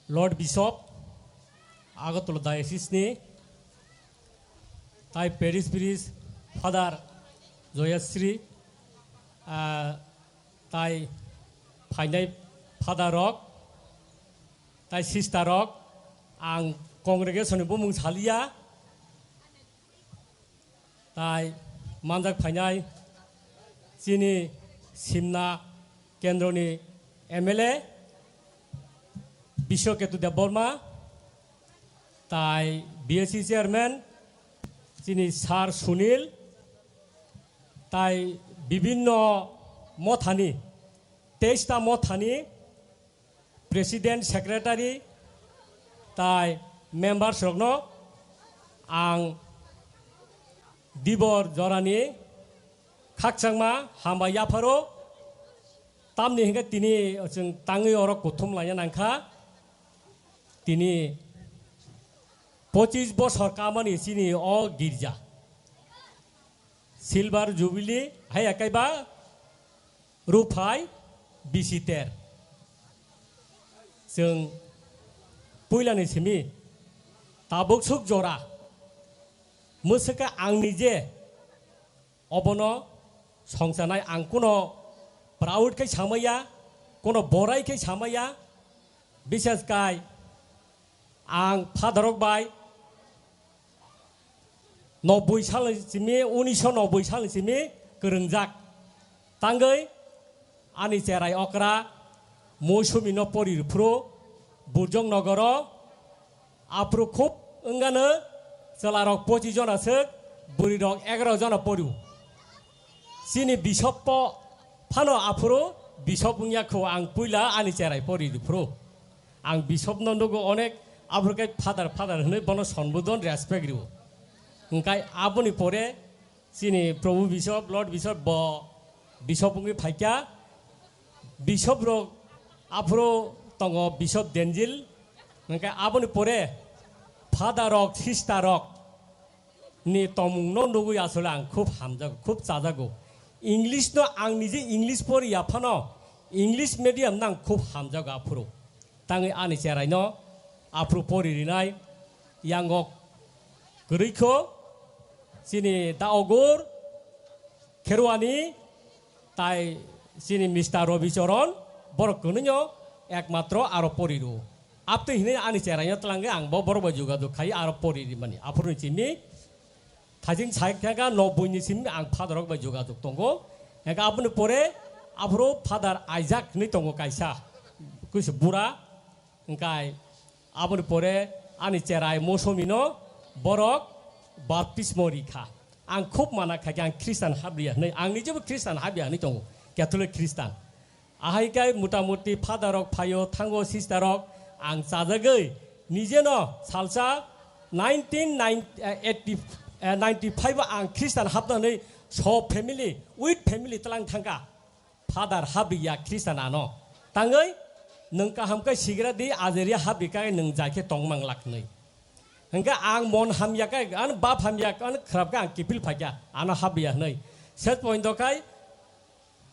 Lord Bishop, Agartala Diocese ni, tai Parish Priest Father Joyasri, ah, tai phainai Father rok, tai Sister rok, ang congregation ni bumung saliya, tai manjak phainai chini Simna kendroni M L A Biswaketu Debbarma, tai B S C chairman chini Sir Sunil, tai bibinno mothani, teista mothani president, secretary tai members rokno ang dibor jorani khakchangma hambai yapharo, tamni hinkhe tini chwng tangwi oro kuthum laina nangkha. Tini Pochis bosor kamani chini o girja. Silver Jubilee, hai akai ba ruphai bisi ter. Chwng puilani simi tabuk suk jora. Mwswkha ang nije obono songchanai, ang kuno proud khai samaya, kuno borai khai samaya, bises kai ang father rok bai noboi salni simi, unisho noboi salni simi kwrwngjak. Tangwi ani cherai okra Mousumi no pori rw phuru Burjong Nogoro, aphuru khub wngano chwlarok pochis jona swk, bwrwirok egaroh jona pori o. Chini bishop po phano aphuru bishop wngya kho, ang puila ani cherai pori rw phuru. Ang bishop no nugo onek, aphuru khe father, father hwnwi bono sonbodon, respect rw o. Hwnkhe aboni pore chini Prabhu Bishop, Lord Bishop bo Bishop wngwi phaikha. Bishop rok aphuru tongo Bishop Denzil. Hwnkhe aboni pore father rok, sister rok ni tongmung no nugwi asole ang khub hamjago, khub chajago. English no ang nije English pori ya phano, English medium no ang khub hamjago aphuru. Tangwi ani cherai no aphuru pori rinai yango kwrwi kho chini da Ogur Kherwani tai chini Mister Robi Choron, borok kwnwi no ekmatro aro pori rw o. Abtwi hinwi ani cherai no twlangwi ang bo borok bai jogajog khai aro pori rimani. Aphuru ni simi thajing sai khe ka noboi ni simi ang father rok bai jogajog tongo. Hwnkhe aboni pore aphuru Father Isaac hinwi tongo kaisa, kuisa bura. Hwnkhe aboni pore ani cherai Mousumi no borok baptismo ri kha. Ang khub mana kha khe ang Christian hap riya hwnwi, ang nijebo Christian hap ya hwnwi tongo, Catholic Christian. Ahai khe mutamuti father rok phaio, thango sister rok, ang chajagwi nije no salsa nineteen ninety, eh, eighty, eh, ninety five o ang Christian hapna hwnwi so family, with family tlang thangkha. Father habri ya Christian ano. Tangwi nwng kaham khe sigra di, ajeria habri khe nwng jai khe tongmang lak hwnwi. Hwnkhe ang mon hamya khe, ano bap hamya khe, ano khrap khe ang kiphil phaikha, ano habri ya hwnwi. Set point o khai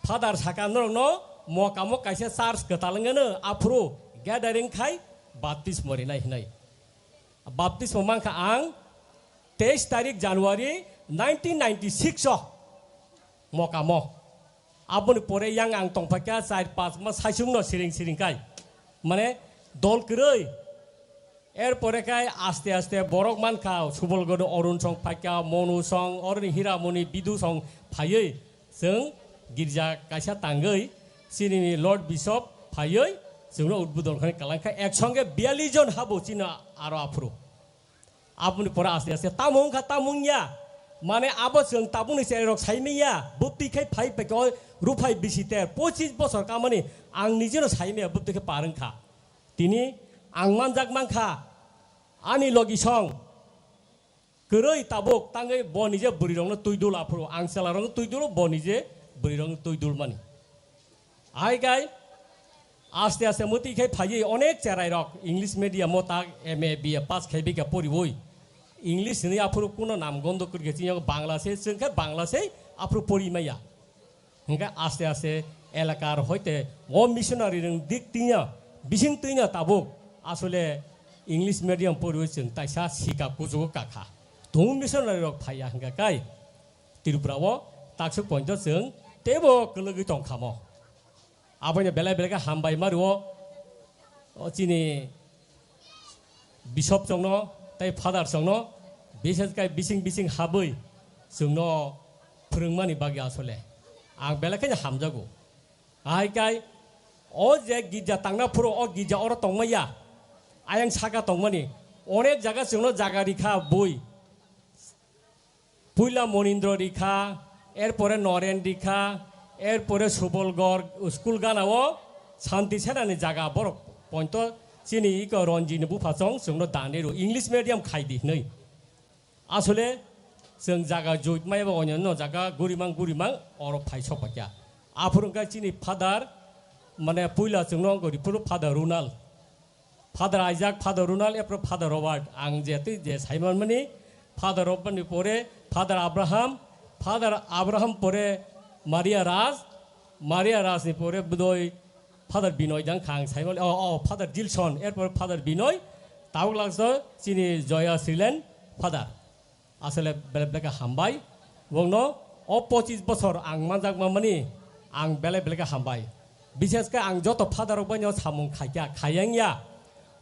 Father saka norokno mokamo kaisa church kwtal wngano aphuru gathering khai baptismo rinai hwnwi. Baptismo mankha ang teis tarik January nineteen ninety six o mokamo. Aboni pore yang ang tongphaikha char panch mas saichung no siring siring kai. Mane dol kwrwi. Er pore kai aste aste borok mankha Subolgoro Arun song phaikha, Monu song, oroni Hiramoni Bidu song phaiwi chwng girja kaisa tangwi chini Lord Bishop phaiwi chwngno udbodon khlai kalangkha. Ek songe biyallis jon habo chini aro aphuru. Aboni pore aste aste tamo wngkha, tamo wngya. Mane abo chwng tabukni cherai rok saimanya, bwtwi khai phai pekhe o ruphai bisi ter, pochis bosor kamani ang nijeno saimanya, bwtwi khe par wngkha. Tini ang manjak mankha, ani logi song kwrwi tabuk tangwi bo nije bwrwi rokno twi dul aphuru, ang chwla rokno twi dulo, bo nije bwrwi rokno twi dul mani. Hai kai aste aste mwtwi khai phaiwi onek cherai rok English medium o tak M A, B A pass khai bika poriwi. English ni aphuru kuno nam gondo kwrwi khe chini Bangla se, chwng khe Bangla se aphuru pori maya. Hingke aste aste elakar hoite o missionary rwng dik twiya, bising twiya tabuk asole English medium poriwi chwng taisa sika kuchugo kakha. Tung missionary rok phaiya hingka kai Tripura o taksuk pointo chwng teibo kwlwgwi tongkhamo. Aboino belai belai khe hambai ma rwo, o chini bishop chongno tei father chongno, bises kai bising bising habwi chwngno phwrwngmani bagwi asole ang belai kheno hamjago. Ahai kai o je girja tangna phuru o girja oro tongmaya, ayang saka tongmani onek jaga chwngno jaga rikha bui. Puila Monindro rikha, erpore Noren rikha, erpore Subolgor school gana o Santi Senani jaga borok pointo chini iko Ronjini buphachong chwngno dani rw English medium khaidi hinwi. Asole chwng jaga joit maiba onyo no jaga gurimang gurimang oro phai sokpakya. Aphuru wngkha chini father, mane puila chwngno wngkha ripuru Father Runal. Father Isaac, Father Ronald, erpor Father Robert, ang je twi je saimanmani, Father Robert ni pore Father Abraham, Father Abraham pore Maria Raj, Maria Raj ni pore bodoi Father Binoy jang kha ang saimani, oh, oh, Father Gilson, erpor Father Binoy, tabuk lakso chini Joya Silen Father. Asole belai belai khe hambai. Bongno o pochis bosor ang manjak mamani ang belai belai khe hambai. Bishesh khe ang joto father rok baino samung khaikha, khayang ya.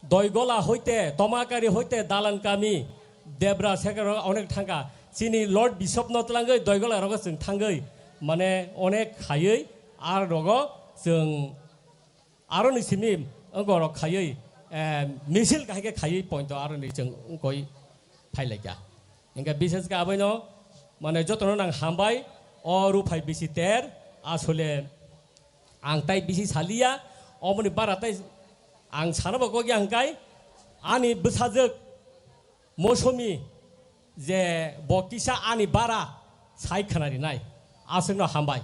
Doigola hoite, Tomakari hoite, Dalan Kami, Debra Sekar rok onek thangkha. Chini Lord Bishop no twlangwi Doigola rogo chwng thangwi mane onek khaywi ar rogo chwng Aroni simi wngorok khaiwi, eh, misil kahai khe khaiwi point o aroni chwng wngkoi phailaikha. Hingkhe bishesh khe abaino, mane, jotono nang hambai, o Ruphai bisi ter, asole ang tai bisi saliya, omoni bara tai ang sanobo kok ya hingkai, ani bwsajwk Mosomi je bo kisa ani bara sai khna rinai, aswkno hambai.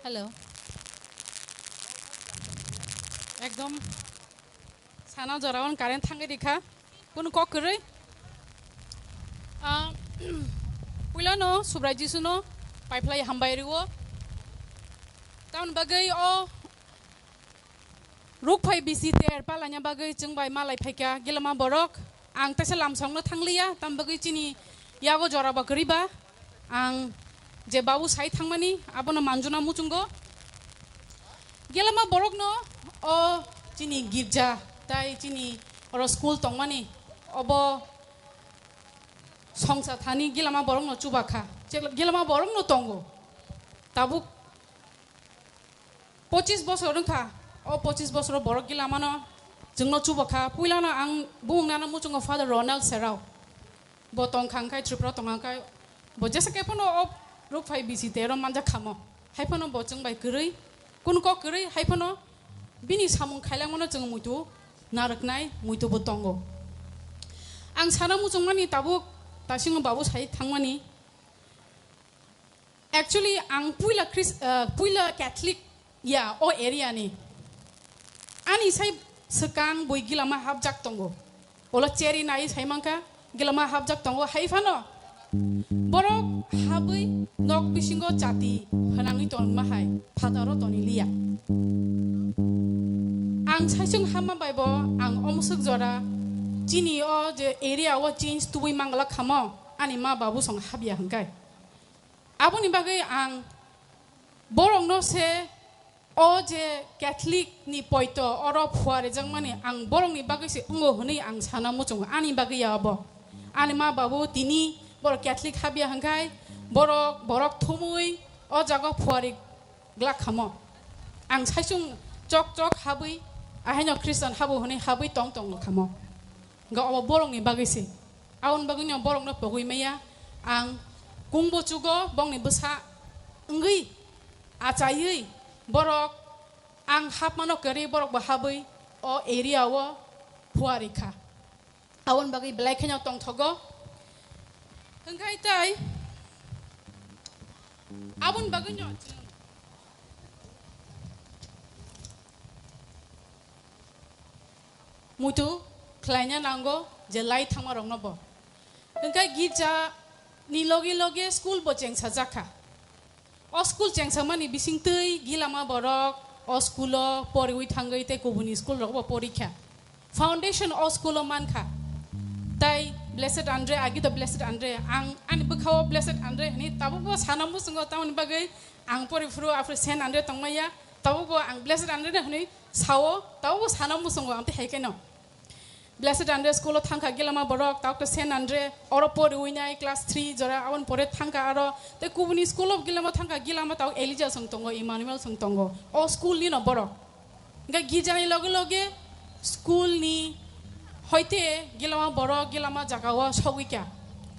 Hello. Ekdom sana jora on current thangwi rikha. Kunu kok kwrwi. Ah, puilano Subrai Jisuno paiphlai hambai rwo. Tamoni bagwi o Rukphai bisi ter palaina bagwi chwng bai malai phaikha gilama borok. Ang teisa lamsongno thangliya, tam bagwi chini yago jora ba kwrwi ba. Ang je babu sai thangmani, abono manjuna muchungo. Gilama borokno o chini girja tai chini oro school tongmani, obo songsa thani gilama borokno chubakha. Gilama borokno tongo. Tabuk Pochis bosor wngkha, o pochis bosoro borok gilamano chwngno chubakha. Puilano ang bumung nana muchungo Father Ronald Serao. Bo tongkha hwnkhe, Tripura tongkha hwnkhe, bo jesa khe phano o Rukphai bisi tero manjak khamo. Hai phano bo chwng bai kwrwi, kun kok kwrwi, hai phano bini samung khailangmano chwng muitu narwknai, muitu bo tongo. Ang sana muchungmani tabuk tasingo babu sai thangmani. Actually, ang puila Chris-, ah, puila Catholic ya o area ni. Ani sai swkang bui gilama hapjak tongo. Olo cheri nai sai mankha, gilama hapjak tongo hai phano. Borok habwi nok bisingo jati hwnangwi tongma hai phataro toni liya. Ang saisung hama bai bo ang omswk jora chini o je area o change tubui mangla khamo ani ma babu song habya hwnkhe. Aboni bagwi ang Borokno se o je Catholic ni poito oro phua rijakmani ang borokni bagwi se wngo hwnwi ang sana muchungo, ani bagwi ya obo. Ani ma babu tini borok Catholic habya hwnkhe borok, borok thumwi o jaga phua ri glak khamo. Ang saichung chok chok habwi, ahaino Christian habo hwnwi habwi tong tong khamo. Hwnkhe obo borokni bagwi se. Aboni bagwino borokno pogwi maya. Ang kungbo chugo bongni bwsa wngwi achaiwi borok ang hapmano kwrwi borokbo habwi o area o phua rikha. Aboni bagwi belai kheno tongthogo. Hwnkhe tai aboni bagwino chwng muitu khlaina nango je lai thangma rokno bo. Hwnkhe girja ni logi logi school bo chengsa jakha. O school chengsamani bisingtwi gilama borok o school o poriwi thangwi tei kubuni school rok bo porikha. Foundation o school o mankha. Tai Blessed Andre, agi to Blessed Andre, ang ani bwkha o Blessed Andre hwnwi tabukbo sana muchungo, tamoni bagwi ang pori phuru aphuru Saint Andre tongmaya, tabukbo ang Blessed Andre hwnwi sao, tabukbo sana muchungo, ang tei hai kheno. Blessed Andre school o thangkha gilama borok, tabuk to Saint Andre, oro poriwi nai class three jora, aboni pore thangkha aro, tei kubuni school o gilama thangkha, gilama tabuk Elijah song tongo, Emmanuel song tongo, o school ni no borok. Hingke girjani loge loge school ni hoite gilama borok gilama jaga o sogwi kha.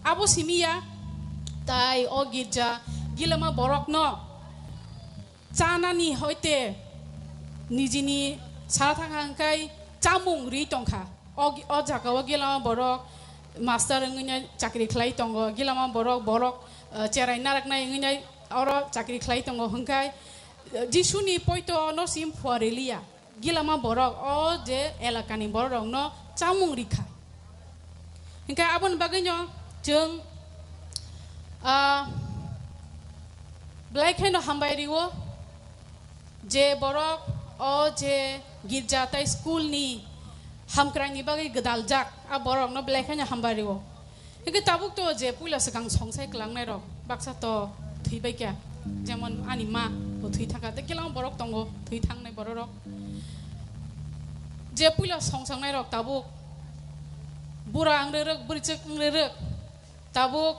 Abo simi ya, tai o girja gilama borok no chanani hoite nijini sana thangkha hingke chamung ri tongkha. O, o jaga o gilama borok master wngwi nai chakri khlai tongo, gilama borok, borok, eh, cherai naraknai wngwi nai oro chakri khlai tongo hingke, eh, Jisuni poito no sim phua riliya. Gilama borok o je elakani borok rokno chamung rikha. Hingke aboni bagwino chwng, ah, belai kheno hambai rio je borok o je girja tai school ni hamkraini bagwi gwdaljak a borok rokno belai kheno hambai rio. Hingke tabuk to je puila swkang songsai kwlangnai rok baksa to thwi bai kha, jemon ani ma bo thwi thangkha, tei gilama borok tongo thwi thangnai borok rok. Je puila songsangnai rok tabuk bura wng rwrwk, bwrwichwk wng rwrwk, tabuk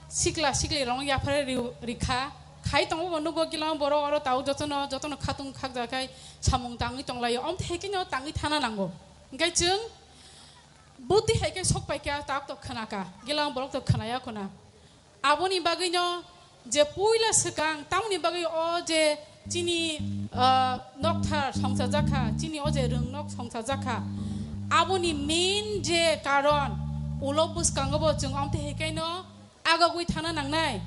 sikla sikli rok yaphar ri-, rikha, khai tongo bo nugo gilama borok oro tabuk jotono, jotono khatung khakjakhai samung tangwi tonglaio, omthe hekeno tangwi thana nango. Hingke chwng Buti hai khe sok pai kha, tak to khna kha, gila borok to khna ya khuna. Aboni bagwi no je puila swkang, tamoni bagwi o je chini, ah, nokthar songsa jakha, chini o je rwngnok songsa jakha, aboni main je karon ulo bwskango bo chwng omthe hai khe no agogwi thana nangnai.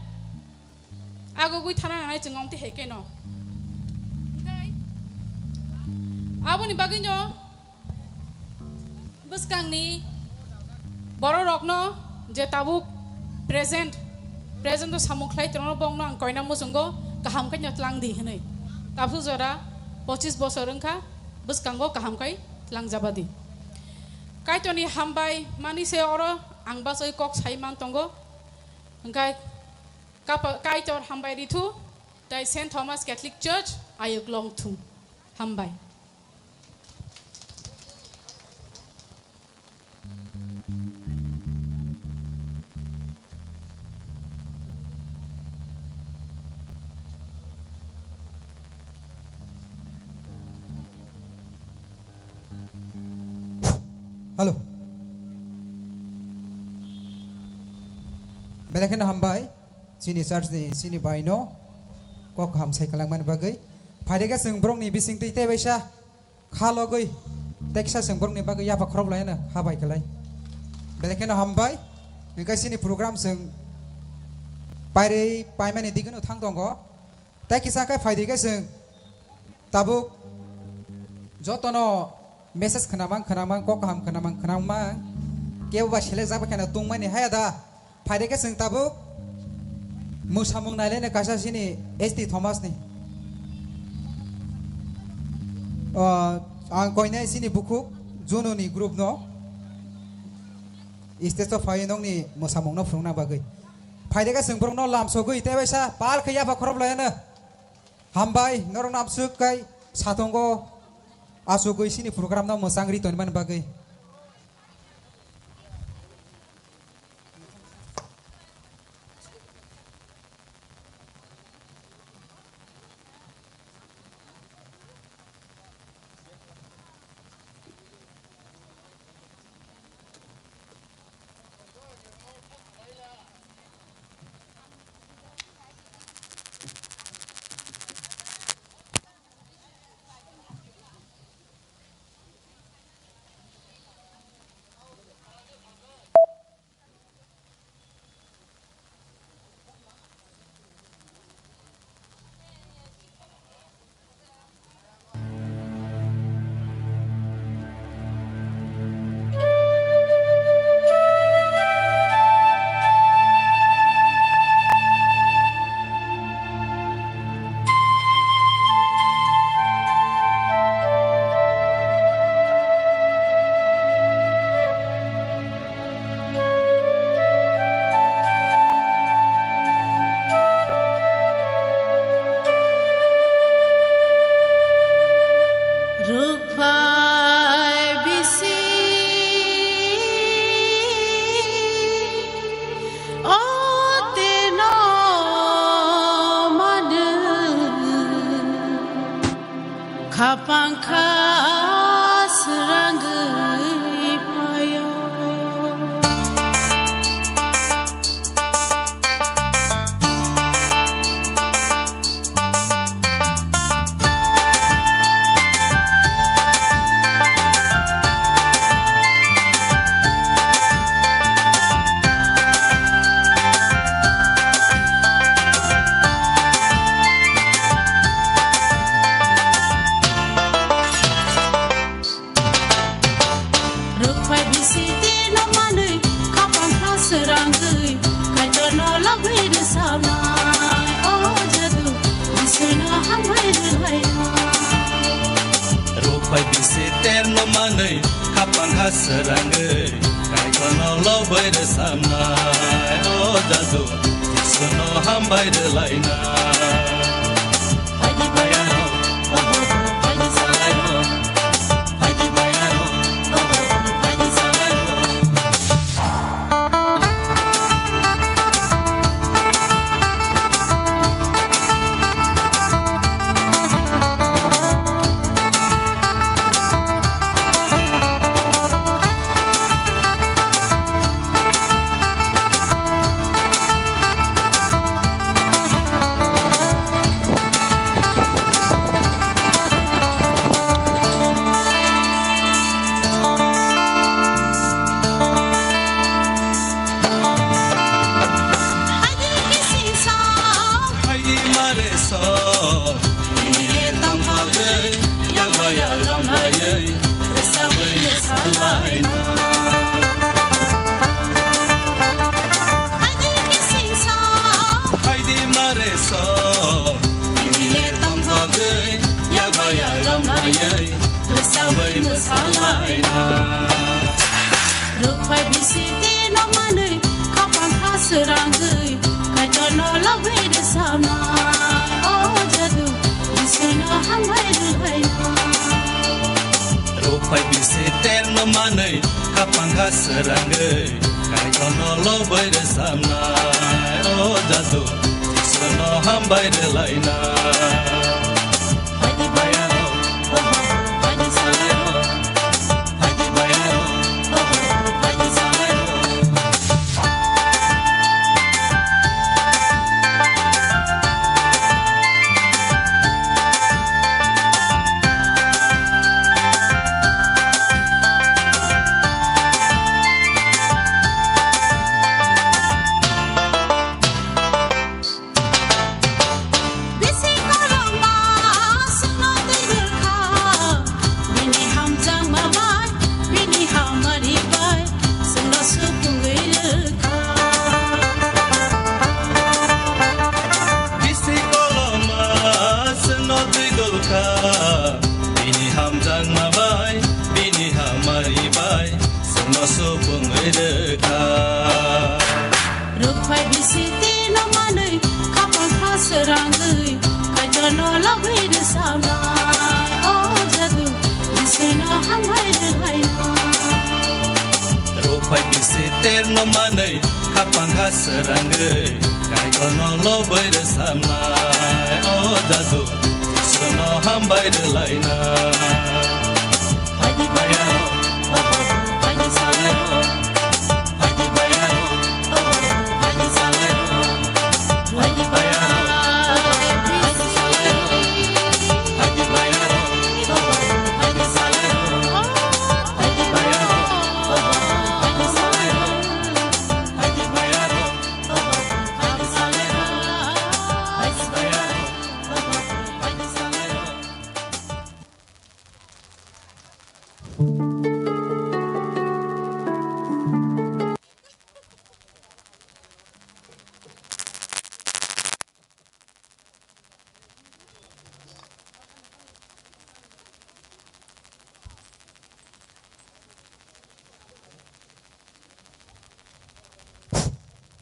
Agogwi thana nangnai chwng omtwi hai keno. Hwnkhe aboni bagwino bwskangni bororokno je tabuk present, present-o samung khlai tongno bongno ang koina muchungo kaham khaino tlang di hwnwi. Tabuk jora pochis bosor wngkha, bwskango kaham khai tlangjabadi. Kaitorni hambai mani se oro ang bachoi kok sai man tongo. Hwnkhe kapa-, Kaitor hambai ri thu, tei Saint Thomas Catholic Church ayuk long thung. Hambai. Hello. Belai kheno hambai, chini church ni, chini bai no kok kaham sai kwlangmani bagwi. Phaide khe chwng borok ni bising twi tei baisa kha logwi, tei kisa chwng borok ni bagwi yapha khorok lai no ha bai kwlai. Belai kheno hambai, hwnkhe chini program chwng pairwi paimani digino thang tongo. Tei kisa khe phaidi khe chwng tabuk jotono message khwnamang khwnamang, kok kaham khwnamang khwnamang, kebo ba selek jak bai kheno tongmani haya da. Phaidi khe chwng tabuk mwsamung nailaino kaisa chini S T Thomas ni. O, ang koinai chini bukhuk Juno ni group no stage o phaiwi nokni mwsamung no phunukna bagwi. Phaidi khe chwng borok no lamsogwi tei baisa pal khe yapha khorop laino. Hambai, norok no amswk kai satungo achugwi chini program no mwchang ri tonimani bagwi. Rukphai bisi o teno manu. Khapang kha srangwi phaio. Rukphai bisi teno manwi, khapang kha srangwi, Kaitorno lobwi rwsapnai, o jadu, Jisuno hambai rwlainai. Rukphai bisi terno manwi, khapang kha srangwi, Kaitorno lobwi rwsapnai, o jadu, Jisuno hambai rwlainai. Phaidi bayano, oho, phaidi salaino. Phaidi bayano, oho, phaidi salaino. Phaidi mare so, ini tongthokgwi, yago yago maiwi, rwsabwi rwsalaino. Phaidi mare so, ini tongthokgwi, yago yago maiwi, rwsabwi rwsalaino. Rukphai bisi teno manwi, khapang kha srangwi, Kaitorno lobwi rwsapnai, o jadu, Jisuno hambai rwlainai. Rukphai bisi terno manwi, khapang kha srangwi, Kaitorno lobwi rwsapnai, o jadu, Jisuno hambai rwlainai. Phaidi bayano, oho, phaidi salaino. Bisi kolom ba Manwi khapang kha srangwi, kaikono lobwi rwsamnai. O jaju, Iswrno hambai rwlaina.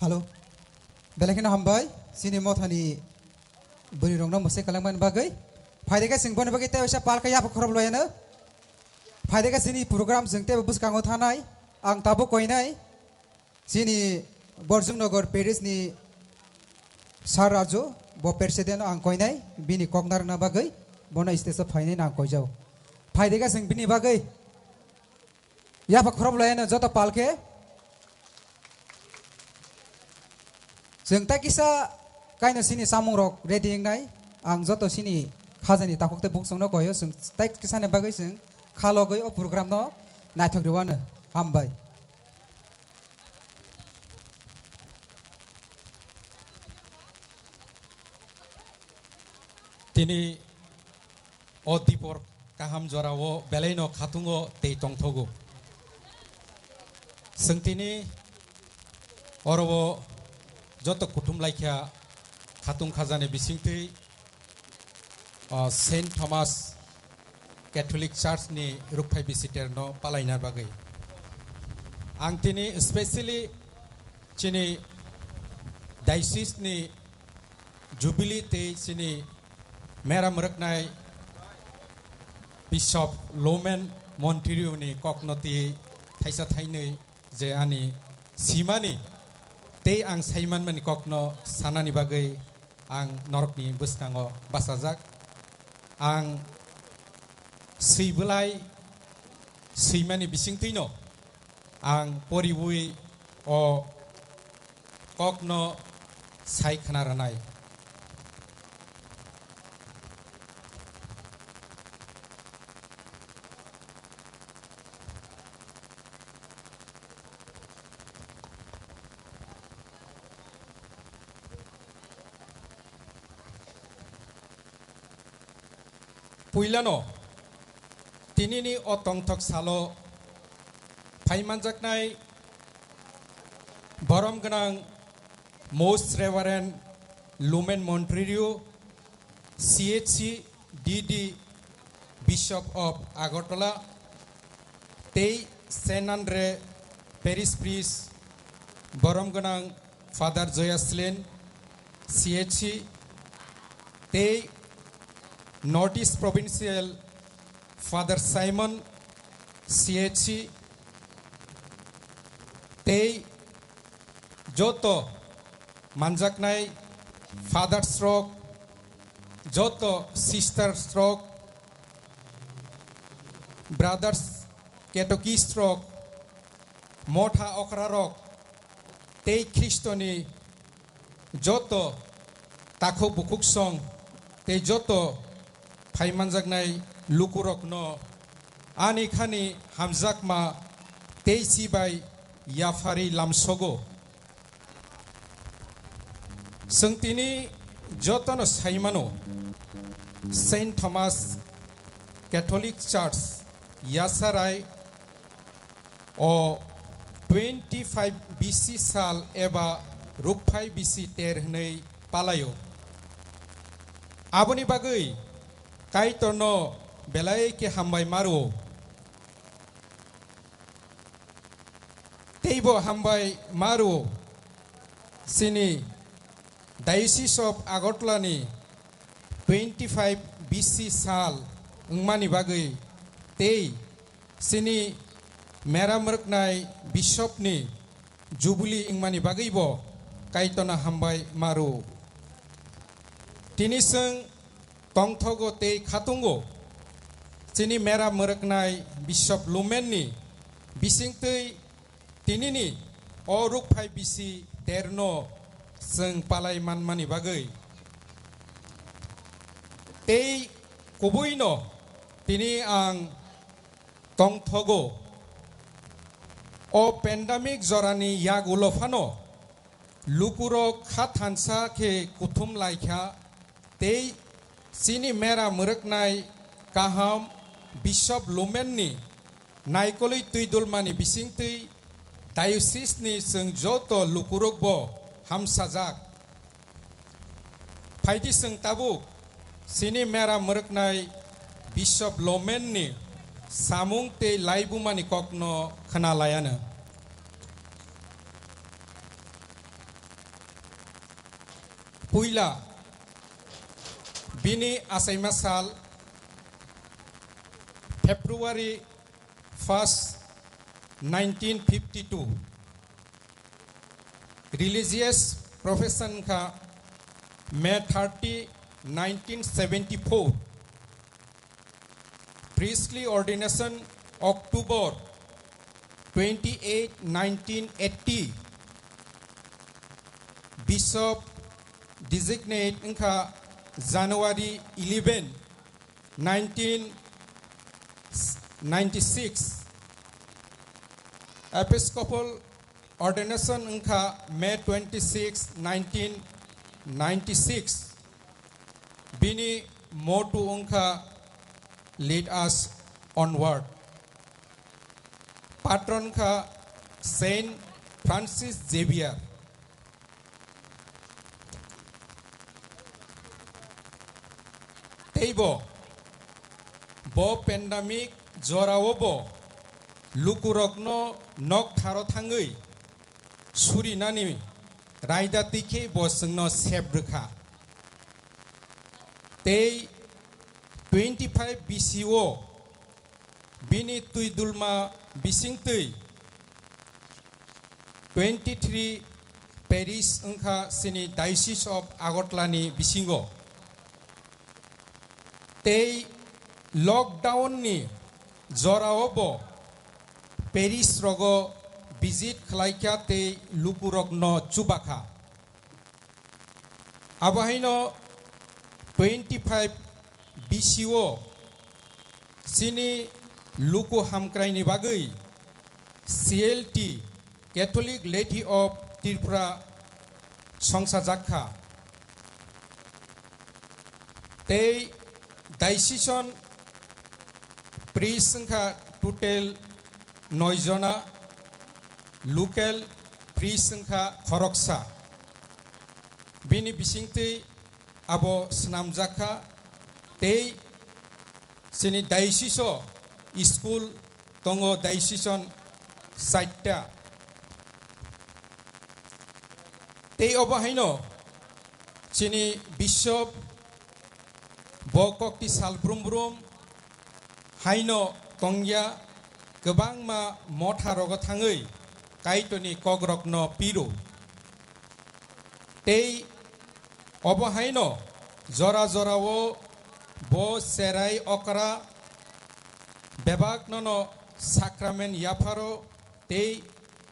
Hello. Belai kheno hambai, chini mothani bwrwirokno mwsai kwlangmani bagwi. Phaide khe chwng boni bagwi tei waisa palka yapha khorob loyano. Phaide khe chini program chwng teibo bwskango thanai. Ang tabuk koinai. Chini Borjumnagar parish ni Sir Raju, bo president ang koinai, bini kok narwkna bagwi, bono stage o phainai ang koijao. Phaide khe chwng bini bagwi. Yapha khorob loyano joto palke. Chwng tai kisa kaino chini chamung rok ready wngnai. Ang joto chini khajani takhuk tei bukhuk chwngno koio, chwng tai kisa ni bagwi chwng khalogwi o program no naithok rwano. Hambai. Tini o dipor kaham jorao belaino khatungo tei tongthogo. Chwng tini oro o joto kuthum laikha khatung khajani bisingtwi, o, Saint Thomas Catholic Church ni rukphai bisiterno palaina bagwi. Ang tini specially chini diocese ni Jubilee tei chini meram rwknai Bishop Lumen Montirio ni kokno twi thaisa thainwi je ani simani tei ang saimanmani kokno sanani bagwi ang norokni bwskango bachajak. Ang swi bwlai swimani bisingtwino ang poriwi o kokno sai khna rwnai. Puilano tinini o tongthok salo phai manjaknai borom gwnang Most Reverend Lumen Montirio, C H C D D, Bishop of Agartala, tei Saint Andre Parish Priest, borom gwnang Father Joyaslin, C H C, tei North East Provincial Father Simon, C H C, tei joto manjaknai fathers rok, joto sisters rok, brothers, catechist rok, motha okra rok, tei Khristoni joto takhuk bukhuk song tei joto phai manjaknai lukurokno ani khani hamjakma tei chibai yapharwi lamsogo. Chwng tini jotono sai mano, Saint Thomas Catholic Church Yasarai o twenty five B C sal eba rukphai B C ter hwnwi palaio. Aboni bagwi Kaitorno belai khe hambai maro. Teibo hambai maro chini Diocese of Agartala ni twenty five B C sal wngmani bagwi tei chini meram rwknai Bishop ni Jubilee wngmani bagwibo Kaitorno hambai ma rw. Tini chwng tongthogo tei khatungo chini mera mwrwknai Bishop Lumenni bisingtwi tinini o rukphai bisi terno chwng palai manmani bagwi. Tei kubuino tini ang tongthogo. O pandemic jorani yagulo phano lukurok kha thansa khe kuthum laikha tei chini mera mwrwknai kaham Bishop Lumenni naikolwi twi dulmani bisingtwi diocese ni chwng joto lukurokbo hamsajak. Phaidi chwng tabuk chini mera mwrwknai Bishop Lumenni samung tei laibumani kokno khna laiano. Puila bini achaima sal February first, nineteen fifty-two. Religious profession wngkha May thirty, nineteen seventy-four. Priestly ordination October twenty-eight, nineteen eighty. Bishop designate wngkha January eleven, nineteen ninety-six. Episcopal ordination wngkha May twenty-six, nineteen ninety-six. Bini motto wngkha Lead Us Onward. Patron wngkha Saint Francis Xavier. Teibo bo pandemic jorao bo lukurokno noktharo thangwi surinani raida twi khe bo chwngno sep rwkha. Tei twenty-five B C o bini twi dulma bisingtwi twenty-three parish wngkha chini Diocese of Agartala ni bisingo. Tei lockdown ni jorao bo parish rogo visit khlaikha tei lukurokno chubakha. Abo haino twenty-five B C o chini luku hamkraini bagwi C L T, Catholic Laity of Tripura, songsajakha. Tei diocesan priest wngkha total noi jona, local priest wngkha khoroksa. Bini bisingtwi abo swnamjakha tei chini diocese o school tongo, diocesan side ta. Tei obo haino chini bishop bo kokti sal brum brum haino tongya, kwbangma motha rogo thangwi Kaitorni kokrokno piro. Tei obo haino jora jorao bo cherai okra bebaknono sakramen yapharo tei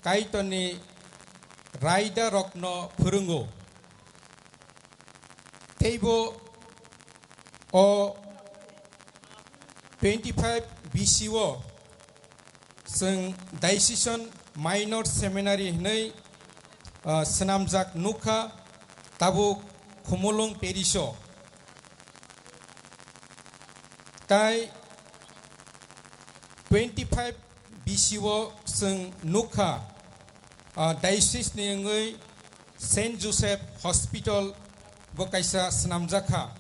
Kaitorni raidarokno phwrwngo. Teibo o twenty-five B C o chwng Diocesan Minor Seminary hwnwi, ah, swnamjak nukha tabuk Khumulwng parish o. Tai twenty-five B C o chwng nukha, ah, diocese ni wngwi Saint Joseph Hospital bo kaisa swnamjakha.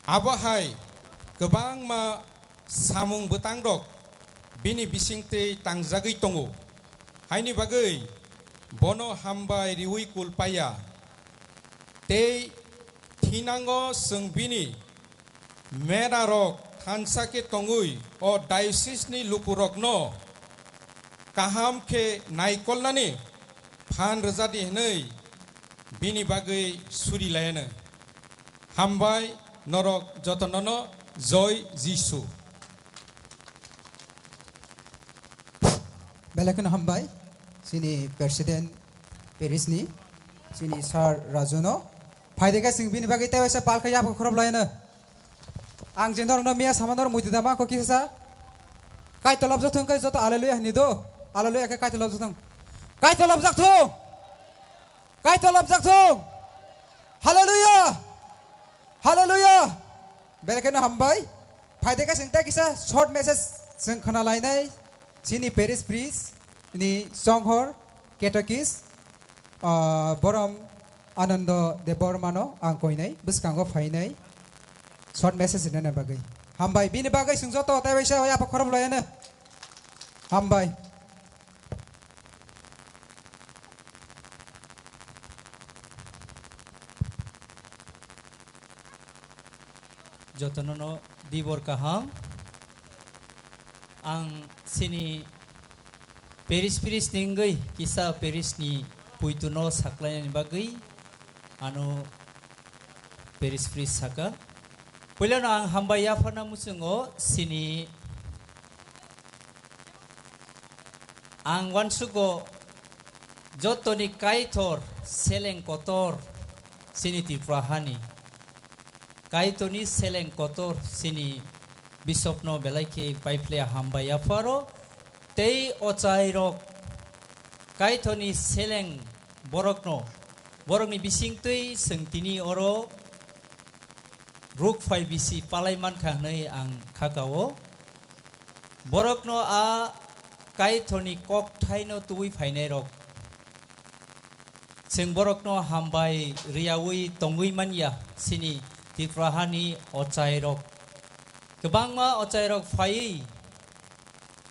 Abo hai kwbangma samung bwtangrok bini bisingtwi tangjagwi tongo, haini bagwi bono hambai riwi kul paiya. Tei thinango chwng bini merarok thansa khe tongwi o diocese ni lukurokno kaham khe naikolnani phan rwjadi hwnwi bini bagwi suri laiano. Hambai norok jotonono Joi Jisu. Belai kheno hambai chini president parish ni chini sir Raju no. Phaide khe chwng bini bagwi tei waisa pal khe yapha khorop laiano. Ang je norokno miya sama norok muitu da mangkho kisa sa. Kaitor labjak thung khe joto hallelujah hwnwi do. Hallelujah khe Kaitor labjak thung. Kaitor labjak thung. Kaitor labjak thung. Hallelujah. Hallelujah. Belai kheno hambai. Phaide khe chwng tei kisa short message chwng khna lainai. Chini parish priest ni chonghor catechist, ah, borom Anando Debbarmano ang koinai, bwskango phainai short message rinani bagwi. Hambai, bini bagwi chwng joto tei waisa yapha khorop laiano. Hambai. Jotonono dibor kaham. Ang chini parish parish ni wngwi kisa parish ni puituno saklainani bagwi ano parish parish saka. Puilano ang hambai yapharna muchungo chini ang uansugo jotoni Kaitor seleng kotor chini Tripura hani. Kaitorni seleng kotor chini Bishopno belai khe paiphlaiya hambai yapharo tei ochairok Kaitorni seleng borokno, borokni bisingtwi chwng tini oro rukphai bisi palai mankha hwnwi ang khakao. Borokno a Kaitorni kokthaino tubui phainairok. Chwng borokno hambai riyaui tongwi manya chini Tripura hani ochairok. Kwbangma ochairok phaiwi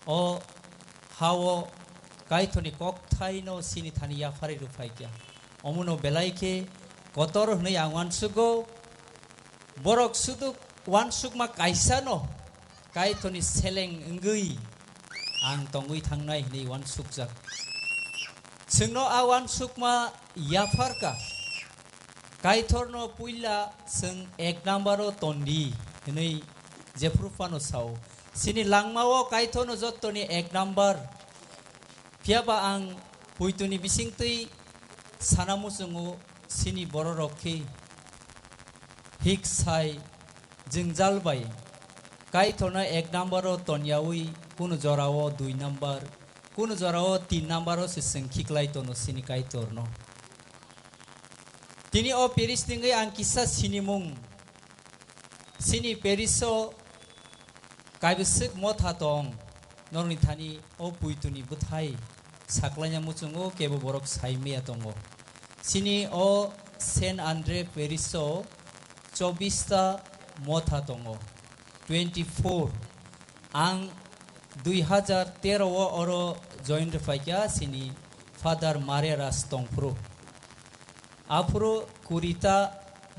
o hao Kaitorni kokthaino chini thani yapharwi rwphaikha. Omono belai khe kotor hwnwi ang uansugo. Borok sudu uansukma kaisano Kaitorni seleng wngwi ang tongwi thangnai hwnwi uansukjak. Chwngno a uansukma yapharkha. Kaitorno puila chwng ek nambaro tondi hwnwi jephru phano sao. Chini langmao Kaitorno jottoni ek nambar. Phiyaba ang puituni bisingtwi sana muchungo chini bororok khe hik sai jwngjal bai Kaitorno ek nambaro tonyaui kunu jorao dui nambar, kunu jorao tin nambaro se chwng khiklai tono chini Kaitorno. Tini o parish ningwi ang kisa sinimung, chini parish o kaibwswk motha tong, norokni thani o puituni bwthai saklaina muchungo kebo borok saimaya tongo. Chini o Saint Andre parish o chobbish ta motha tongo, twenty four. Ang dui hazar tero o oro join rwphaikha chini Father Maria Raj tongphuru. Aphuru kuri ta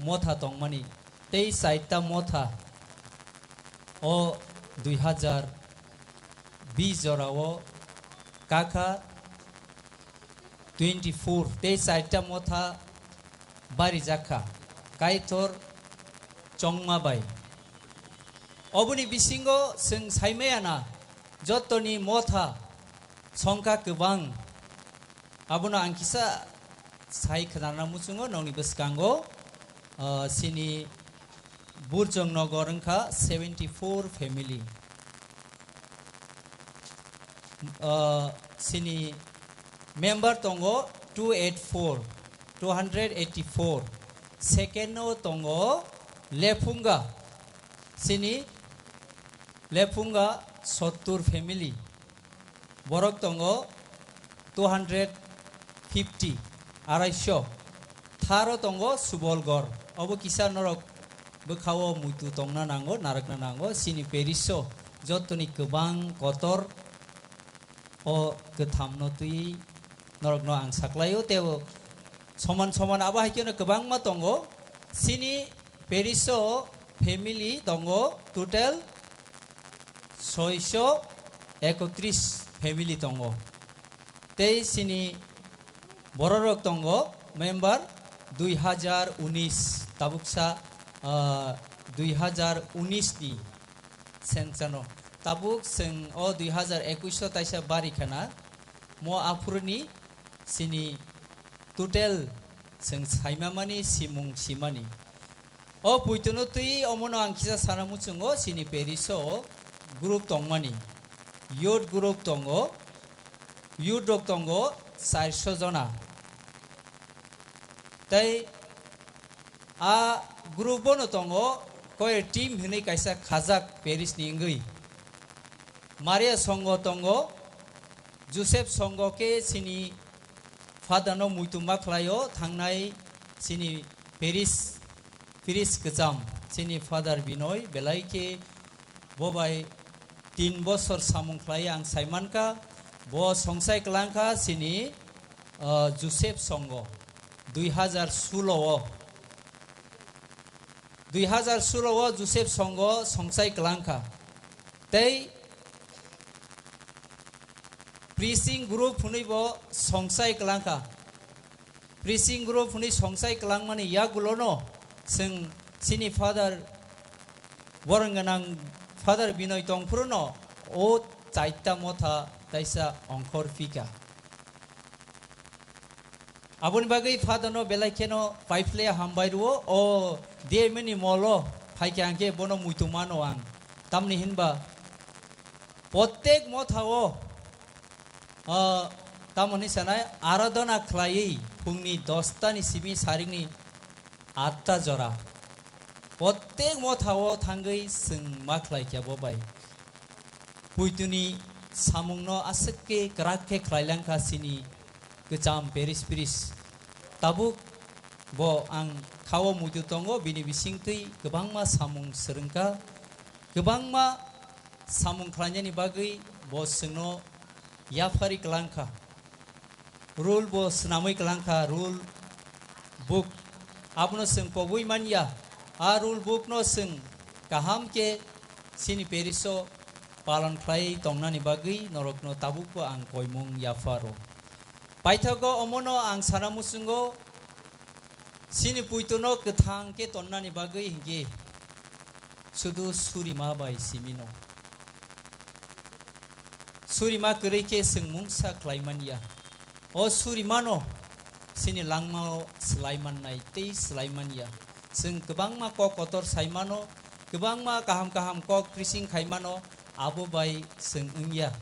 motha tongmani tei chaita motha o dui hazar bish jorao kakha twenty four tei chaita motha barijakha Kaitor chongma bai. Oboni bisingo chwng saimaya na jotoni motha songkha kwbang. Abono ang kisa sai khwnarna muchungo nokni bwskango, ah, chini Burjong Nogor wngkha seventy four family. Ah, chini member tongo two eight four, two hundred eighty four. Second no tongo Lephunga, chini Lephunga sottur family. Borok tongo two hundred fifty, araisho. Tharo tongo Subolgor. Obo kisa norok bwkhao muitu tongna nango, narwkna nango. Chini parish o jotoni kwbang kotor o kwthamno twi norokno ang saklaio. Tei o soman soman abo hai kheno kwbangma tongo. Chini parish o family tongo total soisho ekotris family tongo. Tei chini bororok tongo member dui hazar unis, tabuksa, ah, dui hazar unis ni sengchano. Tabuk chwng o dui hazar ekush o taisa bari khana, mo aphuruni chini total chwng saimamani simung simani. O puituno twi omono ang kisa sana muchungo, chini parish o group tongmani, youth group tongo, youth rok tongo charso jona. Tei a group bono tongo koi team hinwi kaisa khajak parish ni wngwi. Maria songo tongo, Joseph songo khe chini father no muitu ma khlaio, thangnai chini parish, parish kwcham chini father Binoy belai khe bo bai tin bosor samung khlai ang saimankha, bo songsai kwlangkha chini, ah, Joseph songo dui hazar sulo o. Dui hazar sulo o Joseph songo songsai kwlangkha. Tei preaching group hwnwi bo songsai kwlangkha. Preaching group hwnwi songsai kwlangmani yagulono chwng chini father, borom gwnang father Binoy tongphuru no o chaita motha taisa ongkhor phika. Aboni bagwi father no belai kheno paiphle hambai rwo, o D M ni molo phaikhe ang khe bono muitu mano ang. Tamni hinba, prottek motha o, ah, tamoni sanai aradhana khlaiwi phungni dosta ni simi sarikni atta jora. Prottek motha o thangwi chwng ma khlai kha bo bai. Puituni samungno aswk khe kwrak khe khlailangkha chini kwcham parish parish. Tabuk bo ang khao muitu tongo, bini bisingtwi kwbangma samung swrwngkha, kwbangma samung khlainani bagwi bo chwngno yapharwi kwlangkha. Rule bo swnamwi kwlangkha, rule book. Abono chwng pogwi manya. A rule book no chwng kaham khe chini parish o palon khlai tongnani bagwi norokno tabukbo ang koimung yapharo. Paithago omono ang sana muchungo, chini puitono kwthang khe tonnani bagwi hinkhe sudu surima bai simino. Surima kwrwi khe chwng mungsa khlai manya. O surimano chini langmao swlai mannai tei swlai manya. Chwng kwbangma kok kotor sai mano, kwbangma kaham kaham kok preaching khai mano, abo bai chwng wngya.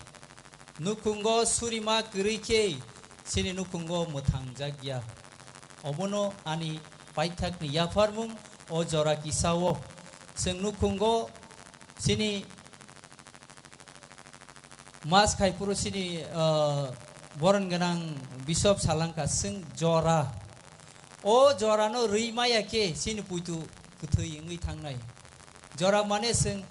Nukhungo surima kwrwi khe chini nukhungo mwthangjakya. Obono ani paithakni yapharmung o jora kisa-o. Chwng nukhungo chini mas khai phuru chini, ah, borom gwnang Bishop salangkha, chwng jora. O jorano rwi maya khe chini puitu kwthwi wngwi thangnai. Jora mane chwng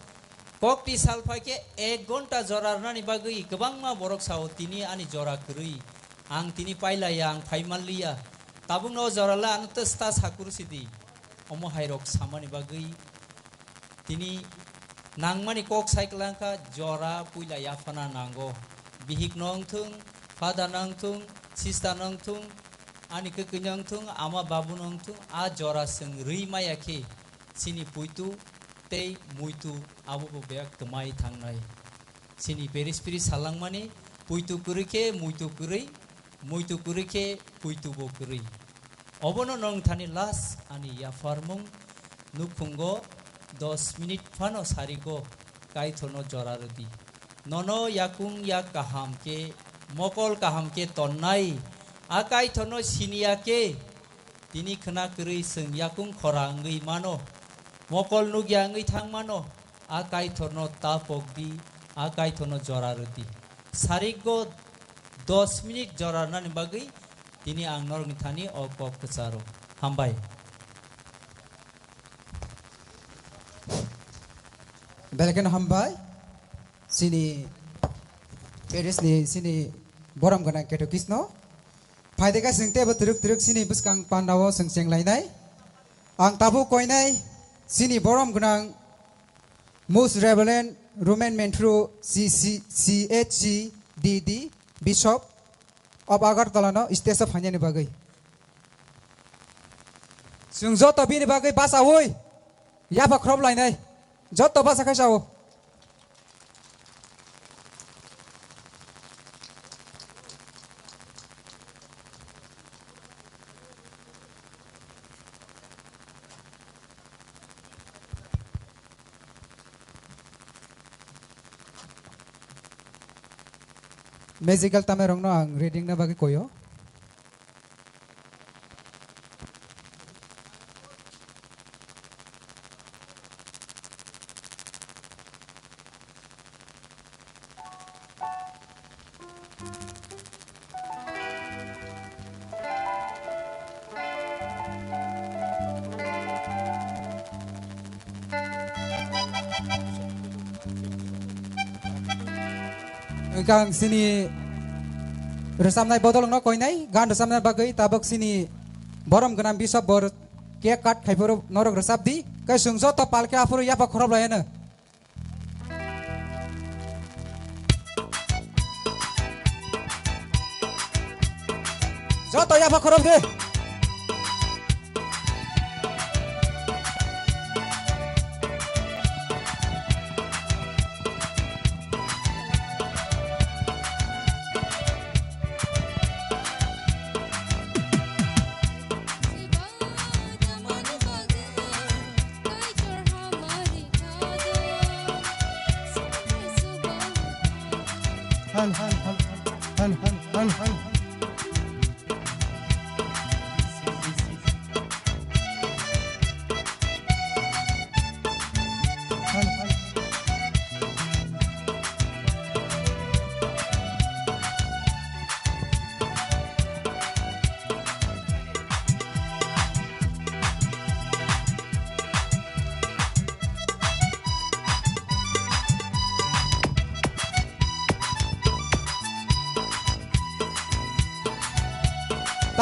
kokti salphai khe ek gonta jora rwnani bagwi kwbangma borok sao, "Tini ani jora kwrwi, ang tini pailaya, ang phai manliya." Tabukno o jora le ano twsta sakuru sidi. Omo hairok samani bagwi tini nangmani kok sai kwlangkha, jora puila yaphana nango. Bihik no wngthung, father no wngthung, sister no wngthung, ani kwkwi no wngthung, ama babu no wngthung, a jora chwng rwi maya khe chini puitu tei muitu abo bo bek twmai thangnai. Chini parish parish salangmani, puitu kwrwi khe muitu kwrwi, muitu kwrwi khe puitu bo kwrwi. Obono nwng thani last ani yapharmung, nukhungo dos minute phano sarigo, Kaitorno jora rwdi. Nono yakung yak kaham khe, mokol kaham khe tonnai, a Kaitorno siniya khe, tini khna kwrwi chwng yakung khora wngwi mano, mokol nukya wngwi thang mano, a Kaitorno ta pokdi, a Kaitorno jora rwdi. Sarigo dos minute jora rwnani bagwi tini ang norokni thani o kok kwcharo. Hambai. Belai kheno hambai. Chini parish ni chini borom gwnang Catechist no. Phaideka chwng teibo twrwk twrwk chini bwskang pandao chwng chenglainai. Ang tabuk koinai chini borom gwnang Most Reverend Roman Menthru C C, C H C D D Bishop. of Agartala no stage o phainani bagwi. Chwng joto bini bagwi bachaui yapha khorob lainai. Joto bacha khai chao. Magical tamerokno ang reading na bagwi koyo. Wngkha ang sini rwchapnai bodol wngno koinai gan rwchapna bagwi tabuk sini borom gwnang bisop bor cake cut khai phuru norok rwchap di. Khe chwng joto palke aphuru yapha khorob laiyano. Joto yapha khorob di. Hal, hal, hal, hal.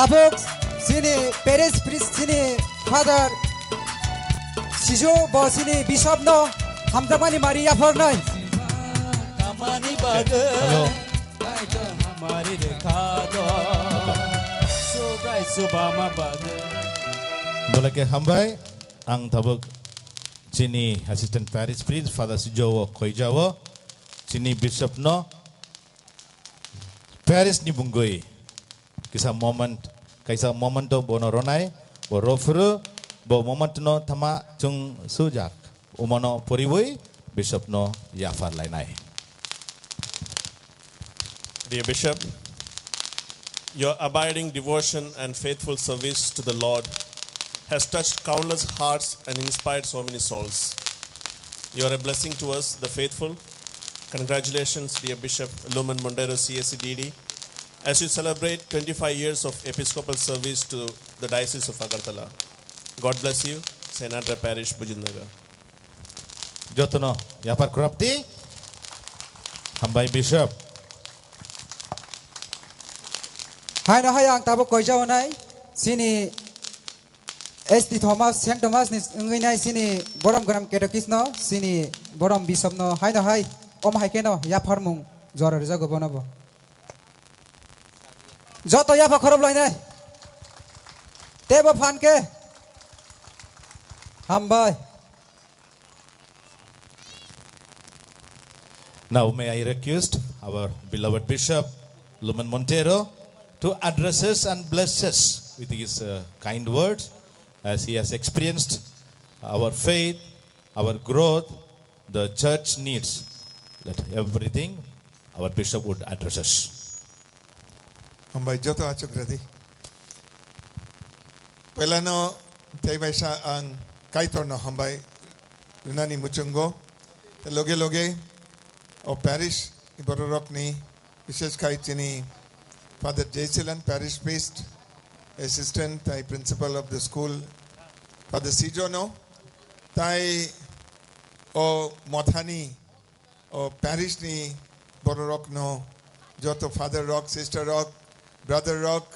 Tabuk sini parish priest sini Father Sijo bo sini bishop no hamjakmani mari yapharnai. Kamani bagwi Hello. Kaitor hamari rekha do. Subrai subama bagwi. Bolake hambai, ang tabuk chini assistant parish priest Father Sijo o khoijao, chini bishop no Paris ni bungwi kisa moment, kaisa moment o bono ronai, bo rophuru, bo moment no thama chung sujak, umano poriwi bishop no yaphar lainai. Dear Bishop, your abiding devotion and faithful service to the Lord has touched countless hearts and inspired so many souls. You are a blessing to us, the faithful. Congratulations, dear Bishop Lumen Montero, C S C D D, as you celebrate twenty-five years of episcopal service to the Diocese of Agartala. God bless you, Saint Andrew Parish, Bujinnagar. Jotono yapar kurapti. Hambai Bishop. Haino hai ang tabuk koijao nai. Sini S T Thomas, Saint Thomas ni wngwi nai sini borom gwnang catechist no, sini borom bishop no, haino hai, om hai keno yapharmung jora rijago bono bo. Joto yapha khorob lainai. Tebo phan khe. Hambai. Now may I request our beloved Bishop Lumen Montero to address us and bless us with his, uh, kind words, as he has experienced our faith, our growth, the church needs, that everything our Bishop would address us. Hambai joto achuk radi. Pelano tei baisa ang Kaitorno hambai rwnani muchungo. Loge loge o parish ni bororokni, bishesh khai chini Father Jaiselan, parish priest, assistant tai principal of the school, Father Sijono, tai o mothani o parish ni bororokno, joto father rok, sister rok, brother rok,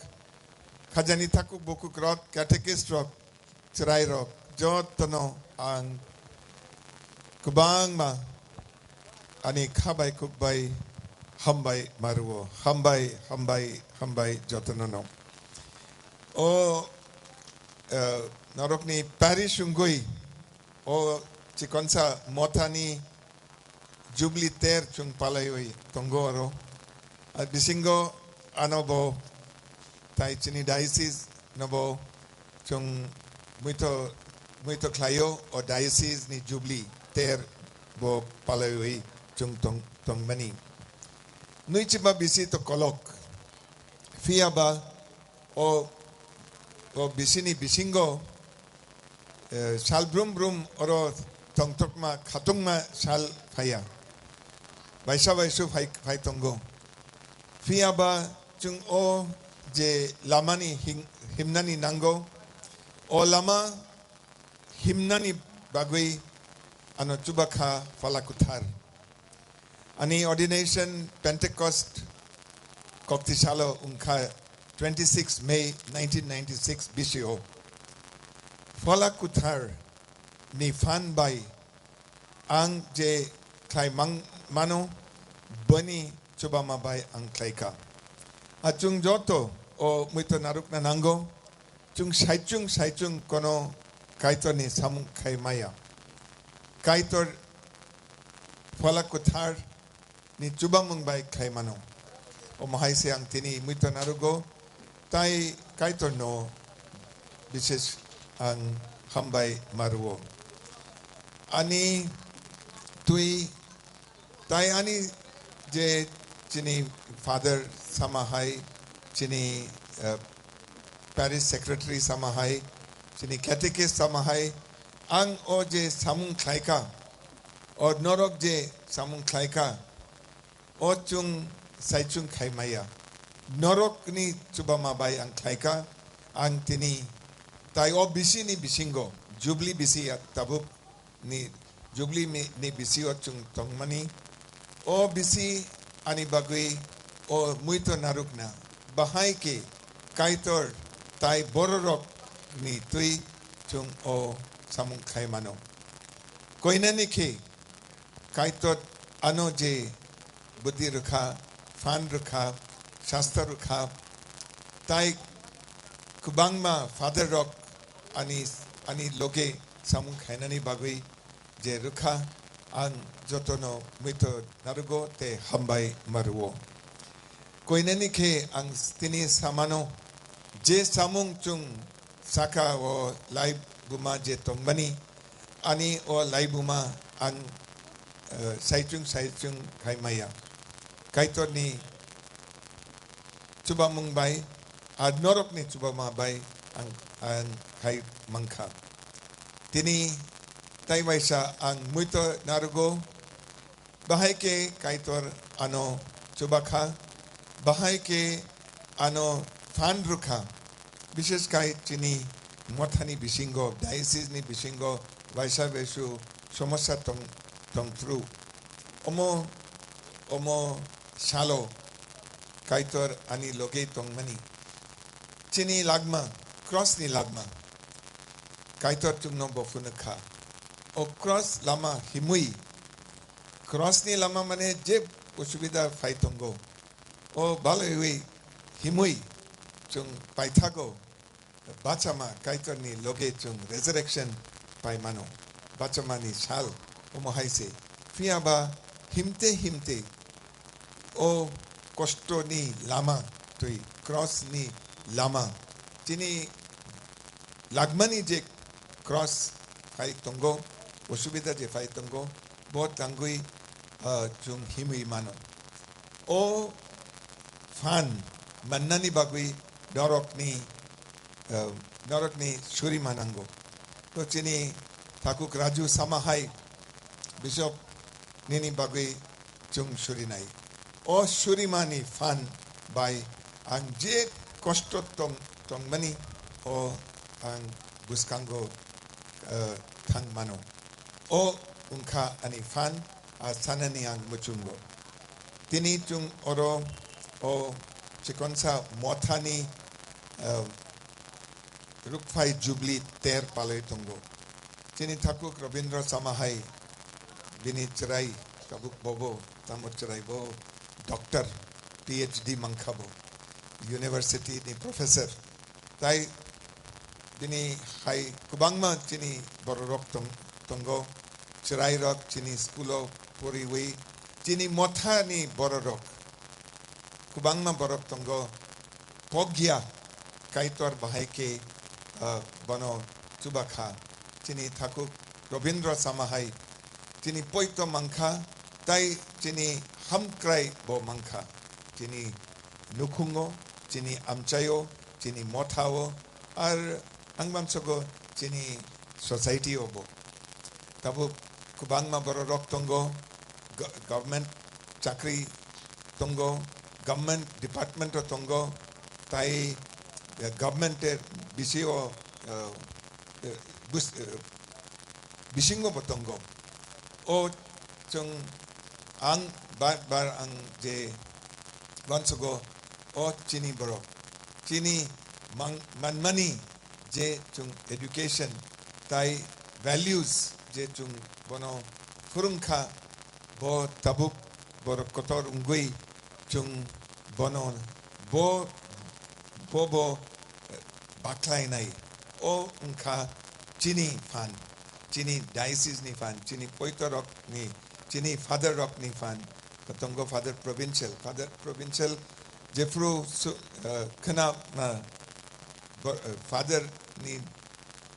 khajani thakuk bukuk rok, catechist rok, chwrai rok, jotono ang kwbangma ani kha bai kuk bai Hambai maruo, hambai, hambai, hambai jotono no. O, eh, norokni parish wngwi, o chikonsa mothani Jubilee ter chwng palaiwi tongo oro. A bisingo ano bo tai chini diocese no bo chwng muito, muito khlaio, o diocese ni Jubilee ter bo palaiwi chwng tong, tongmani. Nui chima bisi to kolok. Phiya ba o, o bisini bisingo, eh, sal brum brum oro tongthokma khatungma sal phaiya. Baisa baisu phai, phai tongo. Phiya ba chwng o je lamani hing-, himnani nango, o lama himnani bagwi ano chubakha Phola Kwthar. Ani ordination Pentecost koktisalo wngkha twenty-six May nineteen ninety-six B C O. Phola Kwthar ni phan bai ang je khlai mang-, mano, boni chubama bai ang khlaikha. A chwng joto o muito narukna nango, chwng saichung saichung kono Kaitorni samung khai maya. Kaitor Phola Kwthar ni chubamung bai khlai mano. Omo hai se ang tini muito narugo, tai Kaitorno bises ang hambai maruo. Ani twi tai ani je chini father sama hai, chini, eh, parish secretary sama hai, chini catechist sama hai, ang o je samung khlaikha, o norok je samung khlaikha, o chwng saichung khai maya. Norokni chubama bai ang khlaikha, ang tini tai o bisini bisingo, Jubilee bisi ya tabuk ni, Jubilee mi, ni bisi o chwng tongmani. O bisi ani bagwi o muito narukna, bahai khe Kaitor tai bororok ni twi chwng o samung khai mano. Koinani khe Kaitor ano je bwdwi rwkha, phan rwkha, sasta rwkha, tai kwbangma father rok ani, ani loge samung khainani bagwi je rwkha, ang jotono muito narugo tei hambai maruo. Koinani khe ang tini samano, je samung chwng saka o laibuma je tongmani, ani o laibuma ang, eh, saichung saichung khai maya. Kaitorni chubamung bai, ar norokni chubama bai ang, ang khai mankha. Tini tai waisa ang muito narugo, bahai khe Kaitor ano chubakha, bahai khe ano phan rwkha. Bishes khai chini mothani bisingo, diocese ni bisingo, waisa wesu somosya tong, tongphru. Omo, omo salo Kaitor ani loge tongmani. Chini lagma, cross ni lagma. Kaitor chwngno bo phunukha. O cross lama himwi. Cross ni lama mane je usubida phai tongo. O balaiwi himwi chwng paithago. Bachama Kaitorni loge chwng resurrection pai mano. Bachamani sal omo hai se. Phiya ba himte himte o kostoni lama twi, cross ni lama, chini lagmani je cross phai tongo, osubida je phai tongo, bo tangwi, ah, chwng himwi mano. O phan mannani bagwi norokni, eh, norokni suri manango. To chini Thakuk Raju sama hai, Bishop, nini bagwi chwng surinai. O surimani phan bai ang je kosto tong, tongmani o ang bwskango, eh, thang mano. O wngkha ani phan, a sanani ang muchungo. Tini chwng oro o chikonsa mothani, eh, rukphai Jubilee ter palwi tongo. Chini Thakuk Rabindra Sama hai bini chwrai tabuk bobo, tamo chwrai bo doctor, P H D mankha bo, university ni professor. Tai bini hai kwbangma chini bororok tong-, tongo, chwrairok chini school o poriwi, chini mothani bororok kwbangma borok tongo, pogya Kaitor bahai khe, ah, bono chubakha. Chini thakhuk Robindra Sama hai chini poito mankha, tai chini hamkrai bo mankha. Chini nukhungo, chini amchaio, chini mothao, ar ang bamsogo chini society o bo. Tabuk kwbangma bororok tongo, go-, government chakri tongo, government department o tongo, tai, eh, government er bisio, eh, eh, bus-, eh, bisingo bo tongo. O chwng ang bar bar ang je wansugo, o chini borok, chini mang-, manmani je chwng education tai values je chwng bono phwrwngkha, bo tabuk borok kotor wngwi chwng bono bo, bo, bo bakhlainai. O wngkha chini phan, chini diocese ni phan, chini poito rok ni, chini father rok ni phan. Tongo Father Provincial, Father Provincial jephru su-, eh, khna, eh, bo-, eh, Father ni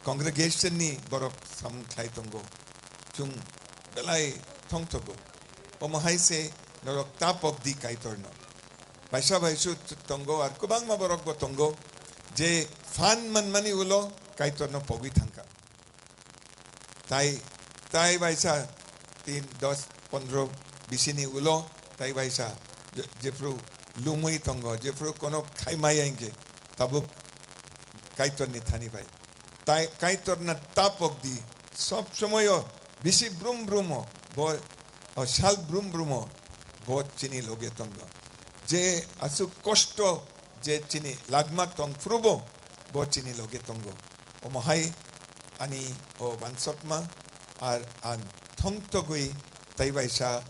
congregation ni borok samung khlai tongo. Chwng belai thongthogo. Omo hai se norok ta pok di Kaitorno. Baisa baisu tongo, ar kwbangma borok bo tongo, je phan manmani ulo Kaitorno pogwi thangkha. Tai, tai baisa tin, dos, pondro bisini ulo, tai baisa je-, jephru lumwi tongo, jephru kono khaimaya hinkhe tabuk Kaitorni thani bai. Tai Kaitorna ta pok di, sob somoyo bisi brum brumo, bo, o sal brum brumo, bo chini loge tongo. Je aswk kosto, je chini lagma tong phrubo, bo chini loge tongo. Omo hai ani o wansokma, ar ang thongtogwi taibaisa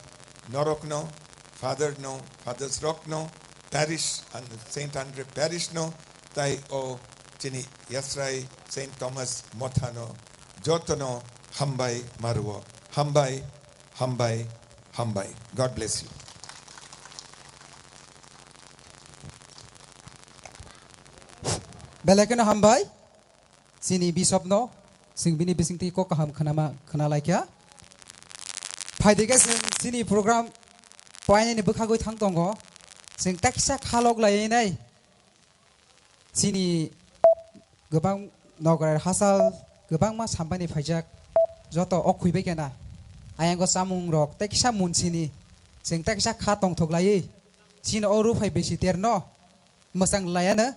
norokno, Father no, Fathers rokno, Parish, Saint Andre Parish no, tai o chini Yasrai Saint Thomas Mothano jotono hambai maruo. Hambai, hambai, hambai. God bless you. Belai kheno hambai. Chini Bishop no, chwng bini bisingtwi kok kaham khnama, khna laikha. Phaidi khe chwng chini program painani bwkhagwi thang tongo. Chwng teksa khalok laiwi nai. Chini kwbang nograi hachal kwbangma sampani phaijak, joto o khuibai kena. Ayang o chamung rok teksa mun chini. Chwng teksa kha tongthok laiwi. Chini o ruphai bisi terno. Mwchang laiano.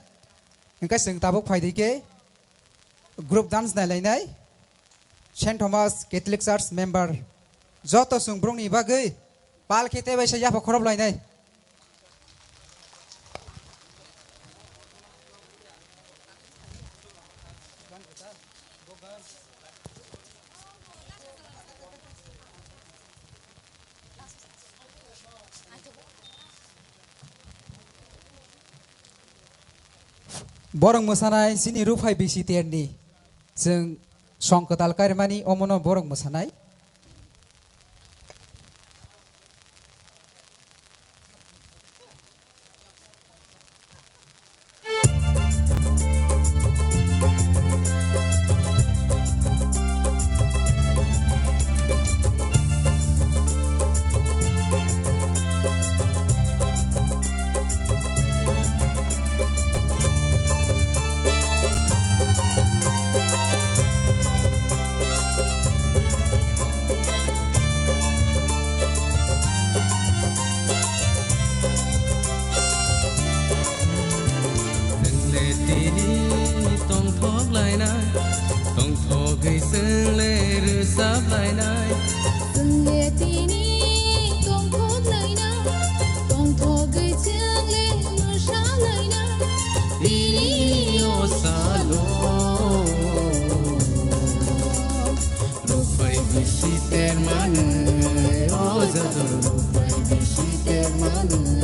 Hwnkhe chwng tabuk phaidi khe group dance nailainai. Saint Thomas Catholic Church member joto chwng borokni bagwi pal khe tei baisa yapha khorop lainai. Borok mwsanai chini ruphai bisi terni. Chwng song kwtal karimani omono borok mwsanai. Chwngle tini tongthok lainai, tongthogwi chwngle rwchap lainai. Chwngle tini tongthok lainai, tongthogwi chwngle mwsa lainai. Tini o salo. Rupai bisi ter manu, o jador rupai bisi ter manu.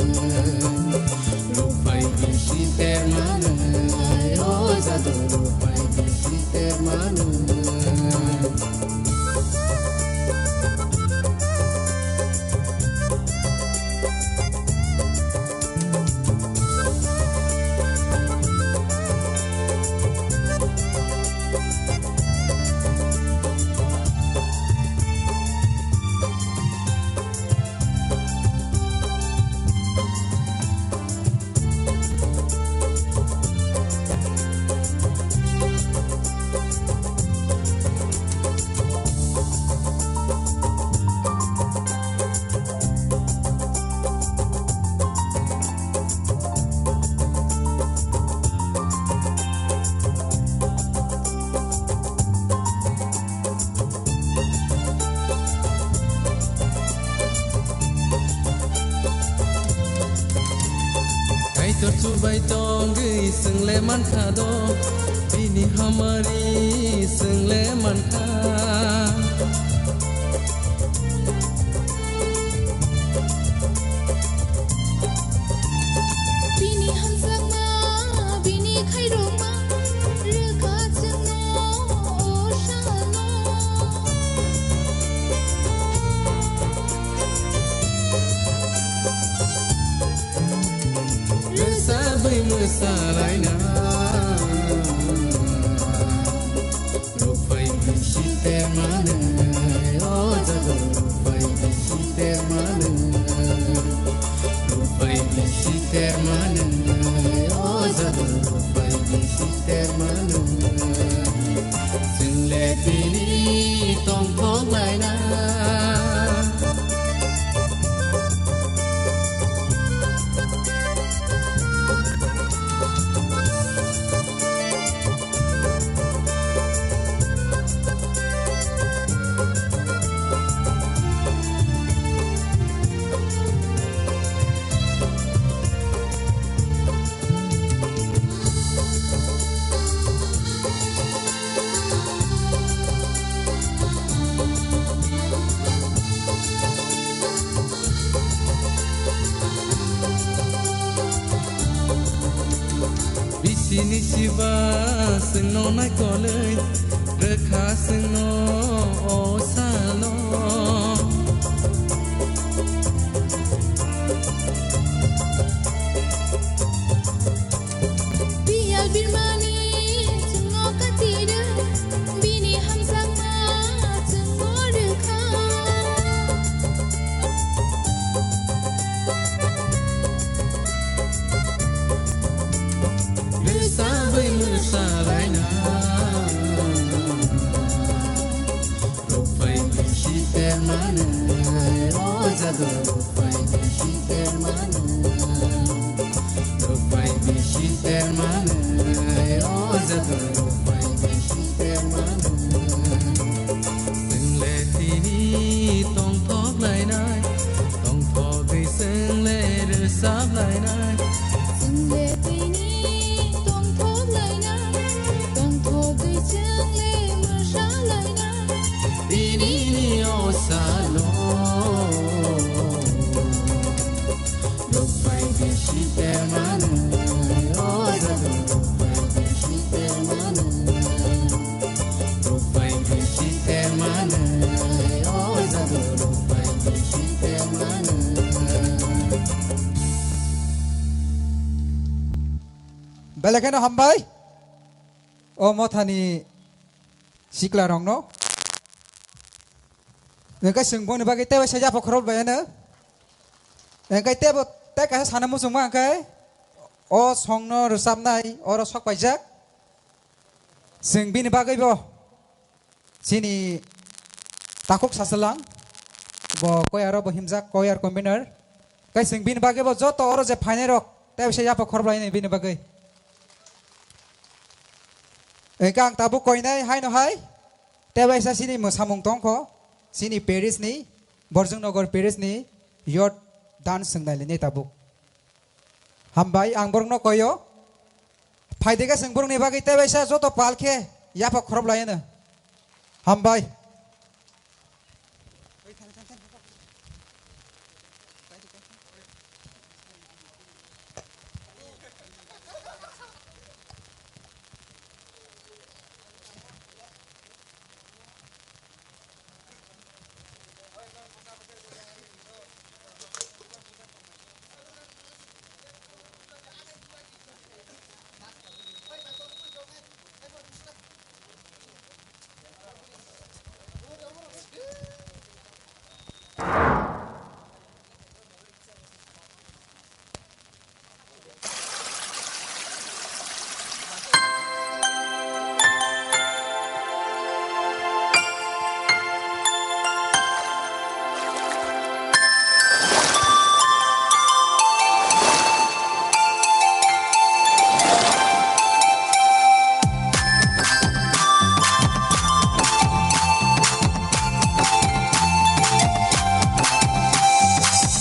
Chubai tongwi chwngle mankha do, bini hamari chwngle mankha. Bini hamjakma, bini khairokma, rwkha chwngno o salo. Rwchapwi mwsalaina. Rukphai bisi termanwi, o jaga rukphai bisi termanwi. Rukphai bisi termanwi, o jaga rukphai bisi termanwi. Chwngle tini tongthok laina. Bisini siba chwngno naikolwi rwkha chwngno o salo. Biyal birmani chwngno katirwi, bini hamjakma chwngno rwkha. Rwchapwi mwsalaina. Rukphai bisi termanwi, o jaga rukphai bisi termanwi. Rukphai bisi termanwi, o jaga rukphai bisi termanwi. Chwngle tini tongthok lainai, tongthogwi chwngle rwchap lainai. Chwngle tini tongthok lainai, tongthogwi chwngle mwsa lainai. Tini ni o salo. Rukphai bisi termanwi, o jaga rukphai bisi termanwi. Rukphai bisi termanwi, o jaga rukphai bisi termanwi. Belai kheno hambai. O mothani sikla rokno. Hwnkhe chwng boni bagwi teibo se yapha khorok bai hwno. Hwnkhe teibo tei kaisa sana muchungma hwnkhe o songno rwchapnai oro sok paijak. Chwng bini bagwibo chini takhuk sasalang bo choir o bo himjak choir convener. Tei chwng bini bagwibo joto oro je phainai rok teibo se yapha khorok bai hwno bini bagwi. Hwnkhe ang tabuk koinai haino hai, tei waisa chini mwsamung tongkho, chini parish ni, Borjongnagar parish ni youth dance swng nai lainai tabuk. Hambai, ang borokno koio. Phaidega chwng borokni bagwi tei waisa joto pal khe yapha khorop lai hwno. Hambai.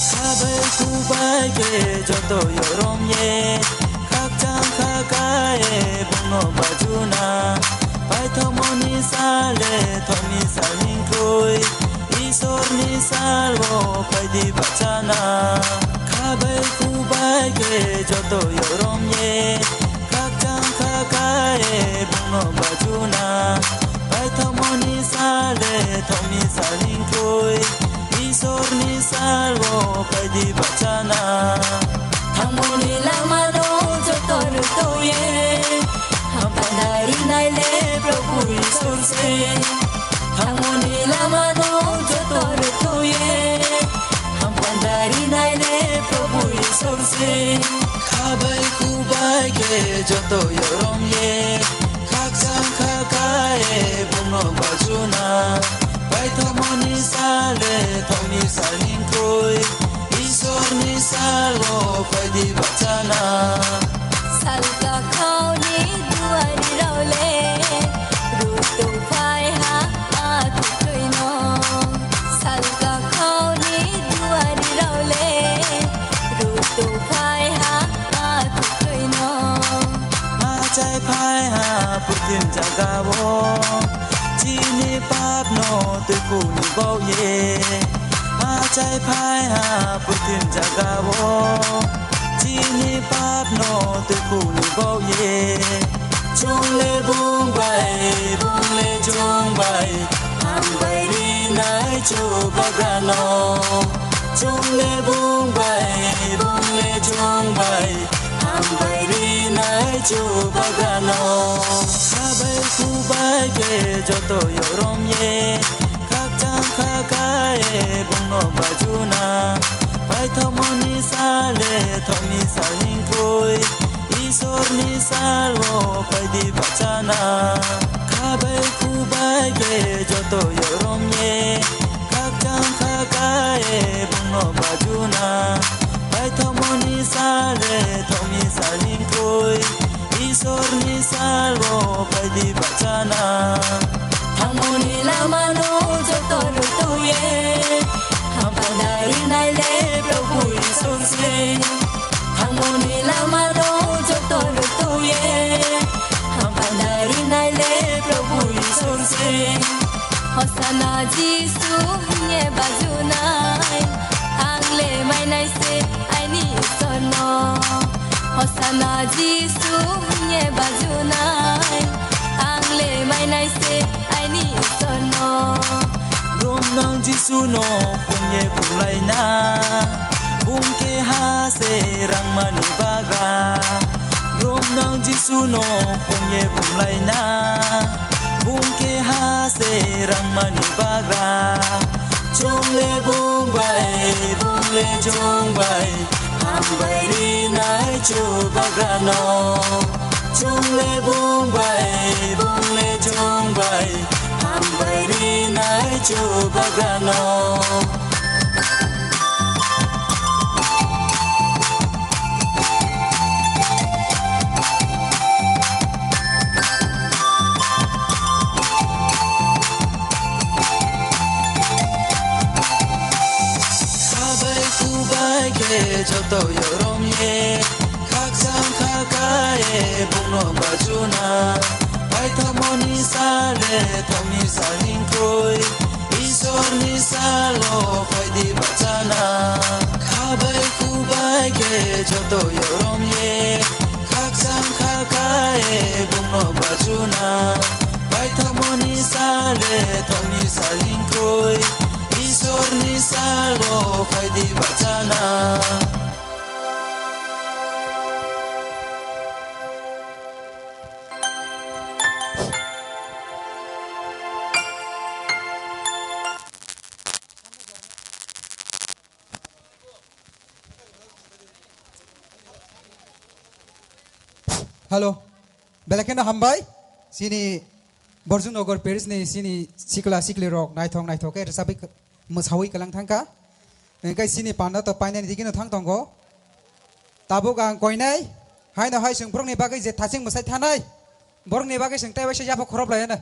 Sabai kubai khe joto yorom ye. Bungno bajuna, paithomoni sale thokni salningtwi, Isorni salbo phaidi bachana. Khabai khubai khe joto yoromye, khakchang khakaye bungno bajuna, paithomoni sale thokni salningtwi, Isorni salbo phaidi bachana. Thangmoni lamano joto rwthoye, hampandari naile Prabhu Isor se. Thangmoni lamano joto rwthoye, hampandari naile Prabhu Isor se. Khabai khubai khe joto yoromye, khakchang khakaye bungno bajuna. Paithomoni sale thokni salningtwi, Isorni salo phaidi bachana. Salka khauni duari raule, rutu phai ha athukrwino. Salka khauni duari raule, rutu phai ha athukrwino. Achai phai ha purthim jagao, chini papno tuikhuni baoye. Achai phai ha purthim jagao, chini papno tuikhuni baoye. Chungle bung bai, bungle chung bai, hambai rinai Chubagrano. Chungle bung bai, bungle chung bai, hambai rinai Chubagrano. Khabai khubai khe joto yoromye, khakchang khakaye bungno bajuna. Paithomoni sale thokni salningtwi, Isorni salbo phaidi bachana. Khabai khubai khe joto yoromye, khakchang khakaye bungno bajuna. Paithomoni sale thokni salningtwi, Isorni salbo phaidi bachana. Thangmoni lamano joto rwthoye, hampandari naile Prabhu Isor se. Thangmoni lamano joto rwthoye, hampandari naile Prabhu Isor se. Hosana Jisu hwnye bajunai, ang le mainai se aini Isorno. Hosana Jisu hwnye bajunai, ang le mainai se aini Isorno. Romnang Jisuno hwnye bulaina, bung keha se rangmani bagra. Romnang Jisuno hwnye bulaina, bung keha se rangmani bagra. Chungle bung bai, bungle chung bai, hambai rinai Chubagrano. Chungle bung bai, bungle chung bai, hambai rinai Chubagrano. Khabai khubai khe joto yoromye, khakchang khakaye bungno bajuna. Paithomoni sale thokni salningtwi, Isorni salo phaidi bachana. Khabai khubai khe joto yoromye, khakchang khakaye bungno bajuna. Paithomoni sale thokni salningtwi, Isorni salo phaidi bachana. Hello. Belai kheno hambai. Chini Borjung Nagar Parish ni chini sikla sikli rok naithok naithok khe rwchabwi mwsawi kwlang thangkha. Hingkhe chini panda to painani digino thang tongo. Tabuk ang koinai, haino hai chwng borokni bagwi je thaching mwsai thanai, borokni bagwi chwng tei waisa yapha khorop laiano.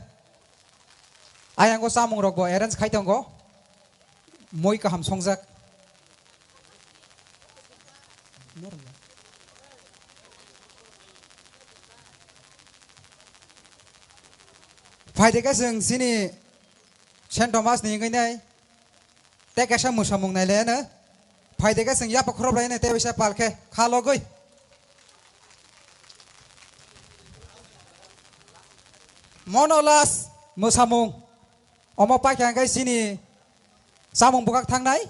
Ayang o chamung rokbo arrange khai tongo. Moi kaham songjak. Normal. Phaidi khe chwng chini Saint Thomas ni wngwi nai tei kaisa mwsamung nai le no. Phaidi khe chwng yapha khorob lai nai tei bisa pal khe kha logwi. Mono last mwsamung. Omo paikha hwnkhe chini chamung bwkhak thangnai.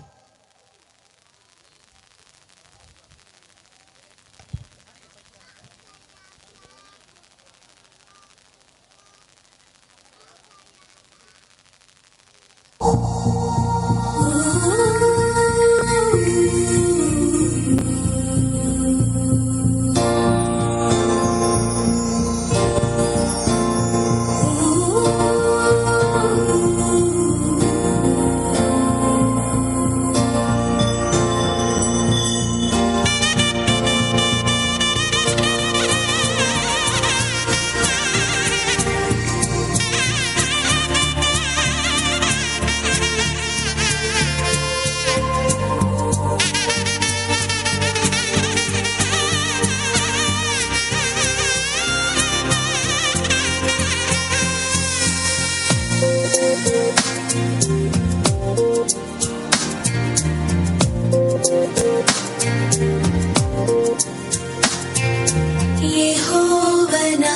యెహోవా నా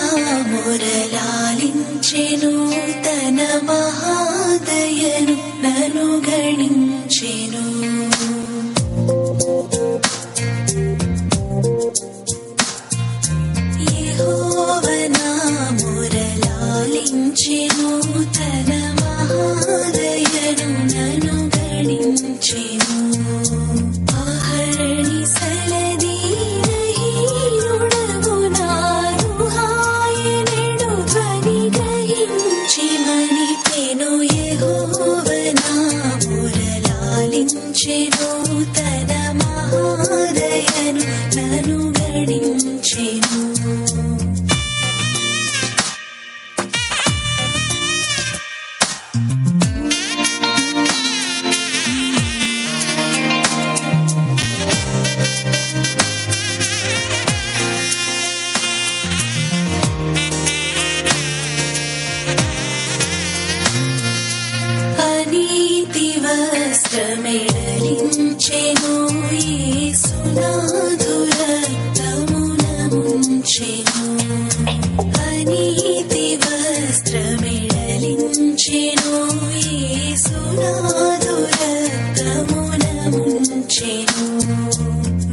మొర లాలించెను, తన మహాదయను నన్ను గణించెను. యెహోవా నా మొర లాలించెను, తన మహాదయను నన్ను గణించెను. అహర్నిశల దీనహీనుడగు నాను ఆయనడు ధ్వని గ్రహించి మనిపెను. యెహోవా నా మొర లాలించెను, తన మహాదయను నన్ను గణించెను. అనీతి వస్త్రమెడలించెను, యేసునాథు రక్తమున ముంచెను. అనీతి వస్త్రమెడలించెను, యేసునాథు రక్తమున ముంచెను.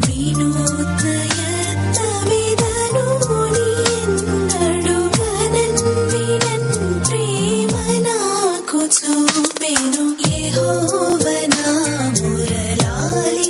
వినూత్న యత్నమిదను నీ ఎన్నడు కనన్ వినన్ ప్రేమ నాకు చూపెను. యెహోవా నా మొర లాలి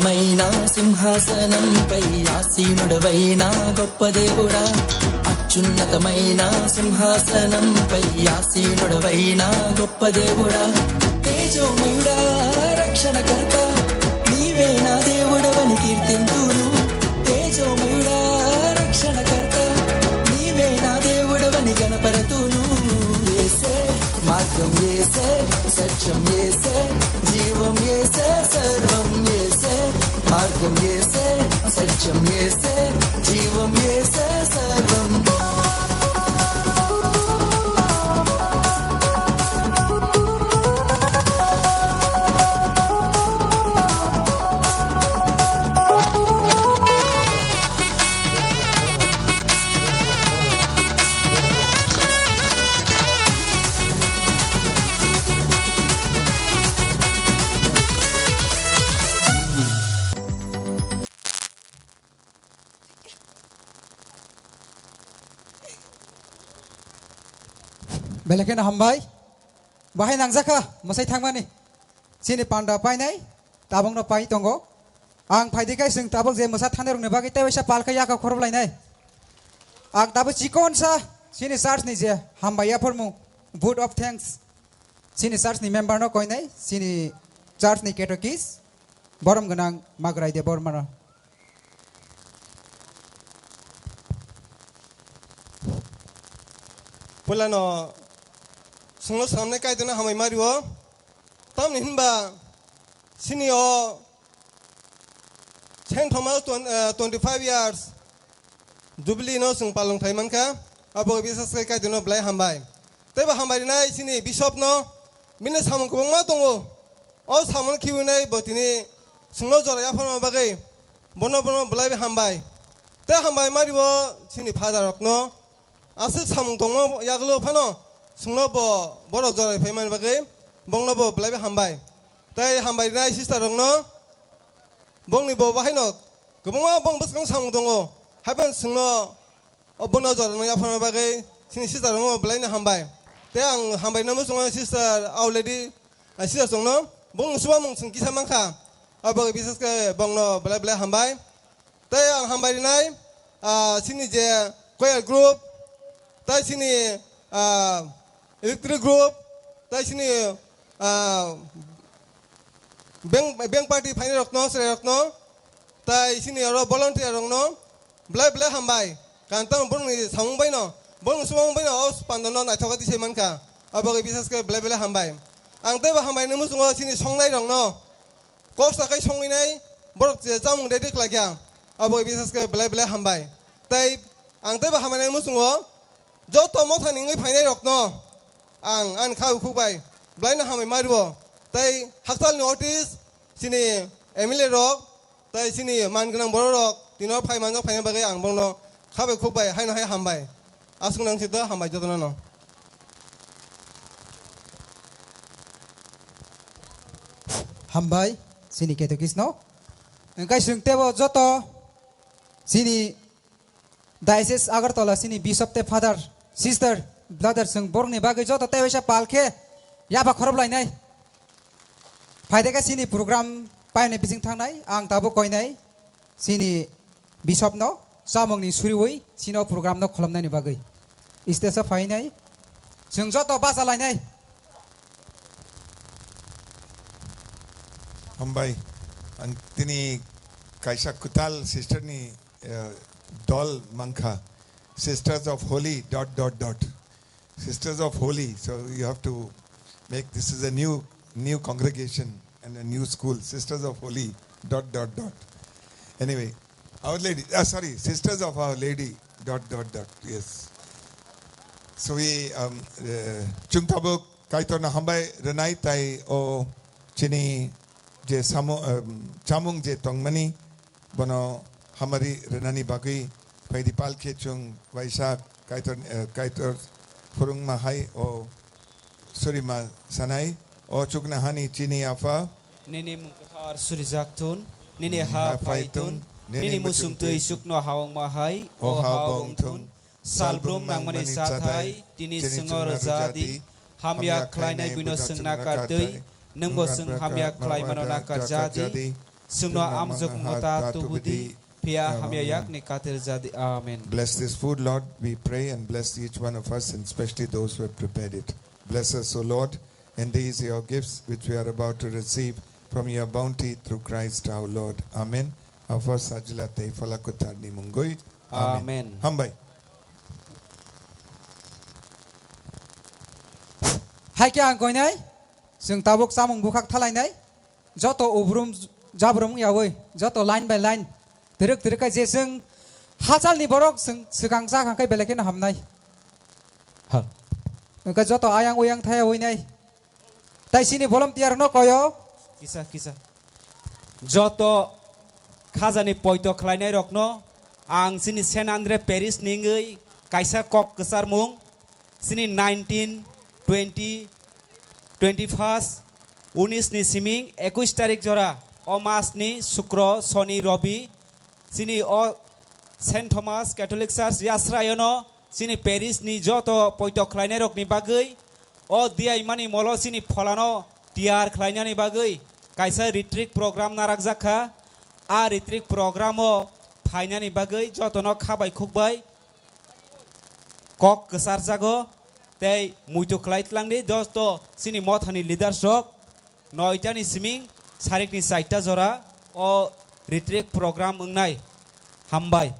పైన సింహాసనంపై ఆసీనుడవైన గొప్ప దేవుడా, అత్యున్నతమైన సింహాసనంపై ఆసీనుడవైన గొప్ప దేవుడా, తేజోమయుడా, రక్షణకర్త, నీవే నా దేవుడవని కీర్తింతును. తేజోమయుడా, రక్షణకర్త, నీవే నా దేవుడవని గణపరతును. యేసే మార్గం, యేసే సత్యం, యేసే జీవం, యేసే సర్వం, యేసే మార్గం, యేసే సత్యం, యేసే జీవం, యేసే సర్వం. Belai kheno hambai. Bahai nangjakha mwsai thangmani. Chini panda painai, tabukno pai tongo. Ang phaidi khai chwng tabuk je mwsa thangnairokni bagwi tei waisa pal khe yakha khoroplainai. Ang tabuk chikonsa chini church ni je hambai yaphormung, vote of thanks, chini church ni member no koinai, chini church ni catechist, borom gwnang Magrai Debbarmano. Puilano chwngno swnamnai Kaitorno hambai ma rio. Tamni hinba chini o Saint Thomas twen-, eh, twenty-five years jubilee no chwng palong khai mankha. Abo bisas khe Kaitorno belai hambai. Teibo hambai rinai chini bishop no, bini samung kwbangma tongo. O samung khiwinai bo tini chwngno jora yapharma bagwi bono, bono belai hambai. Tei hambai ma rio chini father rokno. Aswk samung tongma yagulo phano chwngno bo borok jorai phaimani bagwi bongno bo belai bo hambai. Tei hambai rinai sister rokno, bongni bo bahaino kwbangma bong bwskang samung tongo, haphano chwngno o bono jorano yapharma bagwi chini sister rokno belaino hambai. Tei ang hambai no muchungo sister Aulady, ah, sister chwngno bong subamung chwng kisa mankha, abo bagwi bises khe bongno belai belai hambai. Tei ang hambai rinai, ah, chini je choir group, tei chini, ah, electric group, tei chini, ah, beng, beng party phainai rokno, chwrai rokno, tei chini oro volunteer rokno, belai belai hambai. Kan tamo borokni samung baino, borokni samung baino o pandano naithok khe tisai mankha. Abo bagwi bises khe belai belai hambai. Ang teibo hambai ni muchungo chini songnai rokno, kok sakai songwinai borok je chamung ready khlaikha, abo bises khe belai belai hambai. Tei ang teibo hambai nai muchungo joto mothani wngwi phainai rokno ang ani kha ukhuk bai belaino hambai ma rio. Tei hakchalni artist chini M L A rok tei chini man gwnang borok rok tino phai manjak phaina bagwi ang bono kha bai khuk bai haino hai hambai. Aswk nang sito hambai jotono no. Hambai, chini catechist no. Engkai chwng tebo joto chini Diocese Agartala chini Bishop te Father, Sister, Brother chwng borokni bagwi joto tei waisa pal khe yapha khoroplainai. Phaide khe chini program painai bising thangnai, ang tabuk koinai chini Bishop no chamungni suriwi chini o program no kholomnani bagwi. Stage o phainai, chwng joto bacha lainai. Hambai, ang tini kaisa kwtal sister ni, eh, dol mankha, Sisters of Holy dot dot dot. Sisters of Holy, so you have to make, this is a new, new congregation and a new school, Sisters of Holy dot dot dot. Anyway, Our Lady, ah, sorry, Sisters of Our Lady dot dot dot, yes. So we, um, uh, chwng tabuk Kaitorno hambai rwnai tei o chini je samo, um, chamung je tongmani bono hamari rwnani bagwi phaidi pal khe chwng waisa Kaitor, eh, Kaitor phwrwngma hai o surima sanai, o chuknohani chini Apha. Nini mung kwthar surijak thun, nini ha phai thun, nini muchung twi chuknoha wngma hai o ha o wng thun. Salbrum nangmani chathai tini chwngno rwja di, hamya khlainai buino chwng nakar twi, nwngbo chwng hamya khlai mano nakar ja di. Chwngno amjwk mungwi ta tubu di, phiya hamya yakni katir ja di. Amen. Bless this food, Lord, we pray, and bless each one of us, and especially those who have prepared it. Bless us, O Lord, and these your gifts which we are about to receive from your bounty through Christ our Lord. Amen. Apha Sajla tei Phola Kwtharni mungwi. Amen. Hambai. Hai khe ang koinai, chwng tabuk chamung bukhak thalainai, joto ubrum jabrum yawi, joto line by line, twrwk twrwk khai je chwng hachalni borok chwng swkang cha kha khe belai kheno hamnai. Ha. Wngkha joto ayang uyang thaya winai. Tai chini volunteer no koyo. Kisa, kisa. Joto khajani poito khlainai rokno ang chini Saint Andre Parish ningwi kaisa kok kwcharmung, chini nineteen, twenty, twenty-first, unis ni siming ekush tarik jora o mas ni Sukro, Soni, Robi, chini o Saint Thomas Catholic Church Yasrayono chini parish ni joto poito khlainai rokni bagwi, o diyaimani molo chini pholano tiyar khlainani bagwi kaisa retreat program narakjak kha. A retreat program o phainani bagwi jotono kha bai khuk bai kok kwcharjago tei muitu khlai tlangdi. Joto chini mothani leaders rok noitani siming sarikni chaita jora o retreat program wngnai. Hambai.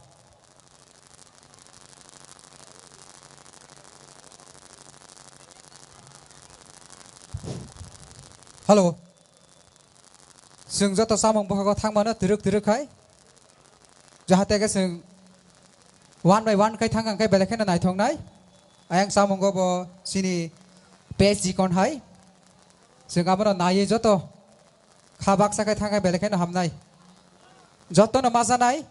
Hello. Chwng joto chamung bwkhago thangmano twrwk twrwk khai. Jahate khe chwng one by one khai thang khe belai kheno naithoknai. Ayang chamungo bo chini page ikon hai. Chwng abono naiwi joto kha baksa khai thang khe belai kheno hamnai. Jotono ma janai.